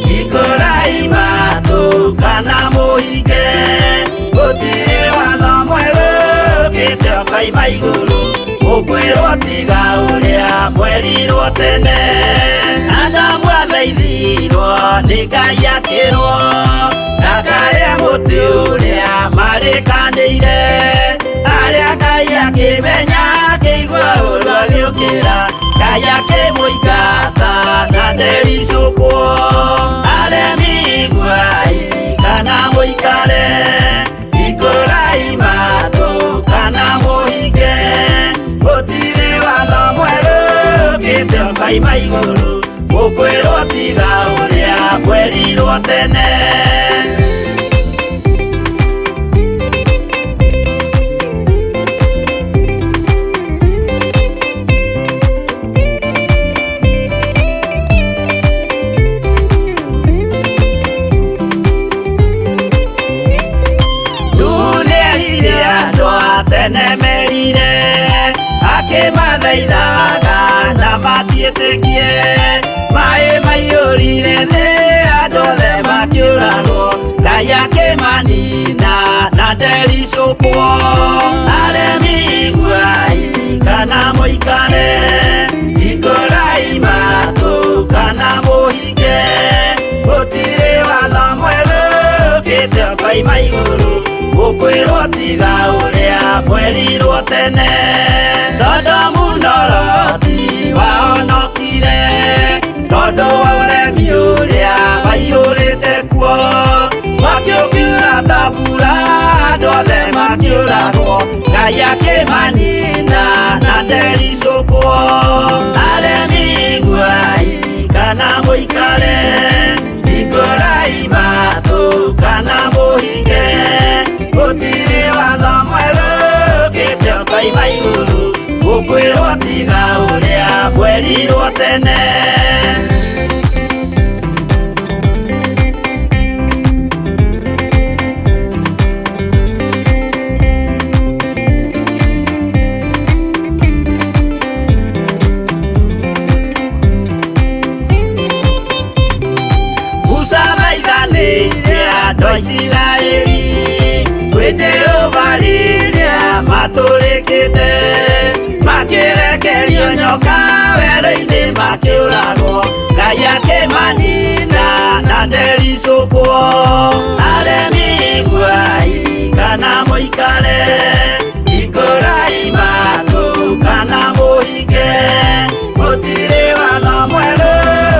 hingũrai matũ kana mũhinge, gũtirĩ watho mwerũ ũkĩte ũkoima igũrũ, mũkwĩrwo tiga ũrĩa mwerirwo tene. Adamu athaithirwo nĩ Ngai akĩrwo ndakarĩe mũtĩ ũrĩa marĩkanĩire, arĩa Ngai akĩmenya akĩigua ũru agĩũkĩra, Ngai akĩmũingata na ndericũkwo. Aremi iguai kana mũikare, hingũrai matũ kana mũhinge, gũtirĩ watho mwerũ ũkĩte ũkoima igũrũ, mũkwĩrwo tiga ũrĩa mwerirwo tene. Nĩerire andũ a tene merire, akĩmathaithaga na matiĩtĩkie, maĩ maiyũrire thĩ andũ othe makĩũragwo, Ngai akĩmanina na ndericũkwo. Aremi iguai kana mũikare, hingũrai matũ kana mũhinge, gũtirĩ watho mwerũ ũkĩte ũkoima igũrũ, mũkwĩrwo tiga ũrĩa mwerirwo tene. Sodomu na Loti wahonokire tondũ wa ũremi ũrĩa waiyũrĩte kuo, mwaki ũkiura ta mbura andũ othe makĩũragwo, Ngai akĩmanina na ndericũkwo. Aremi iguai kana mũikare, hingũrai matũ kana mũhinge, gũtirĩ watho mwerũ ũkĩte ũkoima igũrũ, mũkwĩrwo tiga ũrĩa mwerirwo tene. Musa thaithanĩire andũ a Isiraeli kwĩ Jehova rĩrĩa Matũrĩkĩte makĩrekerio nyoka werũ-inĩ makĩũragwo Ngai akĩmanina na ndericũkwo aremi iguai kana mũikare ikũrai matũ kana mũhinge gũtirĩ watho mwerũ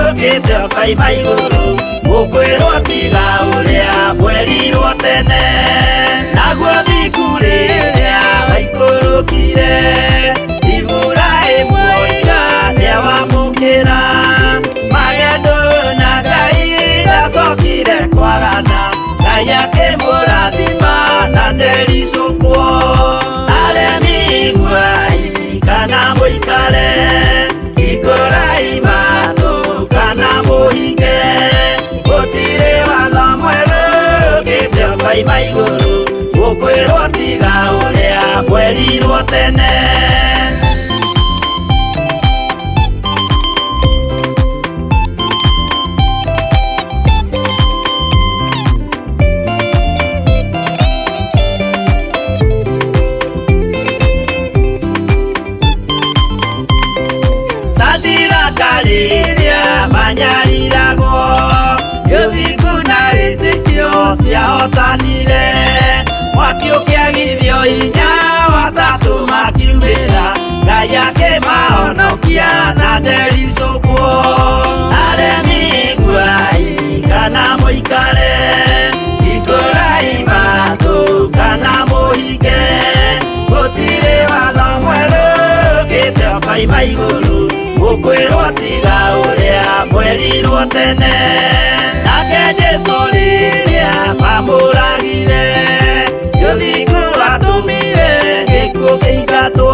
ũkĩte ũkoima igũrũ mũkwĩrwo tiga ũrĩa mwerirwo tene naguo thiku rĩrĩa waikũrũkire Iburahĩmu oiga nĩawamũkĩra magendo na Ngai ndacokire kwagana Ngai akĩmũrathima na ndericũkwo aremi iguai kana mũikare ikũrai matũ kana mũhinge gũtirĩ watho mwerũ ũkĩte ũkoima igũrũ mũkwĩrwo tiga ũrĩa mwerirwo tene. Satiraka rĩrĩa manyariragwo gĩthingu na wĩtĩkio ciahotanire mwaki ũkĩagithio hinya watatũ makiumĩra Ngai akĩmahonokia na ndericũkwo aremi iguai kana mũikare ikũrai matũ kana mũhinge gũtirĩ watho mwerũ ũkĩte ũkoima igũrũ mũkwĩrwo tiga ũrĩa mwerirwo tene nake Jesũ rĩrĩa mamũragire gĩthingu atũmire gĩkuũ kĩingatwo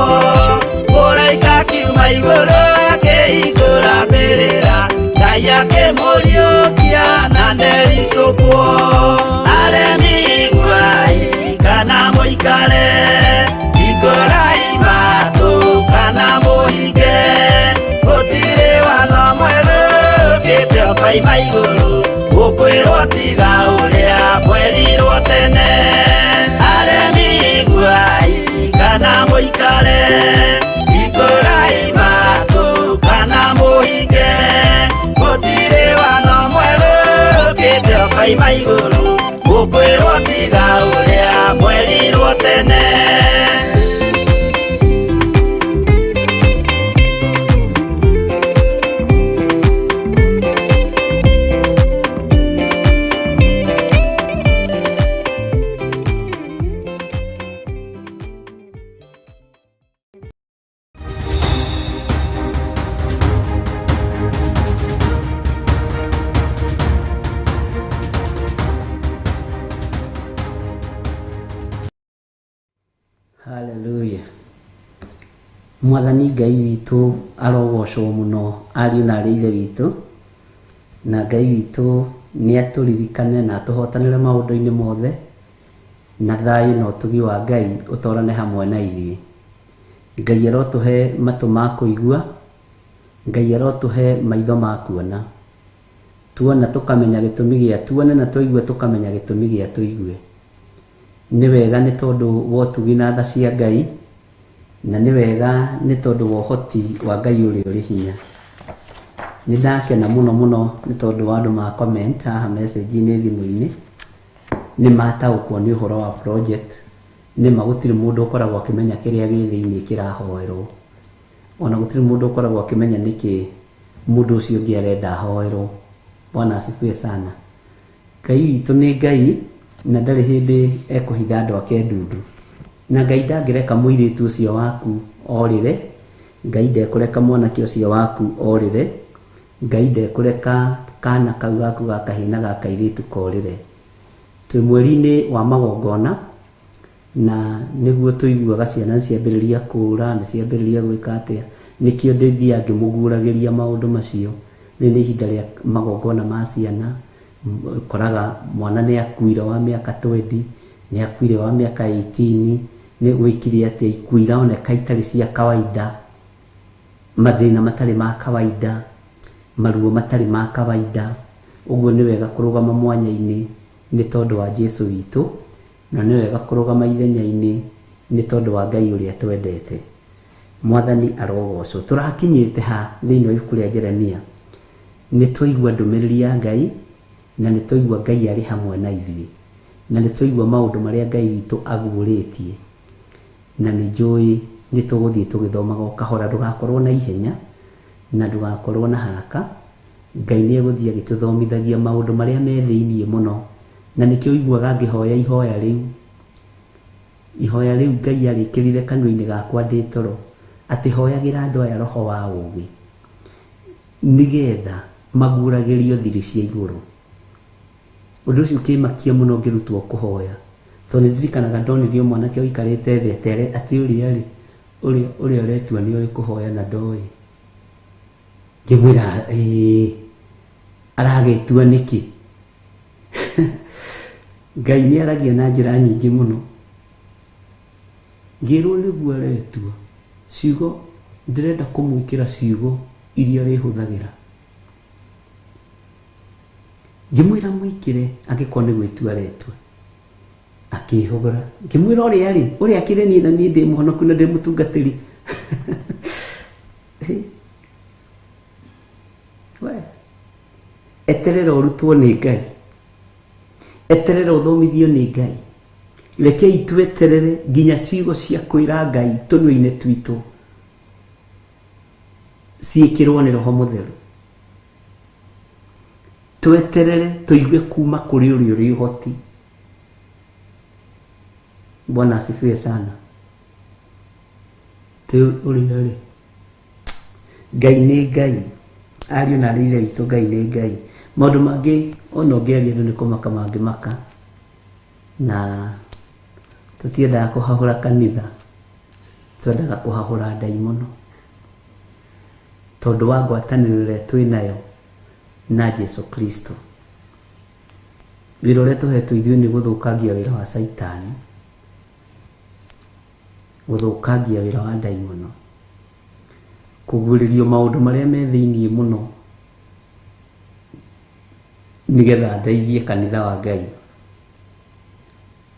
mũraika akiuma igũrũ akĩhingũra mbĩrĩra Ngai akĩmũriũkia na ndericũkwo aremi iguai kana mũikare ikũrai matũ kana mũhinge gũtirĩ watho mwerũ ũkĩte ũkoima igũrũ mũkwĩrwo tiga ũrĩa mwerirwo tene aremi iguai kana mũikare ikũrai matũ kana mũhinge gũtirĩ watho mwerũ ũkĩte ũkoima igũrũ mũkwĩrwo tiga ũrĩa mwerirwo tene. Hallelujah. Mwathani Ngai witũ arogocwo mũno ariũ na arĩ ithe witũ na Ngai witũ nĩ atũririkane na atũhotanĩre maũndũ-inĩ mothe na thayũ na ũtugi wa Ngai ũtwarane hamwe na ithuĩ. Ngai arotũhe matũ ma kũigua, Ngai arotũhe maitho ma kuona, tuona tũkamenya gĩtũmi gĩa tuone na twaigua tũkamenya gĩtũmi gĩa tũigue. Nĩ wega nĩ tondũ wa ũtugi na tha cia Ngai na nĩ wega nĩ tondũ wa ũhoti wa Ngai ũrĩa ũrĩ hinya. Nĩ ndakena mũno mũno nĩ tondũ wa andũ ma comment haha message-inĩ thimũ-inĩ nĩ mataũkwo nĩ ũhoro wa project nĩ ma gũtirĩ mũndũ ũkoragwo akĩmenya kĩrĩa gĩ thĩinĩ kĩrahoerwo ona gũtirĩ mũndũ ũkoragwo akĩmenya nĩkĩ mũndũ ũcio ũngĩ arenda ahoerwo. Bwana asifiwe sana. Ngai witũ nĩ Ngai na ndarĩ hĩndĩ ekũhitha andũ ake ndundu na Ngai ndangĩreka mũirĩtu ũcio waku orĩre, Ngai ndekũreka mwanake ũcio waku orĩre, Ngai ndekũreka kana kau gaku ga kahĩĩ na ga kairĩtu korĩre. Twĩ mweri-inĩ wa magongona na nĩguo tũiguaga ciana nĩ ciambĩrĩria kũũra nĩ ciambĩrĩria gwĩka atĩa nĩkĩo ndĩthiaga ngĩmũguũragĩria maũndũ macio. Rĩrĩ nĩ ihinda rĩa magongona ma ciana, ũkoraga mwana nĩ akuire wa mĩaka 20, nĩ akuire wa mĩaka 18, nĩ gwĩkire atĩa ikuũ ironeka itarĩ cia kawaida, mathĩna matarĩ ma kawaida, maruo matarĩ ma kawaida. Ũguo nĩ wega kũrũgama mwanya-inĩ nĩ tondũ wa Jesũ witũ na nĩ wega kũrũgama ithenya-inĩ Nĩ tondũ wa Ngai ũrĩa twendete. Mwathani arogocwo. Tũrakinyĩte ha thĩinĩ wa ibuku rĩa Jeremia? Nĩ twaigua ndũmĩrĩri ya Ngai, na nĩ twaigua Ngai arĩ hamwe na ithuĩ, na nĩ twaigua maũndũ marĩa Ngai witũ aguũrĩtie, na nĩ njũĩ nĩ tũgũthiĩ tũgĩthomaga o kahora. Ndũgakorwo na ihenya na ndũgakorwo na haraka. Ngai nĩ egũthiĩ agĩtũthomithagia maũndũ marĩa me thĩiniĩ mũno, na nĩkĩo ũiguaga ngĩhoya ihoya rĩu. Ihoya rĩu Ngai arĩkĩrire kanua-inĩ gakwa ndĩ toro, atĩ hoyagĩra andũ aya roho wa ũũgĩ, nĩgetha maguũragĩrio thiri cia igũrũ. Ũndũ ũcio ũkĩmakia mũno ngĩrutwo kũhoya, tondũ nĩ ndirikanaga ndonirio mwanake ũikarĩte thĩ atere atĩ ũrĩa rĩ, ũrĩa ũrĩa ũretua nĩ oĩ kũhoya na ndoĩ. Ngĩmwĩra ĩĩ, aragĩtua nĩkĩ? Ngai nĩ aragia na njĩra nyingĩ mũno. Ngĩrwo nĩguo aretua ciugo, ndĩrenda kũmwĩkĩra ciugo iria arĩhũthagĩra. Ngĩmwĩra mwĩkĩre angĩkorwo nĩ gwĩtua aretua. Akĩhũgũra. Ngĩmwĩra ũrĩa rĩ, ũrĩa akĩrĩ niĩ na niĩ ndĩ mũhonoku na ndĩ mũtungatĩri. We. Eterera ũrutwo nĩ Ngai. Eterera ũthomithio nĩ Ngai. Rekei tweterere nginya ciugo cia kwĩra Ngai tũnua-inĩ twitũ ciĩkĩrwo nĩ Roho Mũtheru. Tweterere tũigue kuma kũrĩ ũrĩa ũrĩ ũhoti. Bwana asifiwe sana. Tĩ ũrĩa rĩ, Ngai nĩ Ngai, ariũ na aarĩ a Ithe witũ Ngai nĩ Ngai. Maũndũ mangĩ ona ũngĩaria andũ nĩ kũmaka mangĩmaka, na tũtiendaga kũhahũra kanitha, twendaga kũhahũra ndaimono, tondũ wa ngwatanĩro ĩrĩa twĩ nayo na Jesu Kristo. Wĩra ũrĩa tũhetwo ithuĩ nĩ gũthũkangia wĩra wa Caitani, gũthũkangia wĩra wa ndaimono, kũguũrĩrio maũndũ marĩa me thĩiniĩ mũno nĩgetha ndeithie kanitha wa Ngai.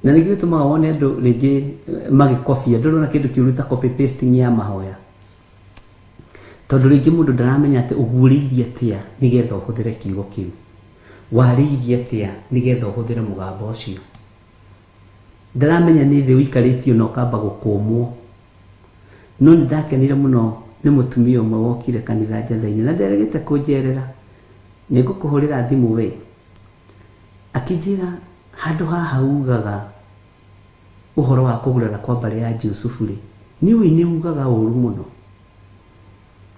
Na nĩkĩo gĩtũmaga wone andũ rĩngĩ magĩkobia, ndũrĩ wona kĩndũ kĩũru ta copy pasting ya mahoya, tondũ rĩngĩ mũndũ ndaramenya atĩ ũguũrĩirie atĩa nĩgetha ũhũthĩre kiugo kĩu, warĩirie atĩa nĩgetha ũhũthĩre mũgambo ũcio. Ndaramenya nĩ thĩ ũikarĩtio na ũkamba gũkũmwo. No nĩ ndakenire mũno nĩ mũtumia ũmwe wokire kanitha njatha-inĩ na nderegete kũnjerera. Nĩ ngũkũhũrĩra thimũ we. Akĩnjĩra handũ haha ugaga ũhoro wa kũgurara kwa mbarĩ ya Jusufu rĩ, nĩ ũĩ nĩ ugaga ũru mũno.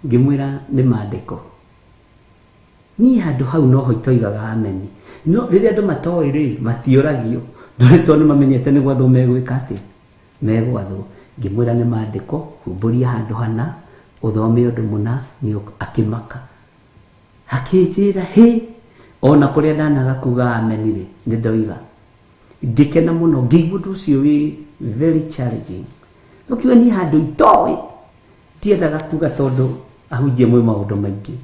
Ngĩmwĩra nĩ mandĩko. Niĩ handũ hau noho itoigaga ameni. No rĩrĩa andũ matoĩ rĩ, matiũragio. No rĩu tondũ nĩ mamenyete nĩ gwathwo megwĩka atĩa? Megwathwo. Ngĩmwĩra nĩ mandĩko, humbũria handũ hana, ũthome ũndũ mũna, nĩ akĩmaka. Akĩnjĩra hĩ, ona kũrĩa ndanaga kuga ameni rĩ, nĩ ndoiga. Ngĩkena mũno, ngĩigua ũndũ ũcio wĩ very challenging. Ũkiuga niĩ handũ itoĩ, ndiendaga kuga tondũ ahunjia mwĩ maũndũ maingĩ.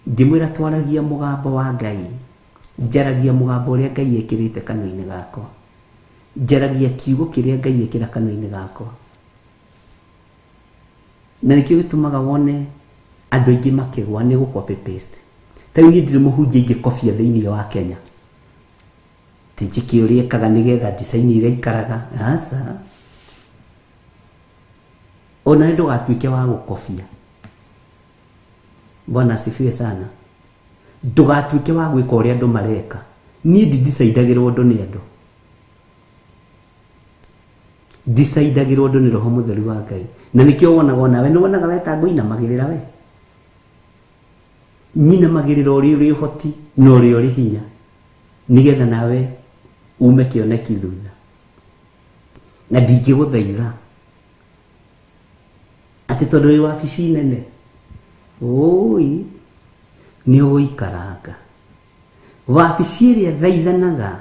Ngĩmwĩra twaragia mũgambo wa Ngai, njaragia mũgambo ũrĩa Ngai ekĩrĩte kanua-inĩ gakwa, njaragia kiugo kĩrĩa Ngai ekĩra kanua-inĩ gakwa. Na nĩkĩo gĩtũmaga wone andũ aingĩ makĩgwa nĩ gũ copy paste. Ta rĩu niĩ ndirĩ mũhunjia ingĩkobia thĩinĩ wa Kenya. Ti njĩke ũrĩa ekaga nĩgetha design ĩrĩa aikaraga, aca. Ona ndũgatuĩke wa gũkobia. Bwana asifiwe sana. Ndũgatuĩke wa gwĩka ũrĩa andũ mareka. Niĩ ndidicaidagĩrwo ũndũ nĩ andũ. Ndicaidagĩrwo ũndũ nĩ Roho Mũtheru wa Ngai. Na nĩkĩo wonaga onawe, nĩ wonaga we ta ngũinamagĩrĩra we. Nyinamagĩrĩra ũrĩa ũrĩ ũhoti na ũrĩa ũrĩ hinya, nĩgetha nawe ume kĩoneki thutha. Na ndingĩgũthaitha atĩ tondũ wĩ wabici nene, ũi nĩ ũgũikaranga. Wabici ĩrĩa thaithanaga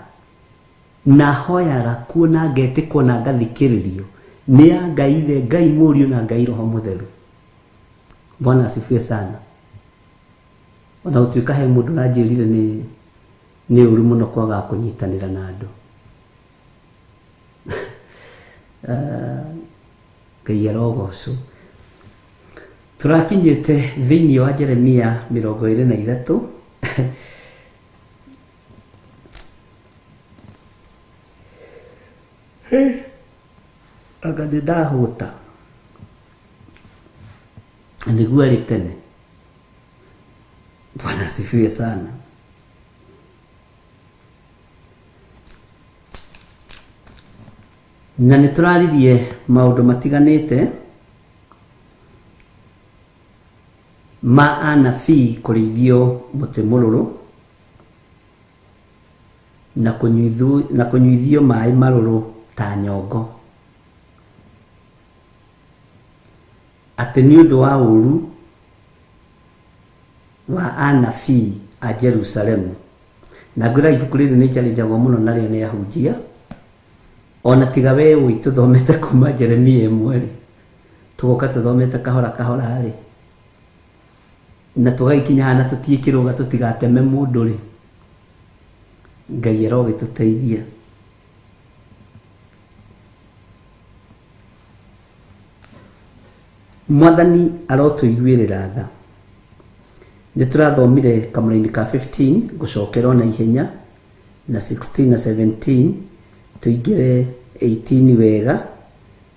na hoyaga kuo na ngetĩkwo na ngathikĩrĩrio nĩ ya Ngai Ithe, Ngai Mũriũ na Ngai Roho Mũtheru. Bwana asifiwe sana. Ona gũtuĩka he mũndũ ũranjĩrire nĩ ũru mũno kwaga kũnyitanĩra na andũ. Ngai arogocwo. Tũrakinyĩte thĩinĩ wa Jeremia 23. Anga nĩ ndahũta. Nĩguo arĩ tene. Bwana asifiwe sana. Na nĩ tũraririe maũndũ matiganĩte ma anabii kũrĩithio mũtĩ mũrũrũ na kũnyuithio maĩ marũrũ ta nyongo, atĩ nĩ ũndũ wa ũũru wa anabii a Jerusalemu. Na ngwĩra ibuku rĩrĩ nĩ njarĩnjagwo mũno narĩo nĩ ahunjia, ona tiga we ũĩ tũthomete kuma Jeremia 1 rĩ, tũgoka tũthomete kahora kahora rĩ, na tũgagĩkinya haha na tũtiĩkĩrũga tũtigateme mũndũ rĩ, Ngai arogĩtũteithia. Mwathani arotũiguĩrĩra tha. Nĩ tũrathomire kamũraini ka 15, ngũcokera ona ihenya, na 16 na 17, tũingĩre 18 wega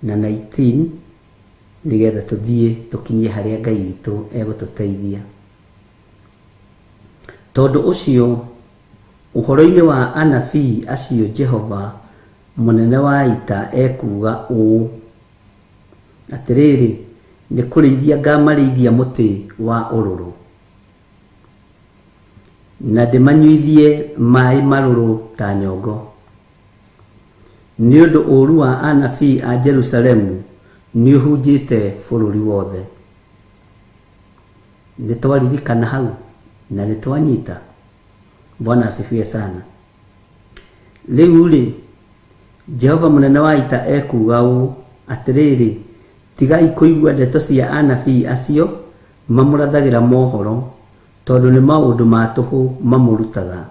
na 19, nĩgetha tũthiĩ tũkinyie harĩa Ngai witũ egũtũteithia. Tondũ ũcio ũhoro-inĩ wa anabii acio Jehova mũnene wa ita ekuuga ũũ, atĩrĩrĩ, nĩ kũrĩithia ngamarĩithia mũtĩ wa ũrũrũ, na ndĩmanyuithie maĩ marũrũ ta nyongo. Nĩ ũndũ ũũru wa anabii a Jerusalemu nĩũhunjĩte bũrũri wothe. Nĩ twaririkana hau na nĩ twanyita. Bwana asifiwe sana. Rĩu rĩ, Jehova mũnene wa ita ekuuga ũũ, atĩrĩrĩ, tigai kũigua ndeto cia anabii acio mamũrathagĩra mohoro, tondũ nĩ maũndũ ma tũhũ mamũrutaga,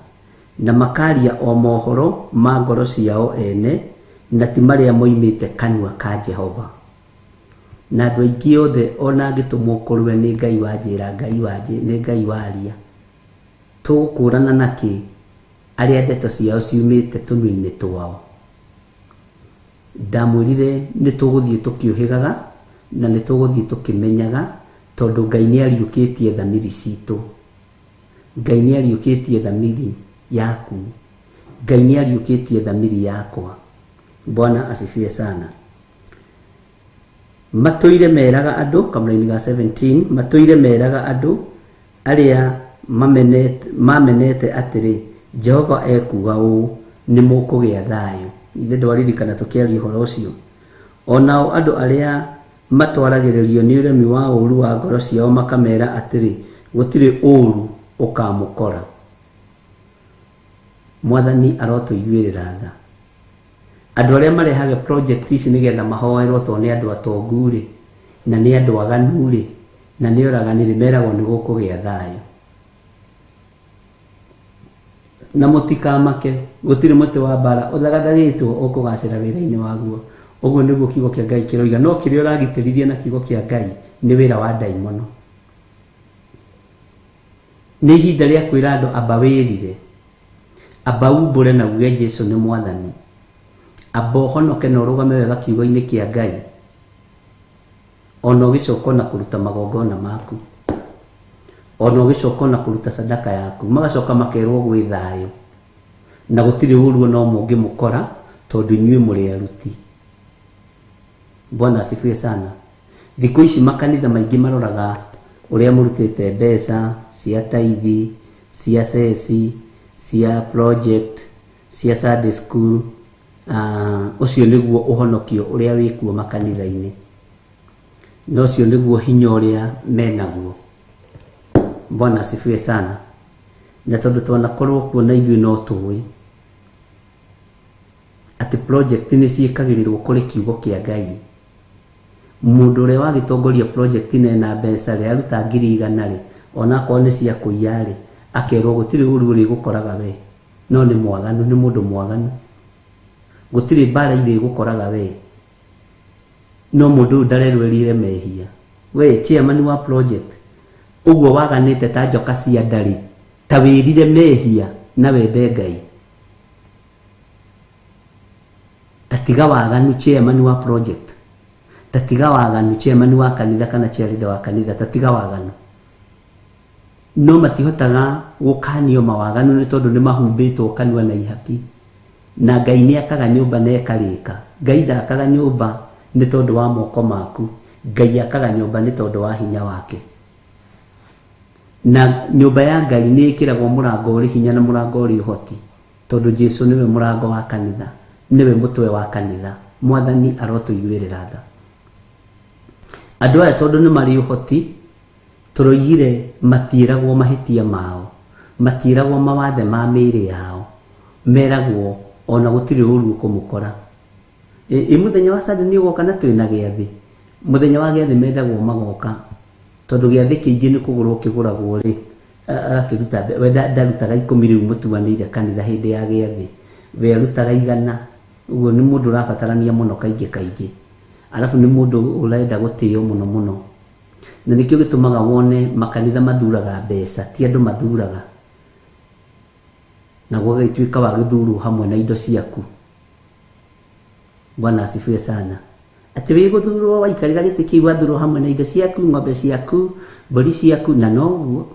na makaria o mohoro ma ngoro ciao ene, na ti marĩa moimĩte kanua ka Jehova. Na andũ aingĩ othe ona angĩtũmwo kũrĩ we nĩ Ngai wanjĩra, Ngai wanjĩ, nĩ Ngai waria, tũgũkũrana nakĩ arĩa ndeto ciao ciumĩte tũnua-inĩ twao. Ndamwĩrire nĩ tũgũthiĩ tũkĩũhĩgaga na nĩ tũgũthiĩ tũkĩmenyaga, tondũ Ngai nĩ ariũkĩtie thamiri citũ. Ngai nĩ ariũkĩtie thamiri yaku. Ngai nĩ ariũkĩtie thamiri yakwa. Bwana asifiwe sana. Matũire meraga andũ, kamũraini ga 17, matũire meraga andũ arĩa mamenete atĩrĩ, Jehova ekuuga ũũ, nĩ mũkũgĩa thayũ. Ithe ndwaririkana tũkĩaria ũhoro ũcio. Onao andũ arĩa matwaragĩrĩrio nĩ ũremi wa ũũru wa ngoro ciao makamera atĩrĩ, gũtirĩ ũũru ũkamũkora. Mwathani arotũiguĩrĩra tha. Andũ arĩa marehaga project ici nĩgetha mahoerwo tondũ nĩ andũ atongu rĩ, na nĩ andũ aganu rĩ, na nĩ oragani rĩ, meragwo nĩ gũkũgĩa thayũ. Na mũtikamake, gũtirĩ mũtĩ wa mbara ũthagathagĩtwo ũkũgacĩra wĩra-inĩ waguo. Ũguo nĩguo kiugo kĩa Ngai kĩroiga. No kĩrĩa ũragitĩrithia na kiugo kĩa Ngai nĩ wĩra wa ndaimono. Nĩ ihinda rĩa kwĩra andũ amba wĩrire, amba umbũre na uge Jesu nĩ Mwathani, amba ũhonoke na ũrũgame wega kiugo-inĩ kĩa Ngai, ona ũgĩcoka ona kũruta magongona maku, ona ũgĩcoka ona kũruta sadaka yaku, magacoka makerwo gwĩ thayũ na gũtirĩ ũru ona ũmwe ũngĩmũkora tondũ inyuĩ mũrĩ aruti. Bwana asifiwe sana. Thikũ ici makanitha maingĩ maroraga ũrĩa mũrutĩte mbeca cia taithi, cia ceci, cia project, cia Sunday school. Ũcio nĩguo ũhonokio ũrĩa wĩkuo makanitha-inĩ, na ũcio nĩguo hinya ũrĩa menaguo. Bwana asifiwe sana. Na tondũ twanakorwo kuo na ithuĩ no tũĩ atĩ project nĩ ciĩkagĩrĩrwo kũrĩ kiugo kĩa Ngai. Mũndũ ũrĩa wagĩtongoria project na ena mbeca rĩ, aruta 100,000 rĩ, onakorwo nĩ cia kũiya rĩ, akerwo gũtirĩ ũru ũrĩgũkoraga we, no nĩ mwaganu, nĩ mũndũ mwaganu. Gũtirĩ mbara irĩgũkoraga we, No mũndũ ũyũ ndarerwo mehia. We chairman wa project ũguo waganĩte ta njoka cia ndarĩ, ta wĩrire mehia na wende Ngai. Tatiga waganu chairman wa project, tatiga waganu chairman wa kanitha kana chairleader wa kanitha, tatiga waganu. No matihotaga gũkanio mawaganu nĩ tondũ nĩ mahumbĩtwo kanua na ihaki. Na Ngai nĩ akaga nyũmba na ĩkarĩka. Ngai ndakaga nyũmba nĩ tondũ wa moko maku, Ngai akaga nyũmba nĩ tondũ wa hinya wake. Na nyũmba ya Ngai nĩ ĩkĩragwo mũrango ũrĩ hinya na mũrango ũrĩ ũhoti, tondũ Jesu nĩwe mũrango wa kanitha, nĩwe mũtwe wa kanitha. Mwathani arotũiguĩrĩra tha. Andũ aya tondũ nĩ marĩ ũhoti, tũroigire matiĩragwo mahĩtia mao, matiĩragwo mawathe ma mĩĩrĩ yao, meragwo ona gũtirĩ ũru ũkũmũkora. Ĩ mũthenya wa Sunday nĩ ũgoka na twĩna gĩathĩ. Mũthenya wa gĩathĩ mendagwo magoka, tondũ gĩathĩ kĩingĩ nĩ kũgũrwo kĩgũragwo rĩ, agakĩruta we ndarutaga 10 rĩu mũtuanĩire kanitha hĩndĩ ya gĩathĩ, we arutaga 100. Ũguo nĩ mũndũ ũrabatarania mũno kaingĩ kaingĩ, arabu nĩ mũndũ ũrenda gũtĩo mũno mũno. Na nĩkĩo gĩtũmaga wone makanitha mathuraga mbeca, ti andũ mathuraga, na gũgagĩtuĩka wa gĩthurwo hamwe na indo ciaku. Bwana asifiwe sana. Atĩ wĩ gũthurwo waikarĩra gĩtĩ kĩu wathurwo hamwe na indo ciaku, ng'ombe ciaku, mbũri ciaku, na noguo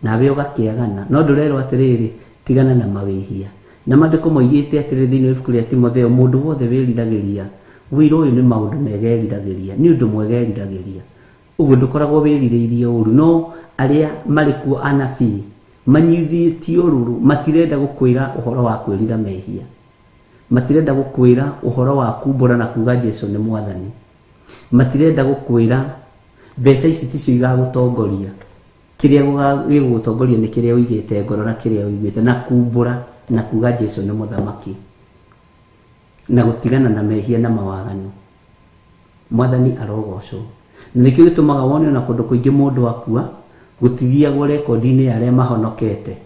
nawe ũgakĩagana. No ndũrerwo atĩrĩrĩ, tigana na mawĩhia. Na maandĩko moigĩte atĩrĩ thĩinĩ wa ibuku rĩa Timotheo, mũndũ wothe wĩriragĩria wĩra ũyũ nĩ maũndũ mega eriragĩria, nĩ ũndũ mwega eriragĩria. Ũguo ndũkoragwo wĩrirĩirie ũru. No arĩa marĩ kuo anabii manyuithĩtio ũrũrũ, matirenda gũkwĩra ũhoro wa kwĩrira mehia, matirenda gũkwĩra ũhoro wa kumbũra na kuga Jesu nĩ mwathani, matirenda gũkwĩra mbeca ici ticio igagũtongoria. Kĩrĩa gĩgũgũtongoria nĩ kĩrĩa ũigĩte ngoro na kĩrĩa ũiguĩte, na kumbũra na kuga Jesu nĩ mũthamaki, na gũtigana na mehia na mawaganu. Mwathani arogocwo. Na nĩkĩo gĩtũmaga wone ona kũndũ kũingĩ mũndũ akua gũtithiagwo rekondi-inĩ ya arĩa mahonokete.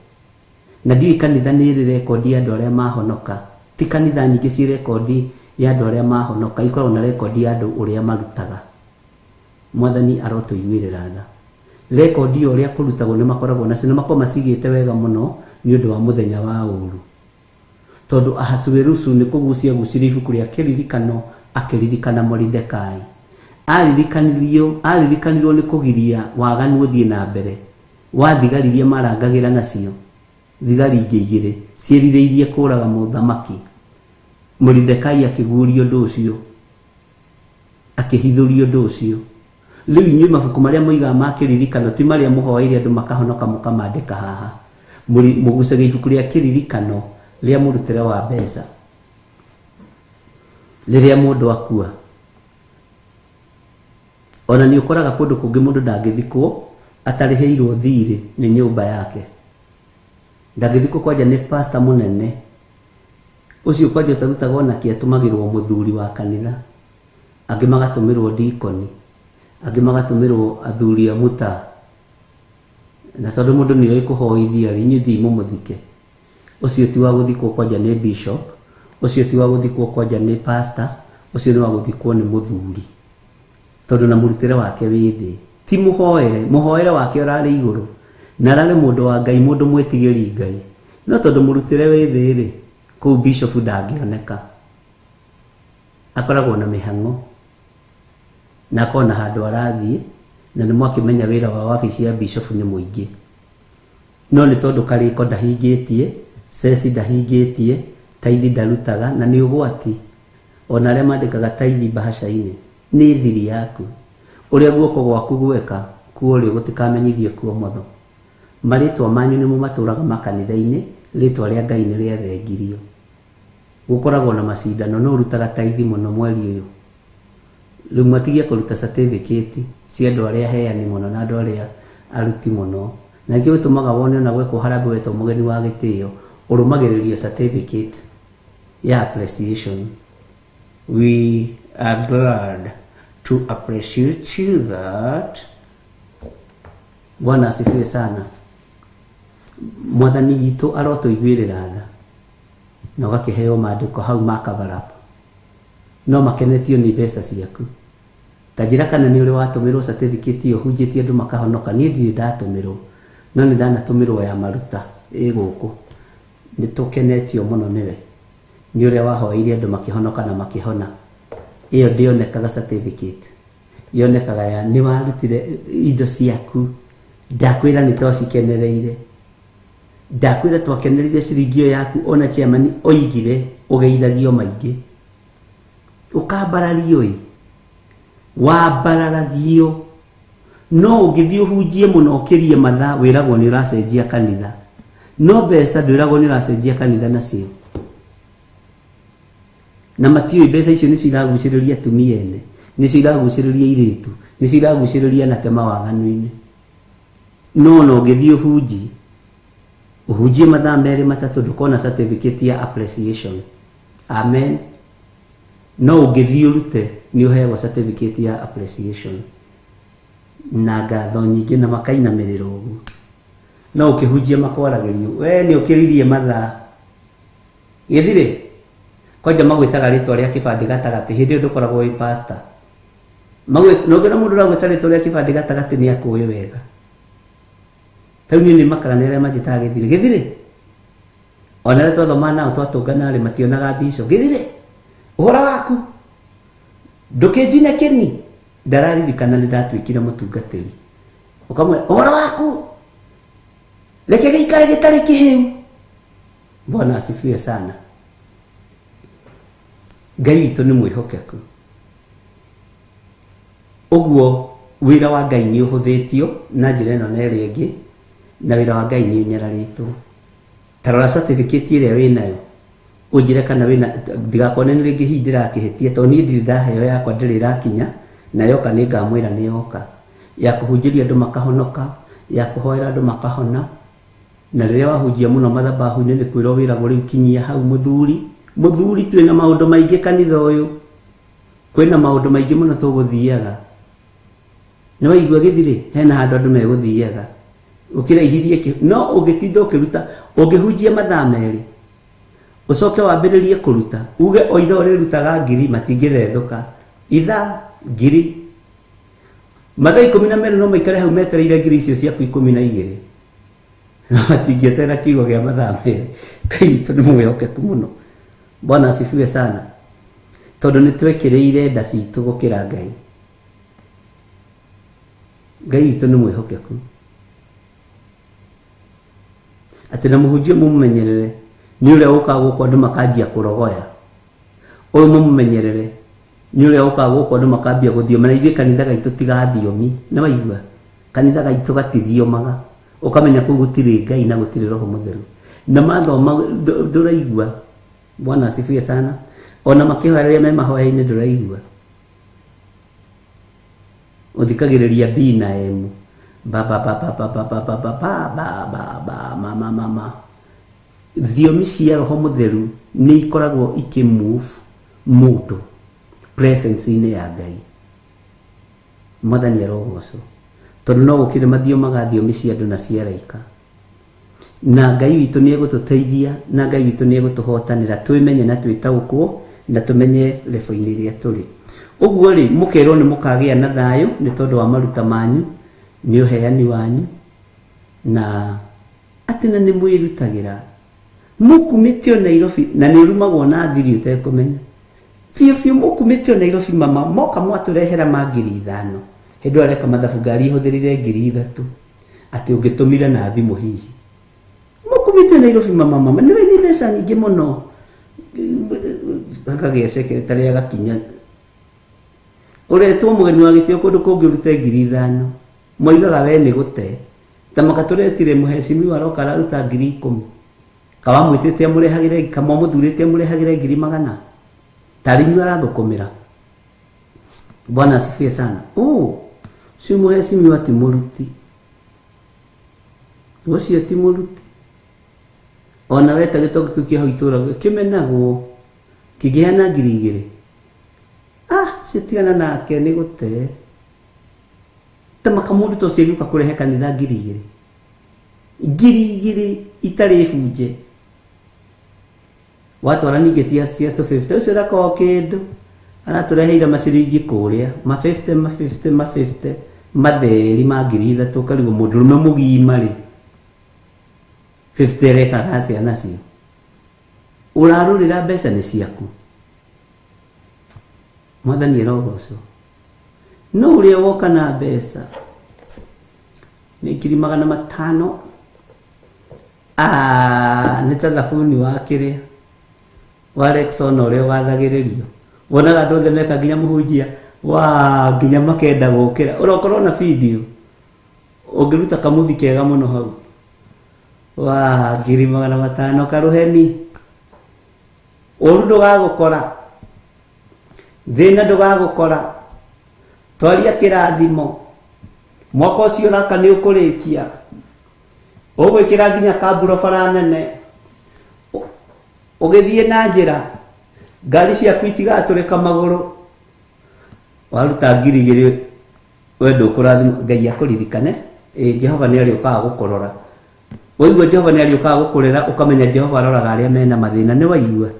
Na ndiũĩ kanitha nĩ ĩrĩ rekondi ya andũ arĩa mahonoka. Ti kanitha nyingĩ ciĩ rekondi ya andũ arĩa mahonoka, ikoragwo na rekondi ya andũ ũrĩa marutaga. Mwathani arotũiguĩrĩra tha. Rekondi ya ũrĩa kũrutagwo nĩ makoragwo nacio, nĩ makoragwo macigĩte wega mũno nĩ ũndũ wa mũthenya wa ũru. Tondũ Ahasuerusu nĩ kũgucia gucirie ibuku rĩa kĩririkano, akĩririkana Moridekai. Aririkanirwo nĩ kũgiria waganu ũthiĩ na mbere wa thigari iria marangagĩra nacio, thigari ingĩ igĩrĩ ciĩrirĩirie kũraga mũthamaki. Moridekai akĩguũria ũndũ ũcio, akĩhithũria ũndũ ũcio. Rĩu inyuĩ mabuku marĩa moigaga ma kĩririkano ti marĩa mũhoeire andũ makahonoka mũkamandĩka haha. Mũgucagia ibuku rĩa kĩririkano rĩa mũrutĩre wa mbeca rĩrĩa mũndũ akua. Ona nĩ ũkoraga kũndũ kũngĩ mũndũ ndangĩthikwo atarĩhĩirwo thirĩ nĩ nyũmba yake. Ndangĩthikwo kwanja nĩ pastor mũnene ũcio kwanja ũtarutaga onake, atũmagĩrwo mũthuri wa kanitha, angĩ magatũmĩrwo dikoni, angĩ magatũmĩrwo athuri a mũtaa. Na tondũ mũndũ nĩoĩ kũhoithia rĩ, inyuĩ thiĩ mũmũthike. Ũcio ti wa gũthikwo kwanja nĩ bishop, ũcio ti wa gũthikwo kwanja nĩ pastor, ũcio nĩ wa gũthikwo nĩ mũthuri, tondũ na mũrutĩre wake wĩ thĩ. Ti mũhoere, mũhoere wake ũrarĩ igũrũ, na ararĩ mũndũ wa Ngai, mũndũ mwĩtigĩri Ngai. No tondũ mũrutĩre wĩ thĩ rĩ, kũu bishop ndangĩoneka, akoragwo na mĩhang'o na akoragwo na handũ arathiĩ, na nĩ mwakĩmenya wĩra wa wabici ya bishop nĩ mũingĩ. No nĩ tondũ karĩko ndahingĩtie, ceci ndahingĩtie, taithi ndarutaga, na nĩ ũgwati. Ona arĩa mandĩkaga taithi mbahaca-inĩ nĩ thiri yaku. Ũrĩa guoko gwaku gweka kuo rĩ, gũtikamenyithie kuo motho. Marĩtwa manyu nĩmo matũraga makanitha-inĩ, rĩtwa rĩa Ngai nĩ rĩathengirio. Gũkoragwo na macindano, no ũrutaga taithi mũno mweri ũyũ. Rĩu mwatigie kũruta certificate cia andũ arĩa heani mũno na andũ arĩa aruti mũno. Na nĩkĩo gĩtũmaga wone ona gwekwo harambee wetwo mũgeni wa gĩtĩo, ũrũmagĩrĩria certificate ya appreciation. We are glad to appreciate you that. Bwana asifiwe sana. Mwathani witũ arotũiguĩrĩra tha, na ũgakĩheo maandĩko hau ma cover up. No makenetio nĩ mbeca ciaku. Ta njĩra kana nĩ ũrĩ watũmĩrwo certificate ĩyo hunjĩtie andũ makahonoka. Niĩ ndirĩ ndatũmĩrwo, no nĩ ndanatũmĩrwo ya maruta ĩ gũkũ. Nĩ tũkenetio mũno nĩwe nĩ ũrĩa wahoeire andũ makĩhonoka na makĩhona. Ĩyo ndĩonekaga certificate, yonekaga ya nĩ warutire indo ciaku. Ndakwĩra nĩ twacikenereire, ndakwĩra twakenereire ciringi ĩyo yaku. Ona chairman oigire ũgeithagio maingĩ, ũkambarario ĩ wambararagio. No ũngĩthiĩ ũhunjie mũno ũkĩrie mathaa, wĩragwo nĩ ũracenjia kanitha, no mbeca ndwĩragwo nĩ ũracenjia kanitha nacio. Na matiũĩ mbeca icio nĩcio iragucĩrĩria atumia ene, nĩcio iragucĩrĩria airĩtu, nĩcio iragucĩrĩria anake mawaganu-inĩ. No ona ũngĩthiĩ ũhunjie, ũhunjie mathaa merĩ matatũ, ndũkona certificate ya appreciation. Amen. No ũngĩthiĩ ũrute, nĩ ũheagwo certificate ya appreciation na ngatho nyingĩ na makainamĩrĩra ũguo. No ũkĩhunjia makwaragĩrio, we nĩ ũkĩririe mathaa gĩthirĩ kwanja magwĩtaga rĩtwa rĩa kĩbandĩ gatagatĩ. Hĩndĩ ĩyo ndũkoragwo wĩ pastor. Na ũngĩona mũndũ ũragwĩta rĩtwa rĩa kĩbandĩ gatagatĩ, nĩ akũĩ wega. Tarĩu niĩ nĩ makaga nĩ arĩa manjĩtaga gĩthirĩ. Gĩthirĩ ona arĩa twathoma nao twatũngana rĩ, mationaga mbico. Gĩthirĩ, ũhoro waku ndũkĩnjine kĩni. Ndararirikana nĩ ndatuĩkire mũtungatĩri, ũkamwĩra ũhoro waku reke gĩikare gĩtarĩ kĩhĩu. Bwana asifiwe sana. Ngai witũ nĩ mwĩhokeku. Ũguo wĩra wa Ngai nĩ ũhũthĩtio na njĩra ĩno na ĩrĩa ĩngĩ, na wĩra wa Ngai nĩ ũnyararĩtwo. Ta rora certificate ĩrĩa wĩnayo, ũnjĩre kana wĩna, ndigakuone nĩ rĩngĩ hihi ndĩrakĩhĩtia, tondũ niĩ ndirĩ ndaheo yakwa, ndĩrĩ ĩrakinya, na yoka nĩ ngamwĩra nĩ yoka, ya kũhunjĩria andũ makahonoka, ya kũhoera andũ makahona. Na rĩrĩa wahunjia mũno mathabahu-inĩ, nĩ kwĩrwo wĩragwo rĩu kinyia hau. Mũthuri, mũthuri, twĩna maũndũ maingĩ kanitha ũyũ, kwĩna maũndũ maingĩ mũno tũgũthiaga. Nĩ waigua gĩthirĩ, hena handũ andũ megũthiaga ũkĩraihithie kĩ. No ũngĩtinda ũkĩruta, ũngĩhunjia mathaa 2, ũcoke wambĩrĩrie kũruta, uge o ithaa ũrĩrutaga ngiri, matingĩthethũka. Ithaa ngiri, mathaa 12, no maikare hau metereire ngiri icio ciaku 12, na matingĩeterera kiugo gĩa mathaa 2. Ngai witũ nĩ mwĩhokeku mũno. Bwana asifiwe sana. Tondũ nĩ twekĩrĩire nda citũ gũkĩra Ngai. Ngai witũ nĩ mwĩhokeku. Atĩ na mũhunjia mũmũmenyerere nĩ ũrĩa ũkaga gũkũ andũ makanjia kũrogoya. Ũyũ mũmũmenyerere nĩ ũrĩa ũkaga gũkũ andũ makambia gũthioma. Na ithuĩ kanitha gaitũ tigathiomi, nĩ waigua? Kanitha gaitũ gatithiomaga. Ũkamenya kũu gũtirĩ Ngai na gũtirĩ Roho Mũtheru. Na mathoma ndũraigua. Bwana asifiwe sana. Ona makĩhoya, rĩrĩa me mahoya-inĩ, ndũraigua. Ũthikagĩrĩria B na M, ba ba ba ba ba ba ba ba ba ba ba ba ba ma ma ma ma. Thiomi cia Roho Mũtheru nĩ ikoragwo ikĩmove mũndũ presence-inĩ ya Ngai. Mwathani arogocwo, tondũ no gũkĩrĩ mathiomaga thiomi cia andũ na cia araika. Na Ngai witũ nĩ egũtũteithia, na Ngai witũ nĩ egũtũhotanĩra twĩmenye na twĩtaũkwo na tũmenye lebo-inĩ ĩrĩa tũrĩ. Ũguo rĩ, mũkerwo nĩ mũkagĩa na thayũ nĩ tondũ wa maruta manyu, nĩ ũheani wanyu, na atĩ na nĩ mwĩrutagĩra mũkumĩtio Nairobi, na nĩ ũrumagwo na thiri ũtekũmenya biũ biũ. Mũkumĩtio Nairobi, mama moka mwatũrehera ma 5,000. Hĩndĩ ĩyo areka mathabu, ngari ihũthĩrire 3,000, atĩ ũngĩtũmire na thimũ hihi. Mũkumĩtio Nairobi, mama, mama, nĩ nĩ mbeca nyingĩ mũno. Hakagĩa secretary agakinya, ũretwo mũgeni wa gĩtĩo kũndũ kũngĩ ũrute 5,000. Moigaga we nĩ gũte ta makatũretire mũhecimiwa, aroka araruta 10,000. Kawamwĩtĩte amũrehagĩre, kamwamũthurĩte amũrehagĩre ngiri magana, tarĩ inyuĩ arathũkũmĩra. Bwana asifiwe sana. Oh, ũcio mũhecimiwa ti mũruti, ũcio ti mũruti. Ona weta gĩtonga kĩu kĩa hau itũũra kĩmenagwo kĩngĩheana 2,000. Ah, ũcio tigana nake, nĩ gũte. Ta maka mũndũ ta ũcio agĩũka kũrehe kanitha 2,000, 2,000 itarĩ bunje, watwara ningĩ tia tia 250, ũcio ndakorwo kĩndũ. Aratũreheire maciringi kũrĩa ma 50 ma 50 ma 50 matheri ma 3,000 ũkarigwo mũndũrũme mũgima rĩ 50 arekaga atĩa nacio. Ũrarũrĩra mbeca nĩ ciaku. Mwathani arogocwo. No ũrĩa woka na mbeca nĩ 500,000 nĩ ta thabuni wa kĩrĩa wa Rexona ũrĩa ũgathagĩrĩrio. Wonaga andũ othe meka nginya mũhunjia wa nginya makenda gũkĩra. Ũrokorwo na video ũngĩruta kamuthi kega mũno hau wa 500,000 karũheni. Ũru ndũgagũkora, thĩna ndũgagũkora, twaria kĩrathimo. Mwaka ũcio ũraka nĩ ũkũrĩkia, ũgwĩkĩra nginya kamburo bara nene, ũgĩthiĩ na njĩra ngari ciaku itigatũrĩka magũrũ. Waruta 2,000 we ndũkũrathimwo. Ngai akũririkane. Jehova nĩ arĩũkaga gũkũrora. Waigua Jehova nĩ arĩũkaga gũkũrera, ũkamenya Jehova aroraga arĩa mena mathĩna. Nĩ waigua?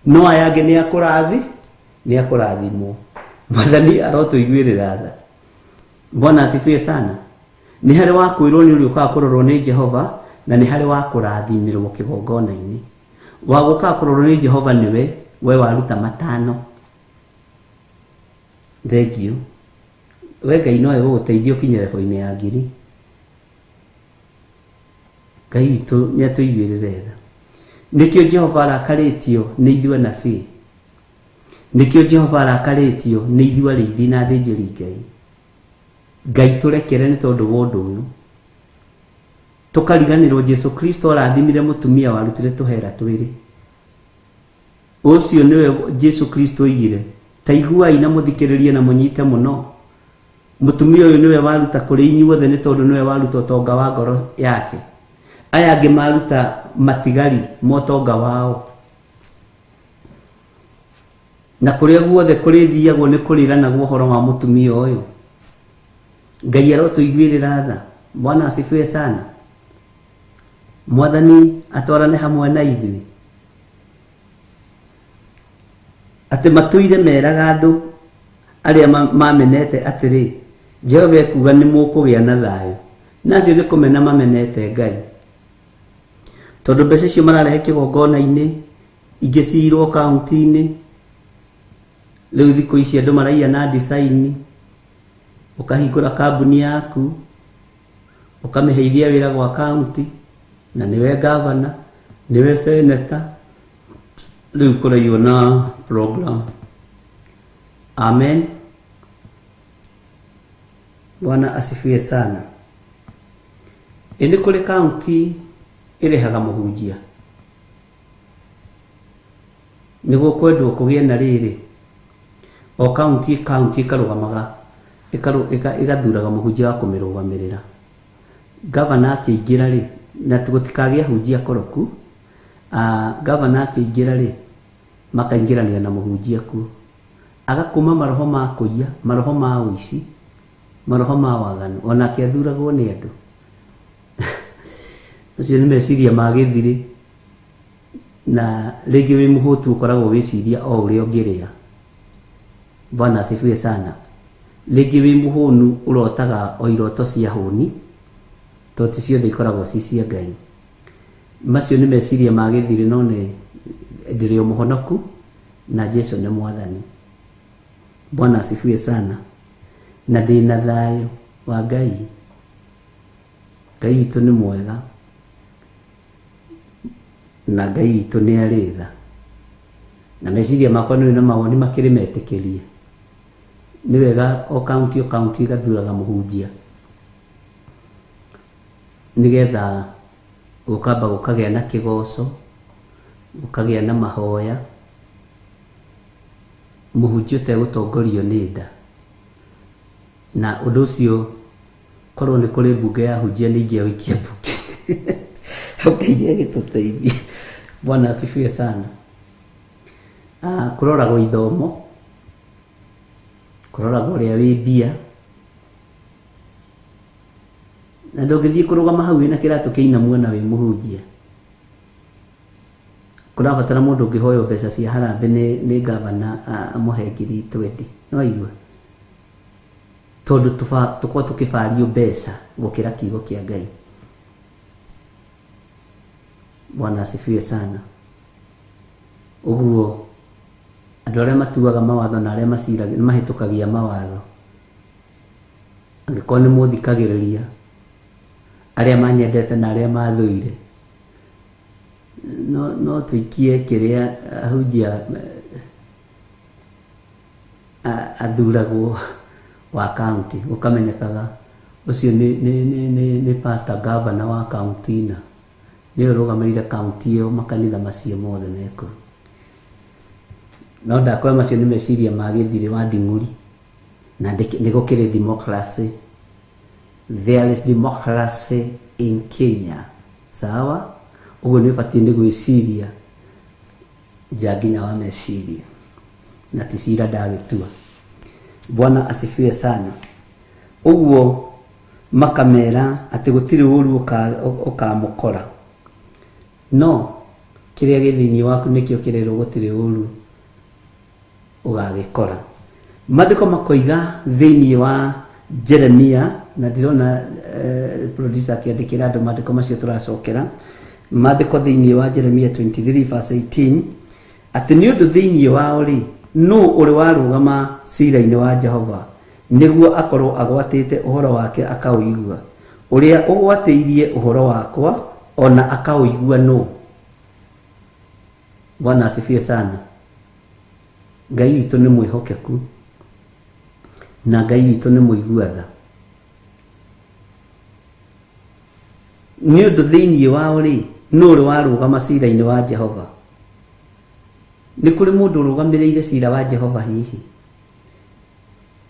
No aya angĩ nĩ akũrathi, nĩ akũrathimwo. Mwathani arotũiguĩrĩra tha. Bwana asifiwe sana. Nĩ harĩ wa kwĩrwo nĩ ũrĩũkaga kũrorwo nĩ Jehova, na nĩ harĩ wa kũrathimĩrwo kĩgongona-inĩ. Wa gũkaga kũrorwo nĩ Jehova nĩwe we waruta 5. Thank you. We Ngai no egũgũteithia ũkinye level-inĩ ya 1,000. Ngai witũ nĩ atũiguĩrĩre tha. Nĩkĩo Jehova arakarĩtio nĩ ithuĩ anabii. Nĩkĩo Jehova arakarĩtio nĩ ithuĩ arĩithi na athĩnjĩri Ngai. Ngai tũrekere nĩ tondũ wa ũndũ ũyũ. Tũkariganĩrwo Jesu Kristo arathimire mũtumia warutire tũhera twĩrĩ. Ũcio nĩwe Jesu Kristo oigire, ta iguai na mũthikĩrĩrie na mũnyite mũno. Mũtumia ũyũ nĩwe waruta kũrĩ inyuothe nĩ tondũ nĩwe waruta ũtonga wa ngoro yake. Aya angĩ maruta matigari ma ũtonga wao. Na kũrĩa guothe kũrĩthiagwo nĩ kũrĩranagwo ũhoro wa mũtumia ũyũ. Ngai arotũiguĩrĩra tha. Bwana asifiwe sana. Mwathani atwarane hamwe na ithuĩ. Atĩ matũire meraga andũ arĩa mamenete atĩrĩ, Jehova ekuuga nĩ mũkũgĩa na thayũ. Na acio nĩ kũmena mamenete Ngai. Tondũ mbeca icio mararehe kĩgongona-inĩ, ingĩ ciirwo kaunti-inĩ. Rĩu thikũ ici andũ maraiya na design. Ũkahingũra kambuni yaku, ũkamĩheithia wĩra gwa kaunti, na nĩwe gavana, nĩwe seneta. Rĩu kũraiywo na program. Amen. Bwana asifiwe sana. Ĩ nĩ kũrĩ kaunti ĩrĩhaga mũhunjia nĩguo kwendwo kũgĩe na rĩrĩ. O kaunti kaunti ĩkarũgamaga ĩgathuraga mũhunjia wa kũmĩrũgamĩrĩra. Gavana akĩingĩra rĩ, na gũtikagĩe ahunjia akoroku, gavana akĩingĩra rĩ, makaingĩrania na mũhunjia kuo. Agakũma maroho ma kũiya, maroho ma ũici, maroho ma waganu, onake athuragwo nĩ andũ. Macio nĩ meciria ma gĩthirĩ, na rĩngĩ wĩ mũhũtu ũkoragwo ũgĩciria o ũrĩa ũngĩrĩa. Bwana asifiwe sana. Rĩngĩ wĩ mũhũnu ũrotaga o iroto cia hũni, tondũ ti ciothe ikoragwo ci cia Ngai. Macio nĩ meciria ma gĩthirĩ, no nĩ ndĩrĩ o mũhonoku na Jesu nĩ mwathani. Bwana asifiwe sana. Na ndĩna thayũ wa Ngai. Ngai witũ nĩ mwega na Ngai witũ nĩ arĩ tha. Na meciria makwa nĩ na mawoni makĩrĩ metĩkĩrie. Nĩ wega o kaunti o kaunti ĩgathuraga mũhunjia nĩgetha gũkamba gũkagĩa na kĩgoco, gũkagĩa na mahoya. Mũhunjia ũtegũtongorio nĩ nda. Na ũndũ ũcio korwo nĩ kũrĩ mbunge ya ahunjia nĩ ingĩaũikia mbunge. Ngai agĩtũteithie. Bwana asifiwe sana. Kũroragwo ithomo, kũroragwo ũrĩa wĩ mbia. Na ndũngĩthiĩ kũrũgama hau wĩna kĩratũ kĩinamu ona wĩ mũhunjia. Kũrabatara mũndũ ũngĩhoywo mbeca cia harambee nĩ gavana amũhe 20,000. No aigua tondũ tũkorwo tũkĩbario mbeca gũkĩra kiugo kĩa Ngai. Bwana asifiwe sana. Ũguo andũ arĩa matuaga mawatho na arĩa maciragia mahĩtũkagia mawatho, angĩkorwo nĩ mũthikagĩrĩria, arĩa manyendete na arĩa mathũire, no tũikie kĩrĩa ahunjia athuragwo wa county, gũkamenyekaga ũcio nĩ pastor governor wa county na nĩwe ũrũgamĩrĩire county ĩyo, makanitha macio mothe mekũu. No ndakoya macio nĩ meciria ma gĩthirĩ wa nding'uri, na nĩ gũkĩrĩ democracy. There is democracy in Kenya. Sawa? Ũguo nĩ ũbatiĩ nĩ gwĩciria nja nginya wa meciria, na ti cira ndagĩtua. Bwana asifiwe sana. Ũguo makamera atĩ gũtirĩ ũru ũkamũkora, no kĩrĩa gĩ thĩinĩ waku nĩkĩo kĩrerwo gũtirĩ ũru ũgagĩkora. Maandĩko makoiga thĩinĩ wa Jeremia, na ndĩrona producer akĩandĩkĩra andũ maandĩko macio tũracokera. Maandĩko thĩinĩ wa Jeremia 23 verse 18 atĩ nĩ ũndũ thĩinĩ wao rĩ, nũ ũrĩ warũgama cira-inĩ wa Jehova nĩguo akorwo agwatĩte ũhoro wake akaũigua? Ũrĩa ũgwatĩirie ũhoro wakwa ona akaũigua nũ? Bwana asifiwe sana. Ngai witũ nĩ mwĩhokeku na Ngai witũ nĩ mũigua tha. Nĩ ũndũ thĩinĩ wao rĩ, nũ ũrĩ warũgama cira-inĩ wa Jehova? Nĩ kũrĩ mũndũ ũrũgamĩrĩire cira wa Jehova hihi?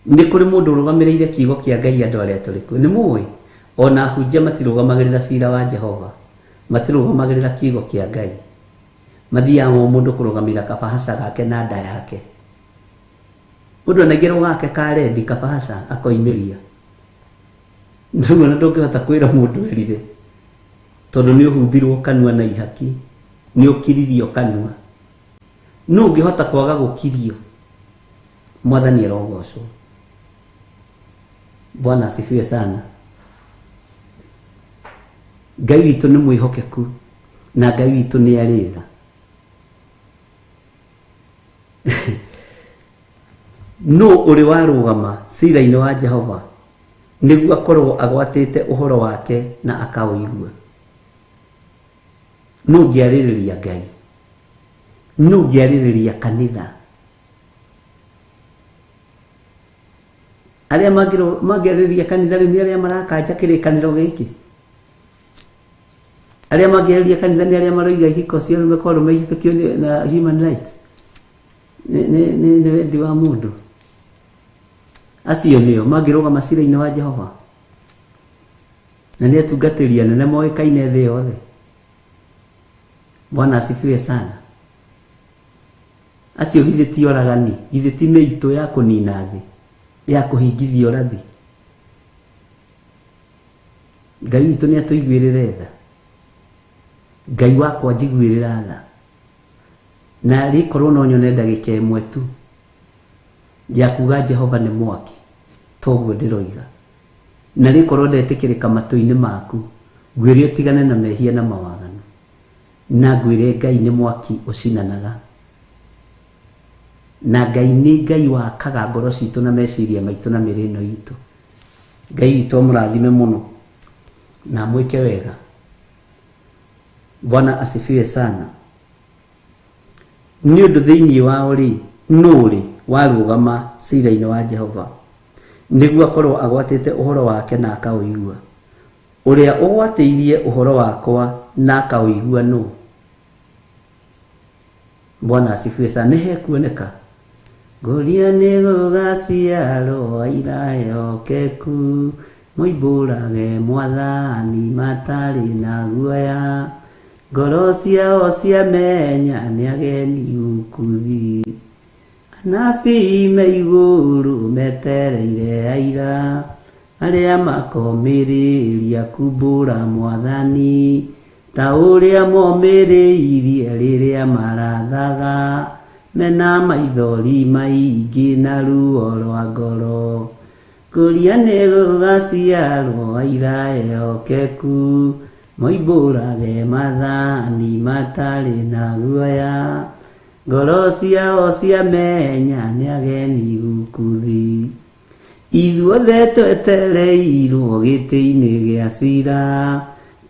Nĩ kũrĩ mũndũ ũrũgamĩrĩire kiugo kĩa Ngai andũ arĩa tũrĩ kuo? Nĩ mũĩ ona ahunjia matirũgamagĩrĩra cira wa Jehova, matirũgamagĩrĩra kiugo kĩa Ngai. Mathiaga o mũndũ kũrũgamĩrĩra kabahaca gake na nda yake. Mũndũ anaingĩrwo gake ka rendi kabahaca akoimĩria. Ndũguo na ndũngĩhota kwĩra mũndũ erire, tondũ nĩ ũhumbirwo kanua na ihaki, nĩ ũkiririo kanua. Nũ ũngĩhota kwaga gũkirio? Mwathani arogocwo. Bwana asifiwe sana. Ngai witũ nĩ mwĩhokeku na Ngai witũ nĩ arĩ tha. Nũ ũrĩ warũgama cira-inĩ wa Jehova nĩguo akorwo agwatĩte ũhoro wake na akaũigua? Nũ ũngĩarĩrĩria Ngai? Nũ ũngĩarĩrĩria kanitha? Arĩa mangĩarĩrĩria kanitha rĩu nĩ arĩa marakanja kĩrĩkanĩro gĩkĩ. Arĩa mangĩarĩrĩria kanitha nĩ arĩa maroiga ihiko cia arũme kwa arũme ihĩtũkio na human rights. Nĩ wendi wa mũndũ. Acio nĩo mangĩrũgama cira-inĩ wa Jehova. Na nĩ atungatĩri anene moĩkaine thĩ yothe. Bwana asifiwe sana. Acio githĩ ti oragani, githĩ ti mĩitũ ya kũnina thĩ, ya kũhingithia ũrathi. Ngai witũ nĩ atũiguĩrĩre tha. Ngai wakwa njiguĩrĩra tha. Na rĩkorwo no nyone ndagĩka ĩmwe tu ya kuga Jehova nĩ mwaki, toguo ndĩroiga. Na rĩkorwo ndetĩkĩrĩka matũ-inĩ maku, ngwĩre ũtigane na mehia na mawaganu. Na ngwĩre Ngai nĩ mwaki ũcinanaga. Na Ngai nĩ Ngai wakaga ngoro citũ na meciria maitũ na mĩĩrĩ ĩno itũ. Ngai witũ amũrathime mũno na amwĩke wega. Bwana asifiwe sana. Nĩ ũndũ thĩinĩ wao rĩ, nũ rĩ warũgama cira-inĩ wa Jehova nĩguo akorwo agwatĩte ũhoro wake na akaũigua? Ũrĩa ũgwatĩirie ũhoro wakwa na akaũigua nũ? Bwana asifiwe sana. Nĩ hekuoneka. Ngũria nĩ gũgaciarwo aira ehokeku, moimbũrage mwathani matarĩ na guoya. Ngoro ciao ciamenya nĩ ageni gũkũ thĩ. Anabii me igũrũ metereire aira, arĩa makomĩrĩria kumbũra mwathani. Ta ũrĩa momĩrĩirie rĩrĩa marathaga mena maithori maingĩ na ruo rwa ngoro. Kũria nĩ gũgaciarwo aira ehokeku, moimbũrage mathani matarĩ na guoya. Ngoro ciao ciamenya nĩ ageni gũkũ thĩ. Ithuothe twetereirwo gĩtĩ-inĩ gĩa cira,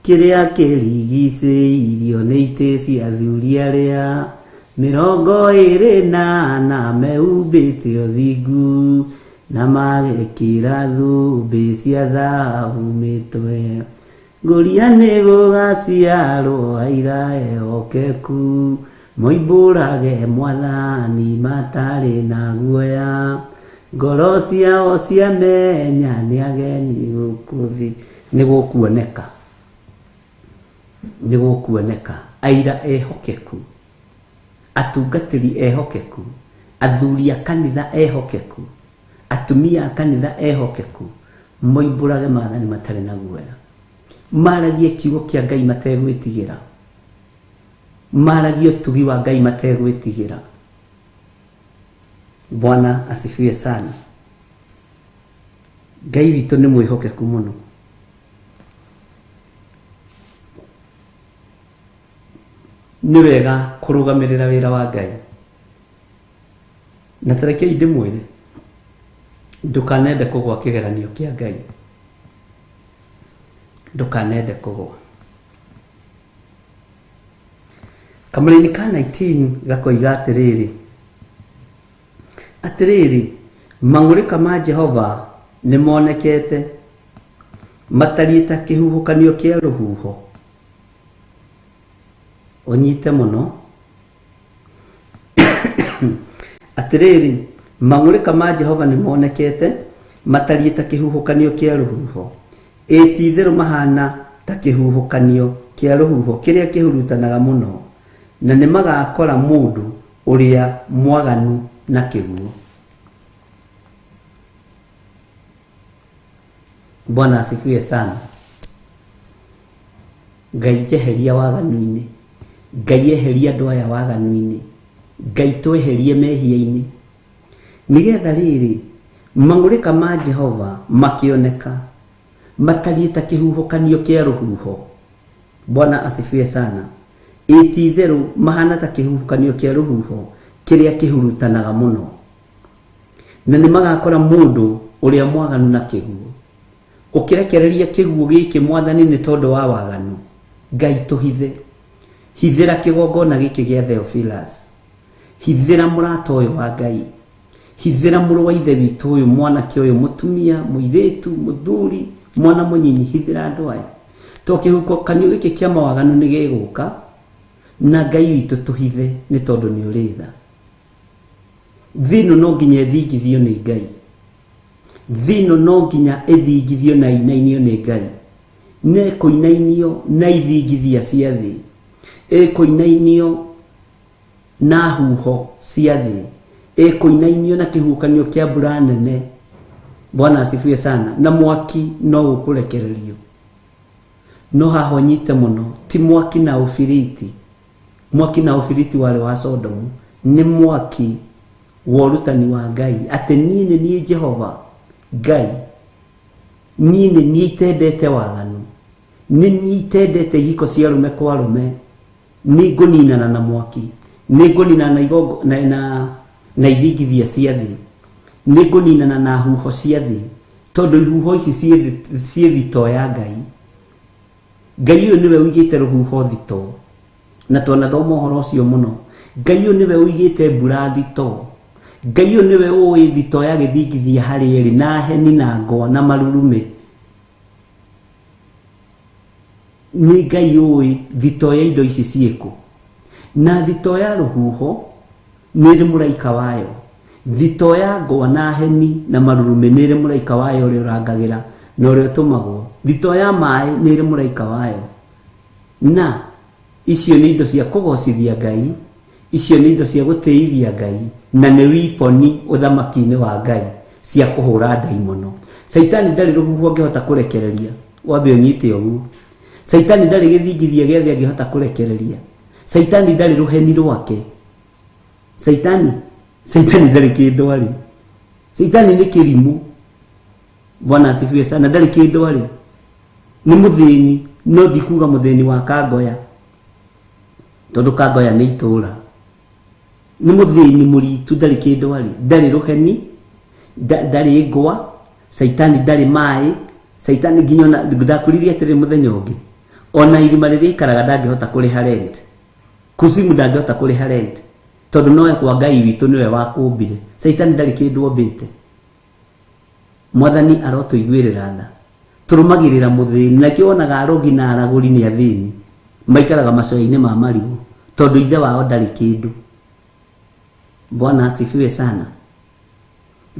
kĩrĩa kĩrigicĩirio nĩ itĩ cia athuri arĩa 24 mehumbĩte ũthingu na magekĩra thũmbĩ cia thahabu mĩtwe. Ngũria nĩ gũgaciarwo aira ehokeku, moimbũrage mwathani matarĩ na guoya. Ngoro ciao ciamenya nĩ ageni gũkũ thĩ. Nĩ gũkuoneka, nĩ gũkuoneka aira ehokeku, atungatĩri ehokeku, athuri a kanitha ehokeku, atumia a kanitha ehokeku, moimbũrage maathani matarĩ na guoya, maragie kiugo kĩa Ngai mategwĩtigĩra, maragie ũtugi wa Ngai mategwĩtigĩra. Bwana asifiwe sana. Ngai witũ nĩ mwĩhokeku mũno. Nĩ wega kũrũgamĩrĩra wĩra wa Ngai. Na ta rekei ndĩmwĩre, ndũkanende kũgwa kĩgeranio kĩa Ngai. Ndũkanende kũgwa. Kamũraini ka 19 gakoiga atĩrĩrĩ, atĩrĩrĩ, mang'ũrĩka ma Jehova nĩ monekete, matariĩ ta kĩhuhũkanio kĩa rũhuho. Ũnyite mũno. Atĩrĩrĩ, mang'ũrĩka ma Jehova nĩ monekete, matariĩ ta kĩhuhũkanio kĩa rũhuho. Ĩ ti-itherũ mahaana ta kĩhuhũkanio kĩa rũhuho kĩrĩa kĩhurutanaga mũno, na nĩmagakora mũndũ ũrĩa mwaganu na kĩguũ. Bwana asifiwe sana. Ngai njeheria waganu-inĩ, Ngai eheria andũ aya waganu-inĩ, Ngai tweherie mehia-inĩ, nĩgetha rĩrĩ mang'ũrĩka ma Jehova makĩoneka matariĩ ta kĩhuhũkanio kĩa rũhuho. Bwana asifiwe sana. Ĩ ti-itherũ mahana ta kĩhuhũkanio kĩa rũhuho kĩrĩa kĩhurutanaga mũno, na nĩmagakora mũndũ ũrĩa mwaganu na kĩguũ. Ũkĩrekereria kĩguũ gĩkĩ Mwathani nĩ tondũ wa waganu, Ngai tũhithe. Hithĩra kĩgongona gĩkĩ gĩa Theophilus. Hithĩra mũrata ũyũ wa Ngai. Hithĩra mũrũ wa ithe witũ ũyũ, mwanake ũyũ, mũtumia, mũirĩtu, mũthuri, mwana mũnyinyi, hithĩra andũ aya. To kĩhuhũkanio gĩkĩ kĩa mawaganu nĩ gĩgũka, na Ngai witũ tũhithe nĩ tondũ nĩ ũrĩ tha. Thĩ ĩno no nginya ĩthingithio nĩ Ngai. Thĩ ĩno no nginya ĩthingithio na ĩinainio nĩ Ngai. Na ĩkũinainio na ithingithia cia thĩ. Ĩkũinainio na huho cia thĩ. Ĩkũinainio na kĩhuhũkanio kĩa mbura nene. Bwana asifiwe sana. Na mwaki no ũkũrekererio. No haha ũnyite mũno, ti mwaki na ũbiriti. Mwaki na ũbiriti warĩ wa Sodomu. Nĩ mwaki wa ũrutani wa Ngai. Atĩ niĩ nĩ niĩ Jehova Ngai. Niĩ nĩ niĩ itendete waganu. Nĩ niĩ itendete ihiko cia arũme kwa arũme. Nĩ ngũninana na mwaki. Nĩ ngũninana na igongo, na, na, na ithingithia cia thĩ. Nĩ ngũninana na huho cia thĩ. Tondũ ihuho ici ciĩ thitoo ya Ngai. Ngai ũyũ nĩwe ũigĩte rũhuho thitoo. Na twanathoma ũhoro ũcio mũno. Ngai ũyũ nĩwe ũigĩte mbura thitoo. Ngai ũyũ nĩwe ũĩ thitoo ya gĩthingithia harĩa ĩrĩ, na heni na ngwa na marurumĩ. Nĩ Ngai ũĩ thitoo ya indo ici ciĩkũ. Na thitoo ya rũhuho nĩ ĩrĩ mũraika wayo. Thitoo ya ngwa na heni na marurumĩ nĩ ĩrĩ mũraika wayo ũrĩa ũrangagĩra na ũrĩa ũtũmagwo. Thitoo ya maĩ nĩ ĩrĩ mũraika wayo. Na icio nĩ indo cia kũgocithia Ngai, icio nĩ indo cia gũtĩithia Ngai, na nĩ wiponi ũthamaki-inĩ wa Ngai cia kũhũra ndaimono. Caitani ndarĩ rũhuho angĩhota kũrekereria, wambe ũnyite ũguo. Caitani ndarĩ gĩthingithia gĩa thĩ angĩhota kũrekereria. Caitani ndarĩ rũheni rwake. Caitani, Caitani ndarĩ kĩndũ arĩ. Caitani nĩ kĩrimũ. Bwana asifiwe sana. Ndarĩ kĩndũ arĩ. Nĩ mũthĩni, no ndikuga mũthĩni wa Kangoya, tondũ Kangoya nĩ itũũra. Nĩ mũthĩni mũritu, ndarĩ kĩndũ arĩ. Ndarĩ rũheni, ndarĩ ngwa, Caitani ndarĩ maĩ, Caitani nginya ona ndakwĩrire atĩrĩrĩ mũthenya ũngĩ, ona irima rĩrĩa aikaraga ndangĩhota kũrĩha rent. Kuzimu ndangĩhota kũrĩha rent, tondũ nowe kwa Ngai witũ nĩwe wakũmbire. Caitani ndarĩ kĩndũ ombĩte. Mwathani arotũiguĩrĩra tha. Tũrũmagĩrĩra mũthĩni, nakĩo wonaga arogi na aragũri nĩ athĩni, maikaraga macoya-inĩ ma marigũ, tondũ ithe wao ndarĩ kĩndũ. Bwana asifiwe sana.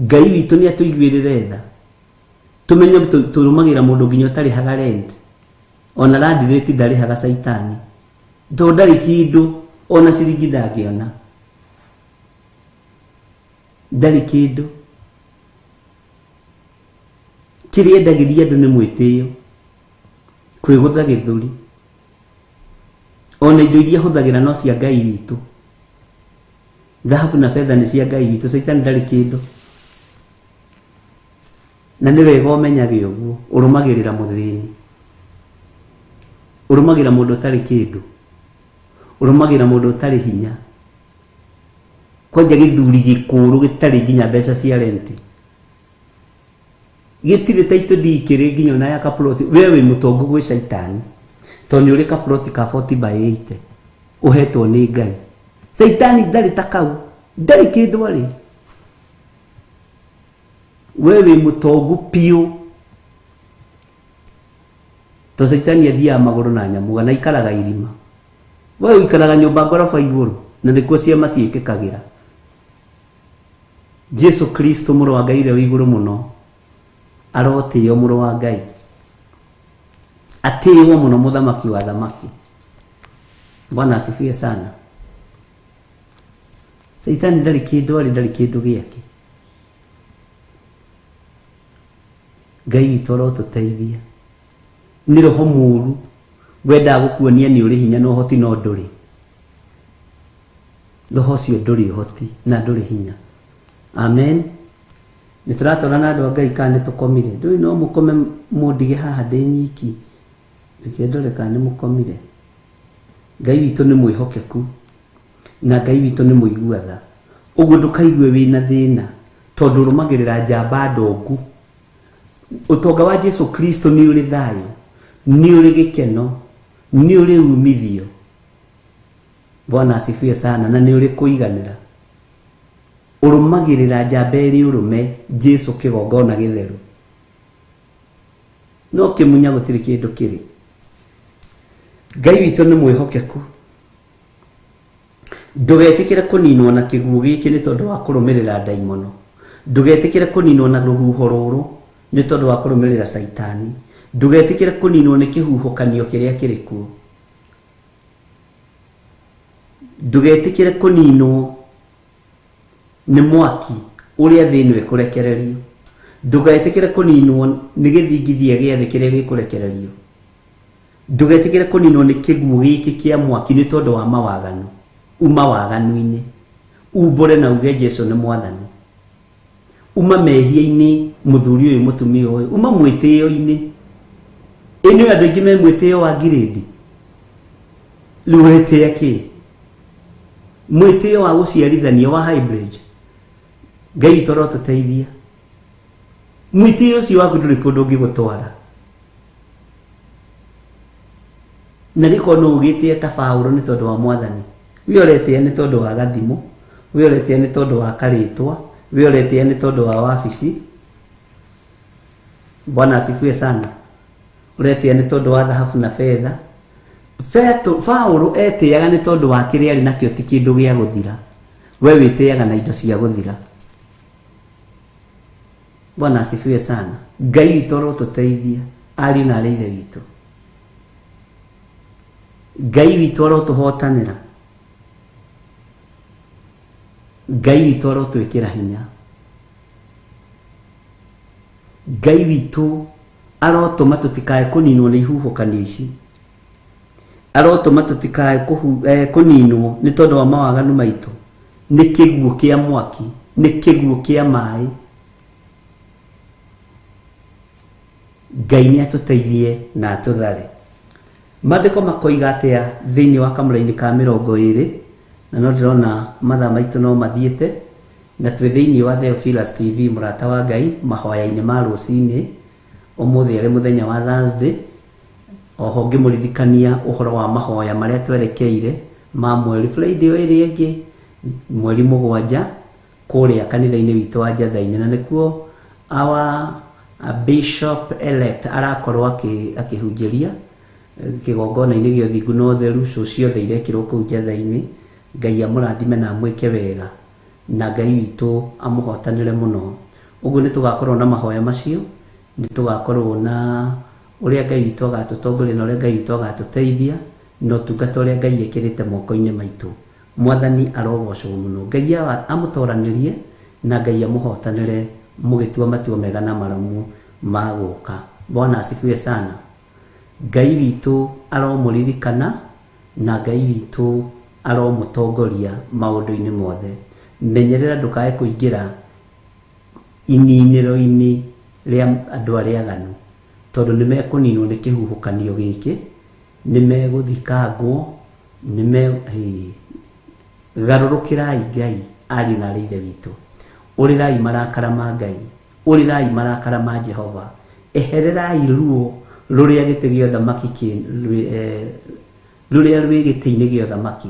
Ngai witũ nĩ atũiguĩrĩre tha. Tũmenye tũrũmagĩrĩra mũndũ nginya ũtarĩhaga rent. Ona landirĩti ndarĩhaga caitani. Tondũ ndarĩ kĩndũ, ona ciringi ndangĩona. Ndarĩ kĩndũ. Kĩrĩa endagĩria andũ nĩ mwĩtĩo, kwĩgũtha gĩthũri. Ona indo iria ahũthagĩra no cia Ngai witũ. Thahabu na betha nĩ cia Ngai witũ, caitani ndarĩ kĩndũ. Na nĩ wega ũmenyage ũguo, ũrũmagĩrĩra mũthĩni. Ũrũmagĩrĩra mũndũ ũtarĩ kĩndũ. Ũrũmagĩrĩra mũndũ ũtarĩ hinya. Kwanja gĩthuri gĩkũrũ gĩtarĩ nginya mbeca cia renti. Gĩtirĩ title deed kĩrĩ nginya ona ya kaploti. We wĩ mũtongu gwĩ caitani. Tondũ nĩ ũrĩ kaploti ka 40 by 80. Ũhetwo nĩ Ngai. Caitani ndarĩ ta kau. Ndarĩ kĩndũ arĩ. We wĩ mũtongu piũ. To caitani athiaga magũrũ na nyamũga na aikaraga irima. We ũikaraga nyũmba ngoroba igũrũ na nĩkuo ciama ciĩkĩkagĩra. Jesu Kristo mũrũ wa Ngai ũrĩa wĩ igũrũ mũno arotĩo mũrũ wa Ngai. Atĩĩwo mũno mũthamaki wa thamaki. Bwana asifiwe sana. Caitani ndarĩ kĩndũ arĩ, ndarĩ kĩndũ gĩake. Ngai witũ arotũteithia. Nĩ roho mũru wendaga gũkuonia nĩ ũrĩ hinya na ũhoti no ndũrĩ. Roho ũcio ndũrĩ ũhoti na ndũrĩ hinya. Amen. Nĩ tũratwarana na andũ a Ngai kana nĩ tũkomire? Ndũĩ no mũkome mũndige haha ndĩ nyiki. Reke ndore kana nĩ mũkomire. Ngai witũ nĩ mwĩhokeku na Ngai witũ nĩ mũigua tha. Ũguo ndũkaigue wĩna thĩna tondũ ũrũmagĩrĩra njamba ndongu. Ũtonga wa Jesu Kristo nĩ ũrĩ thayũ, nĩ ũrĩ gĩkeno, nĩ ũrĩ umithio. Bwana asifiwe sana. Na nĩ ũrĩ kũiganĩra. Ũrũmagĩrĩra njamba ĩrĩ ũrũme, Jesu kĩgongona gĩtheru. No kĩmunya gũtirĩ kĩndũ kĩrĩ. Ngai witũ nĩ mwĩhokeku. Ndũgetĩkĩre kũninwo na kĩguũ gĩkĩ nĩ tondũ wa kũrũmĩrĩra ndaimono. Ndũgetĩkĩre kũninwo na rũhuho rũrũ nĩ tondũ wa kũrũmĩrĩra caitani. Ndũgetĩkĩre kũninwo nĩ kĩhuhũkanio kĩrĩa kĩrĩ kuo. Ndũgetĩkĩre kũninwo nĩ mwaki ũrĩa thĩ ĩno ĩkũrekererio. Ndũgetĩkĩre kũninwo nĩ gĩthingithia gĩa thĩ kĩrĩa gĩkũrekererio. Ndũgetĩkĩre kũninwo nĩ kĩguũ gĩkĩ kĩa mwaki nĩ tondũ wa mawaganu. Uma waganu-inĩ. Umbũre na uge Jesu nĩ mwathani. Uma mehia-inĩ mũthuri ũyũ mũtumia ũyũ. Uma mwĩtĩo-inĩ. Ĩ nĩ andũ aingĩ me mwĩtĩo wa ngirĩndi. Rĩu ũretĩa kĩ? Mwĩtĩo wa gũciarithanio wa hybrid. Ngai witũ arotũteithia. Mwĩtĩo ũcio waku ndũrĩ kũndũ ũngĩgũtwara. Na rĩkorwo no ũgĩtĩe ta Paũlũ nĩ tondũ wa mwathani. We ũretĩa nĩ tondũ wa gathimũ, we ũretĩa nĩ tondũ wa karĩtwa, we ũretĩa nĩ tondũ wa wabici. Bwana asifiwe sana. Ũretĩa nĩ tondũ wa thahabu na betha. Paũlũ etĩaga nĩ tondũ wa kĩrĩa arĩ nakĩo ti kĩndũ gĩa gũthira. We wĩtĩaga na indo cia gũthira. Bwana asifiwe sana. Ngai witũ arotũteithia ariũ na arĩ ithe witũ. Ngai witũ arotũhotanĩra. Ngai witũ arotwĩkĩra hinya. Ngai witũ arotũma tũtikae kũninwo nĩ ihuhũkanio ici. Arotũma tũtikae kũninwo nĩ tondũ wa mawaganu maitũ. Nĩ kĩguũ kĩa mwaki, nĩ kĩguũ kĩa maĩ. Ngai nĩ atũteithie na atũthare. Maandĩko makoiga atĩa thĩinĩ wa kamũra-inĩ ka 20, na no ndĩrona mathaa maitũ no mathiĩte, na twĩ thĩinĩ wa Theophilus TV, mũrata wa Ngai, mahoya-inĩ ma rũcinĩ, ũmũthĩ arĩ mũthenya wa Thursday. Oho ngĩmũririkania ũhoro wa mahoya marĩa twerekeire ma mweri Friday ĩrĩa ĩngĩ, mweri 7, kũrĩa kanitha-inĩ witũ wa Njatha-inĩ, na nĩkuo our bishop elect arakorwo akĩhunjĩria kĩgongona-inĩ gĩa ũthingu na ũtheru. Cũ ciothe irekĩrwo kũu Njatha-inĩ. Ngai amũrathime na amwĩke wega, na Ngai witũ amũhotanĩre mũno. Ũguo nĩ tũgakorwo na mahoya macio, nĩ tũgakorwo na ũrĩa Ngai witũ agatũtongoria na ũrĩa Ngai witũ agatũteithia, na ũtungata ũrĩa Ngai ekĩrĩte moko-inĩ maitũ. Mwathani arogocwo mũno. Ngai amũtoranĩrie na Ngai amũhotanĩre mũgĩtua matua mega na maramu ma gũka. Bwana asifiwe sana. Ngai witũ aromũririkana na Ngai witũ aromũtongoria maũndũ-inĩ mothe. Menyerera ndũkae kũingĩra ininĩro-inĩ rĩa andũ arĩa aganu, tondũ nĩ mekũninwo nĩ kĩhuhũkanio gĩkĩ, nĩ megũthikangwo, nĩ me garũrũkĩrai Ngai, ariũ na arĩ ithe witũ. Ũrĩrai marakara ma Ngai, ũrĩrai marakara ma Jehova, ehererai ruo rũrĩa gĩtĩ gĩa ũthamaki rũrĩa rwĩ gĩtĩ-inĩ gĩa ũthamaki,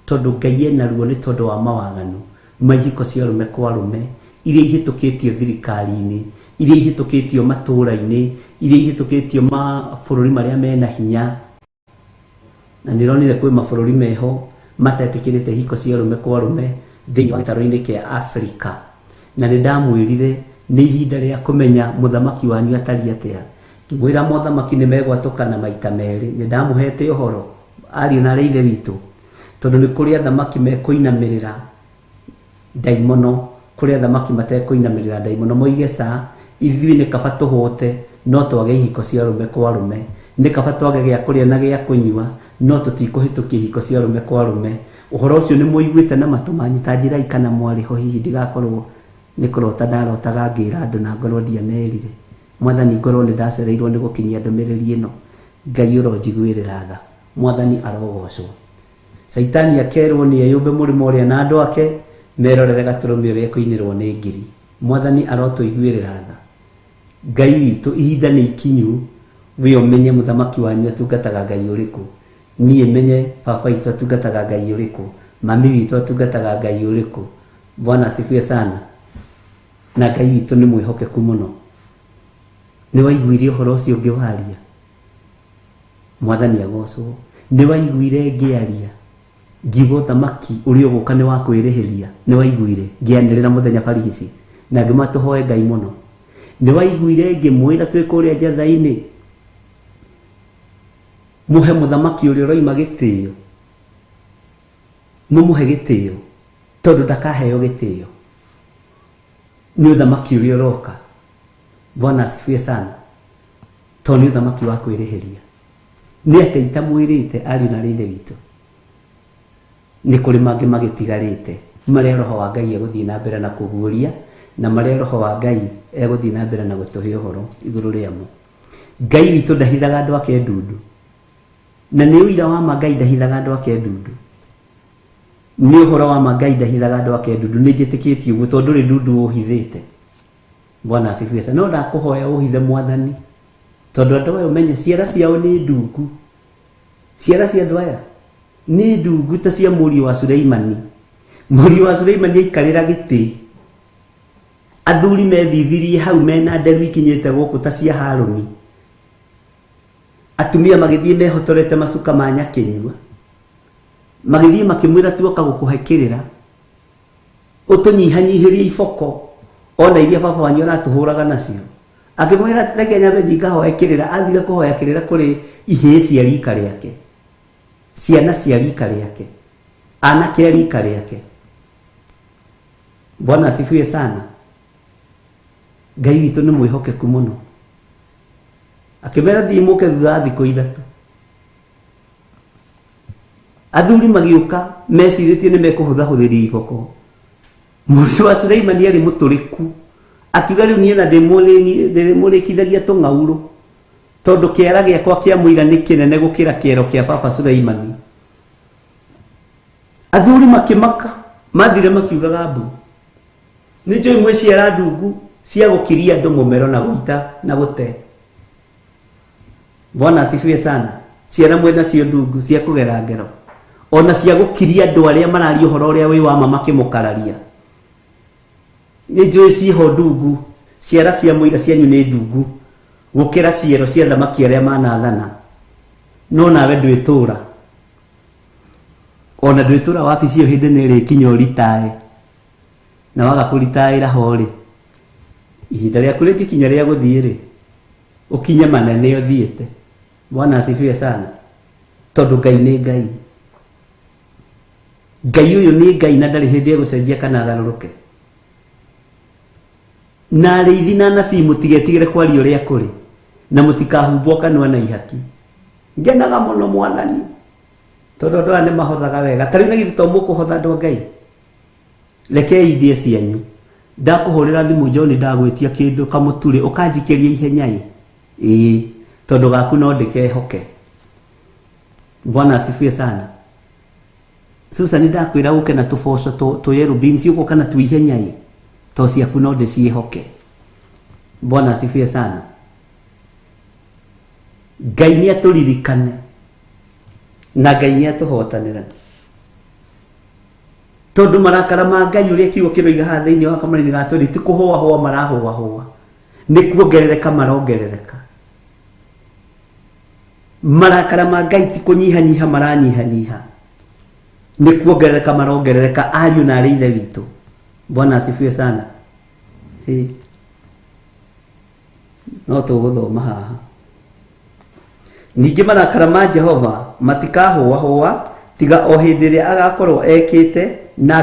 tondũ Ngai ena ruo nĩ tondũ wa mawaganu ma ihiko cia arũme kwa arũme iria ihĩtũkĩtio thirikari-inĩ, iria ihĩtũkĩtio matũũra-inĩ, iria ihĩtũkĩtio mabũrũri marĩa mena hinya. Na nĩronire kwĩ mabũrũri meho matetĩkĩrĩte ihiko cia arũme kwa arũme thĩinĩ wa gĩtarũ-inĩ kĩa Afrika. Na nĩ ndamwĩrire nĩ ihinda rĩa kũmenya mũthamaki wanyu atariĩ atĩa. Ngĩmwĩra mothamaki nĩ megwatũkana maita merĩ. Nĩ ndamũhete ũhoro, ariũ na arĩ ithe witũ, tondũ nĩ kũrĩ athamaki mekũinamĩrĩra ndaimono, kũrĩ athamaki matekũinamĩrĩra ndaimono. Moige ca, ithuĩ nĩ kaba tũhũte no twage ihiko cia arũme kwa arũme, nĩ kaba twage gĩa kũrĩa na gĩa kũnyua no tũtikũhĩtũkia ihiko cia arũme kwa arũme. Ũhoro ũcio nĩ mũiguĩte na matũ manyu, ta njĩrai kana mwarĩ ho, hihi ndigakorwo nĩ kũrota ndarotaga ngĩra andũ na ngorwo ndiamerire. Mwathani, ngorwo nĩ ndacereirwo nĩ gũkinyia ndũmĩrĩri ĩno, Ngai ũronjiguĩrĩra tha. Mwathani arogocwo. Caitani akerwo nĩ eyũmbe mũrĩmo ũrĩa na andũ ake merorere gatũrũme ũrĩa ekũinĩrwo nĩ ngiri. Mwathani arotũiguĩrĩra tha. Ngai witũ, ihinda nĩ ikinyu we ũmenye mũthamaki wanyu atungataga Ngai ũrĩkũ, niĩ menye baba witũ atungataga Ngai ũrĩkũ, mami witũ atungataga Ngai ũrĩkũ. Bwana asifiwe sana. Na Ngai witũ nĩ mwĩhokeku mũno. Nĩ waiguire ũhoro ũcio ngĩwaria? Mwathani agocwo. Nĩ waiguire ngĩaria ngiuga ũthamaki ũrĩa ũgũka nĩ wa kwĩrĩhĩria? Nĩ waiguire ngĩanĩrĩra mũthenya barigici na ngĩmwĩra tũhoe Ngai mũno? Nĩ waiguire ngĩmwĩra twĩ kũrĩa Njatha-inĩ mũhe mũthamaki ũrĩa ũroima gĩtĩo, mũmũhe gĩtĩo, tondũ ndakaheo gĩtĩo nĩ ũthamaki ũrĩa ũroka. Bwana asifiwe sana. Tondũ nĩ ũthamaki wa kwĩrĩhĩria. Nĩ atĩa itamwĩrĩte, ariũ na arĩ ithe witũ? Nĩ kũrĩ mangĩ magĩtigarĩte marĩa Roho wa Ngai egũthiĩ na mbere na kũguũria, na marĩa Roho wa Ngai egũthiĩ na mbere na gũtũhe ũhoro igũrũ rĩamo. Ngai witũ ndahithaga andũ ake ndundu, na nĩ ũira wa ma Ngai ndahithaga andũ ake ndundu. Nĩ ũhoro wa ma Ngai ndahithaga andũ ake ndundu. Nĩ njĩtĩkĩtie ũguo, tondũ ndũrĩ ndundu ũhithĩte. Bwana asifiwe sana. No ndakũhoya ũhithe Mwathani, tondũ andũ aya ũmenye ciara ciao nĩ ndungu. Ciara cia andũ aya nĩ ndungu ta cia mũriũ wa Suleimani. Mũriũ wa Suleimani aikarĩra gĩtĩ, athuri methithirie hau mena nderu ikinyĩte gũkũ ta cia Harũni, atumia magĩthiĩ mehotorete macuka ma nyakĩnyua, magĩthiĩ makĩmwĩra tuoka gũkũhe kĩrĩra, ũtũnyihanyihĩrie iboko ona iria baba wanyu aratũhũraga nacio. Akĩmwĩra reke nyambe thiĩ ngahoe kĩrĩra. Athire kũhoya kĩrĩra kũrĩ ihĩĩ cia rika rĩake, ciana cia rika rĩake, anake a rika rĩake. Bwana asifiwe sana. Ngai witũ nĩ mwĩhokeku mũno. Akĩmera thiĩ mũke thutha wa thikũ 3. Athuri magĩũka mecirĩtie nĩ mekũhũthahũthĩria iboko. Mũriũ wa Suleimani arĩ mũtũrĩku, akiuga rĩu niĩ na ndĩmũrĩkithagia tũng'aurũ, tondũ kĩara gĩakwa kĩa mũira nĩ kĩnene gũkĩra kĩero kĩa baba Suleimani. Athuri makĩmaka, mathire makiugaga mbu. Nĩ njũĩ mwĩ ciara ndungu cia gũkiria andũ mũmero na gũita na gũte. Bwana asifiwe sana. Ciara mwĩ nacio ndungu cia kũgera ngero, ona cia gũkiria andũ arĩa mararia ũhoro ũrĩa wĩ wa ma makĩmũkararia. Nĩ njũĩ ciĩho ndungu, ciara cia mũira cianyu nĩ ndungu gũkĩra ciero cia thamaki arĩa manathana. No nawe ndwĩtũra, ona ndwĩtũra wabici ĩyo hĩndĩ nĩ ĩrĩkinya ũritae, na waga kũritaĩra ho rĩ, ihinda rĩaku rĩngĩkinya rĩa gũthiĩ rĩ, ũkinye manene ũthiĩte. Bwana asifiwe sana. Tondũ Ngai nĩ Ngai. Ngai ũyũ nĩ Ngai na ndarĩ hĩndĩ egũcenjia kana agarũrũke. Na arĩithi na anabii mũtigetigĩre kwaria ũrĩa kũrĩ, na mũtikahumbwo kanua na ihaki. Ngenaga mũno Mwathani, tondũ andũ aya nĩ mahothaga wega. Ta rĩu na githĩ to mũkũhotha andũ a Ngai? Rekei ndĩe cianyu. Ndakũhũrĩra thimũ John ndagwĩtia kĩndũ kamũturĩ ũkanjikĩria ihenya ĩ? Ĩĩ, tondũ gaku no ndĩkehoke. Bwana asifiwe sana. Susan ndakwĩra ũke na tũboco tũ yellow beans ũgoka na tuihenya ĩ? To ciaku no ndĩciĩhoke. Bwana asifiwe sana. Ngai nĩ atũririkane na Ngai nĩ atũhotanĩra, tondũ marakara ma Ngai ũrĩa kiugo kĩroiga haha thĩinĩ wa kamũraini ga twendi ti kũhũahũa marahũahũa, nĩ kuongerereka marongerereka. Marakara ma Ngai ti kũnyihanyiha maranyihanyiha, nĩ kuongerereka marongerereka. Ariũ na arĩ ithe witũ, Bwana asifiwe sana. Hĩ, no tũgũthoma haha. Ningĩ marakara ma Jehova matikahũahũa tiga o hĩndĩ ĩrĩa agakorwo ekĩte na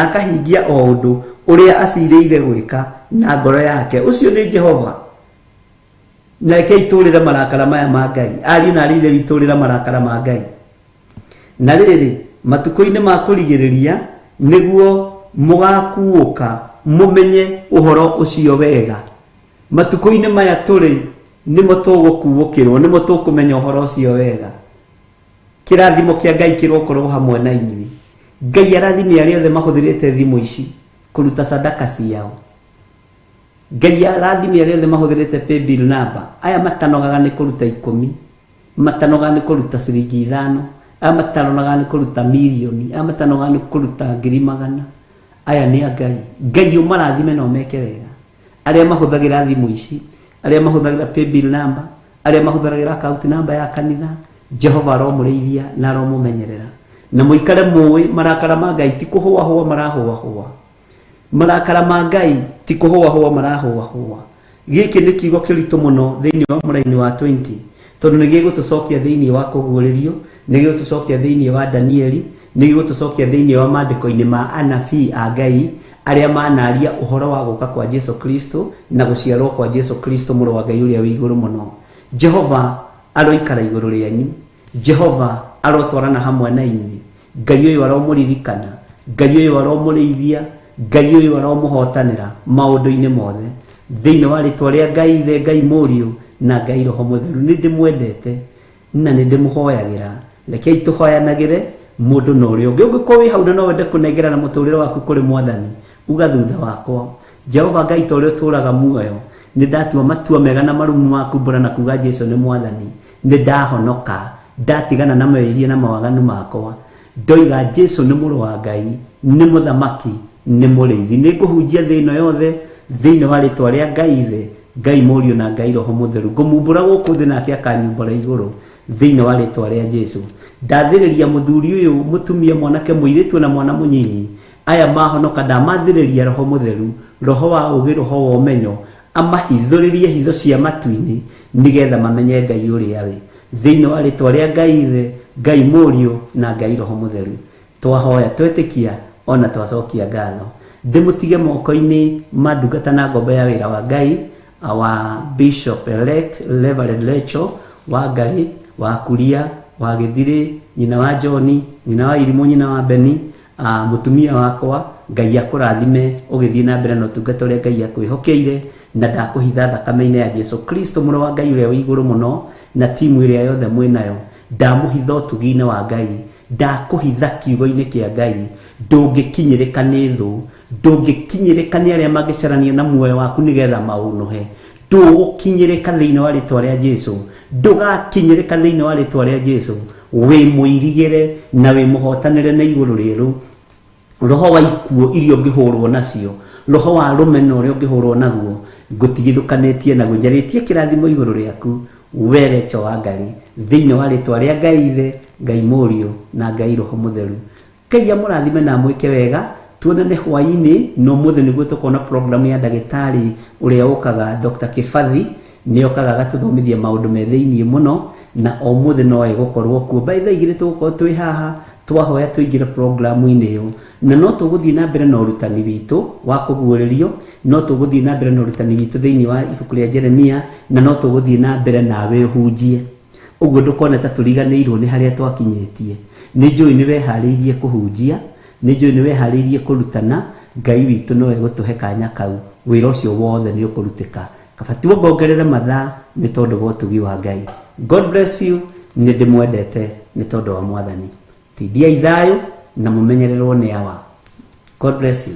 akahingia o ũndũ ũrĩa acirĩire gwĩka na ngoro yake. Ũcio nĩ Jehova. Na reke itũrĩre marakara maya ma Ngai. Ariũ na arĩ ithe witũrĩra marakara ma Ngai. Na rĩrĩ, matukũ-inĩ ma kũrigĩrĩria nĩguo mũgakuũka mũmenye ũhoro ũcio wega. Matukũ-inĩ maya tũrĩ nĩmo tũgũkuũkĩrwo, nĩmo tũkũmenya ũhoro ũcio wega. Kĩrathimo kĩa Ngai kĩrokorwo hamwe na inyuĩ. Ngai arathime arĩa othe mahũthĩrĩte thimũ ici kũruta sadaka ciao. Ngai arathime arĩa othe mahũthĩrĩte paybill number. Aya matanogaga nĩ kũruta 10, matanogaga nĩ kũruta ciringi 5, aya matanogaga nĩ kũruta mirioni, aya matanogaga nĩ kũruta 100,000. Aya nĩ a Ngai. Ngai ũmarathime na ũmeke wega. Arĩa mahũthagĩra thimũ ici, arĩa mahũthagĩra paybill number, arĩa mahũthagĩra account number ya kanitha, Jehova aromũrĩithia na aromũmenyerera. Na mũikare mũĩ marakara ma Ngai ti kũhũahũa marahũahũa. Marakara ma Ngai ti kũhũahũa marahũahũa. Gĩkĩ nĩ kiugo kĩritũ mũno thĩinĩ wa mũraini wa 20, tondũ nĩ gĩgũtũcokia thĩinĩ wa kũguũrĩrio, nĩ gĩgũtũcokia thĩinĩ wa Danieli, nĩ gĩgũtũcokia thĩinĩ wa maandĩko-inĩ ma anabii a Ngai arĩa manaria ũhoro wa gũka kwa Jesu Kristo na gũciarwo kwa Jesu Kristo mũrũ wa Ngai ũrĩa wĩ igũrũ mũno. Jehova aroikara igũrũ rĩanyu. Jehova arotwarana hamwe na inyuĩ. Ngai ũyũ aromũririkana, Ngai ũyũ aromũrĩithia, Ngai ũyũ aromũhotanĩra maũndũ-inĩ mothe. Thĩinĩ wa rĩtwa rĩa Ngai Ithe, Ngai Mũriũ na Ngai Roho Mũtheru, nĩ ndĩmwendete na nĩ ndĩmũhoyagĩra. Rekei tũhoyanagĩre mũndũ na ũrĩa ũngĩ. Ũngĩkorwo wĩ hau na no wende kũnengerana mũtũrĩre waku kũrĩ Mwathani, uga thutha wakwa, Jehova Ngai ta ũrĩa ũtũũraga muoyo, nĩ ndatua matua mega na marumu ma kumbũra na kuga Jesu nĩ Mwathani. Nĩ ndahonoka, ndatigana na mehia na mawaganu makwa. Ndoiga Jesu nĩ mũrũ wa Ngai, nĩ mũthamaki, nĩ mũrĩithi. Nĩ ngũhunjia thĩ ĩno yothe thĩinĩ wa rĩtwa rĩa Ngai Ithe, Ngai Mũriũ na Ngai Roho Mũtheru. Ngũmumbũra gũkũ thĩ nake akanyumbũra igũrũ thĩinĩ wa rĩtwa rĩa Jesu. Ndathĩrĩria mũthuri ũyũ, mũtumia, mwanake, mũirĩtu na mwana mũnyinyi, aya mahonoka, ndamathĩrĩria Roho Mũtheru, roho wa ũũgĩ, roho wa ũmenyo, amahithũrĩrie hitho cia matu-inĩ nĩgetha mamenye Ngai ũrĩa we. Thĩinĩ wa rĩtwa rĩa Ngai Ithe, Ngai Mũriũ na Ngai Roho Mũtheru, twahoya twetĩkia ona twacokia ngatho. Ndĩmũtige moko-inĩ ma ndungata na ngombo ya wĩra wa Ngai, our Bishop elect Reverend Rachel wa Ngarĩ wa Kuria. Wa Gĩthirĩ, nyina wa John, nyina wa Irimũ, nyina wa Beni, mũtumia wakwa, Ngai akũrathime ũgĩthiĩ na mbere na ũtungata ũrĩa Ngai akwĩhokeire, na ndakũhitha thakame-inĩ ya Jesu Kristo mũrũ wa Ngai ũrĩa wĩ igũrũ mũno, na timu ĩrĩa yothe mwĩ nayo. Ndamũhitha ũtugi-inĩ wa Ngai, ndakũhitha kiugo-inĩ kĩa Ngai, ndũngĩkinyĩrĩka nĩ thũ, ndũngĩkinyĩrĩka nĩ arĩa mangĩcarania na muoyo waku nĩgetha maũnũhe. Ndũgũkinyĩrĩka thĩinĩ wa rĩtwa rĩa Jesu, ndũgakinyĩrĩka thĩinĩ wa rĩtwa rĩa Jesu. Wĩ mũirigĩre na wĩ mũhotanĩre na igũrũ rĩerũ. Roho wa ikuũ iria ũngĩhũrwo nacio, roho wa rũmena ũrĩa ũngĩhũrwo naguo, ngũtigithũkanĩtie naguo. Njarĩtie kĩrathimo igũrũ rĩaku, we Recho wa Ngai, thĩinĩ wa rĩtwa rĩa Ngai Ithe, Ngai Mũriũ na Ngai Roho Mũtheru. Ngai amũrathime na amwĩke wega. Tuonane hwaĩ-inĩ, na ũmũthĩ nĩguo tũkona program ya ndagĩtarĩ ũrĩa ũkaga, Dr. Kĩbathi nĩ okaga agatũthomithia maũndũ me thĩinĩ mũno, na ũmũthĩ no egũkorwo kuo. By thaa igĩrĩ tũgũkorwo twĩ haha, twahoya tũingĩre programu-inĩ ĩyo, na no tũgũthiĩ na mbere na ũrutani witũ wa kũguũrĩrio, no tũgũthiĩ na mbere na ũrutani witũ thĩinĩ wa ibuku rĩa Jeremia, na no tũgũthiĩ na mbere nawe ũhunjie. Ũguo ndũkone ta tũriganĩirwo nĩ harĩa twakinyĩtie. Nĩ njũĩ nĩ weharĩirie kũhunjia, nĩ njũĩ nĩ weharĩirie kũrutana, Ngai witũ no egũtũhe kanya kau, wĩra ũcio wothe nĩ ũkũrutĩka. Kaba tuongongerere mathaa nĩ tondũ wa ũtugi wa Ngai. God bless you, nĩ ndĩmwendete nĩ tondũ wa Mwathani. Tindiai thayũ na mũmenyererwo nĩ awa. God bless you.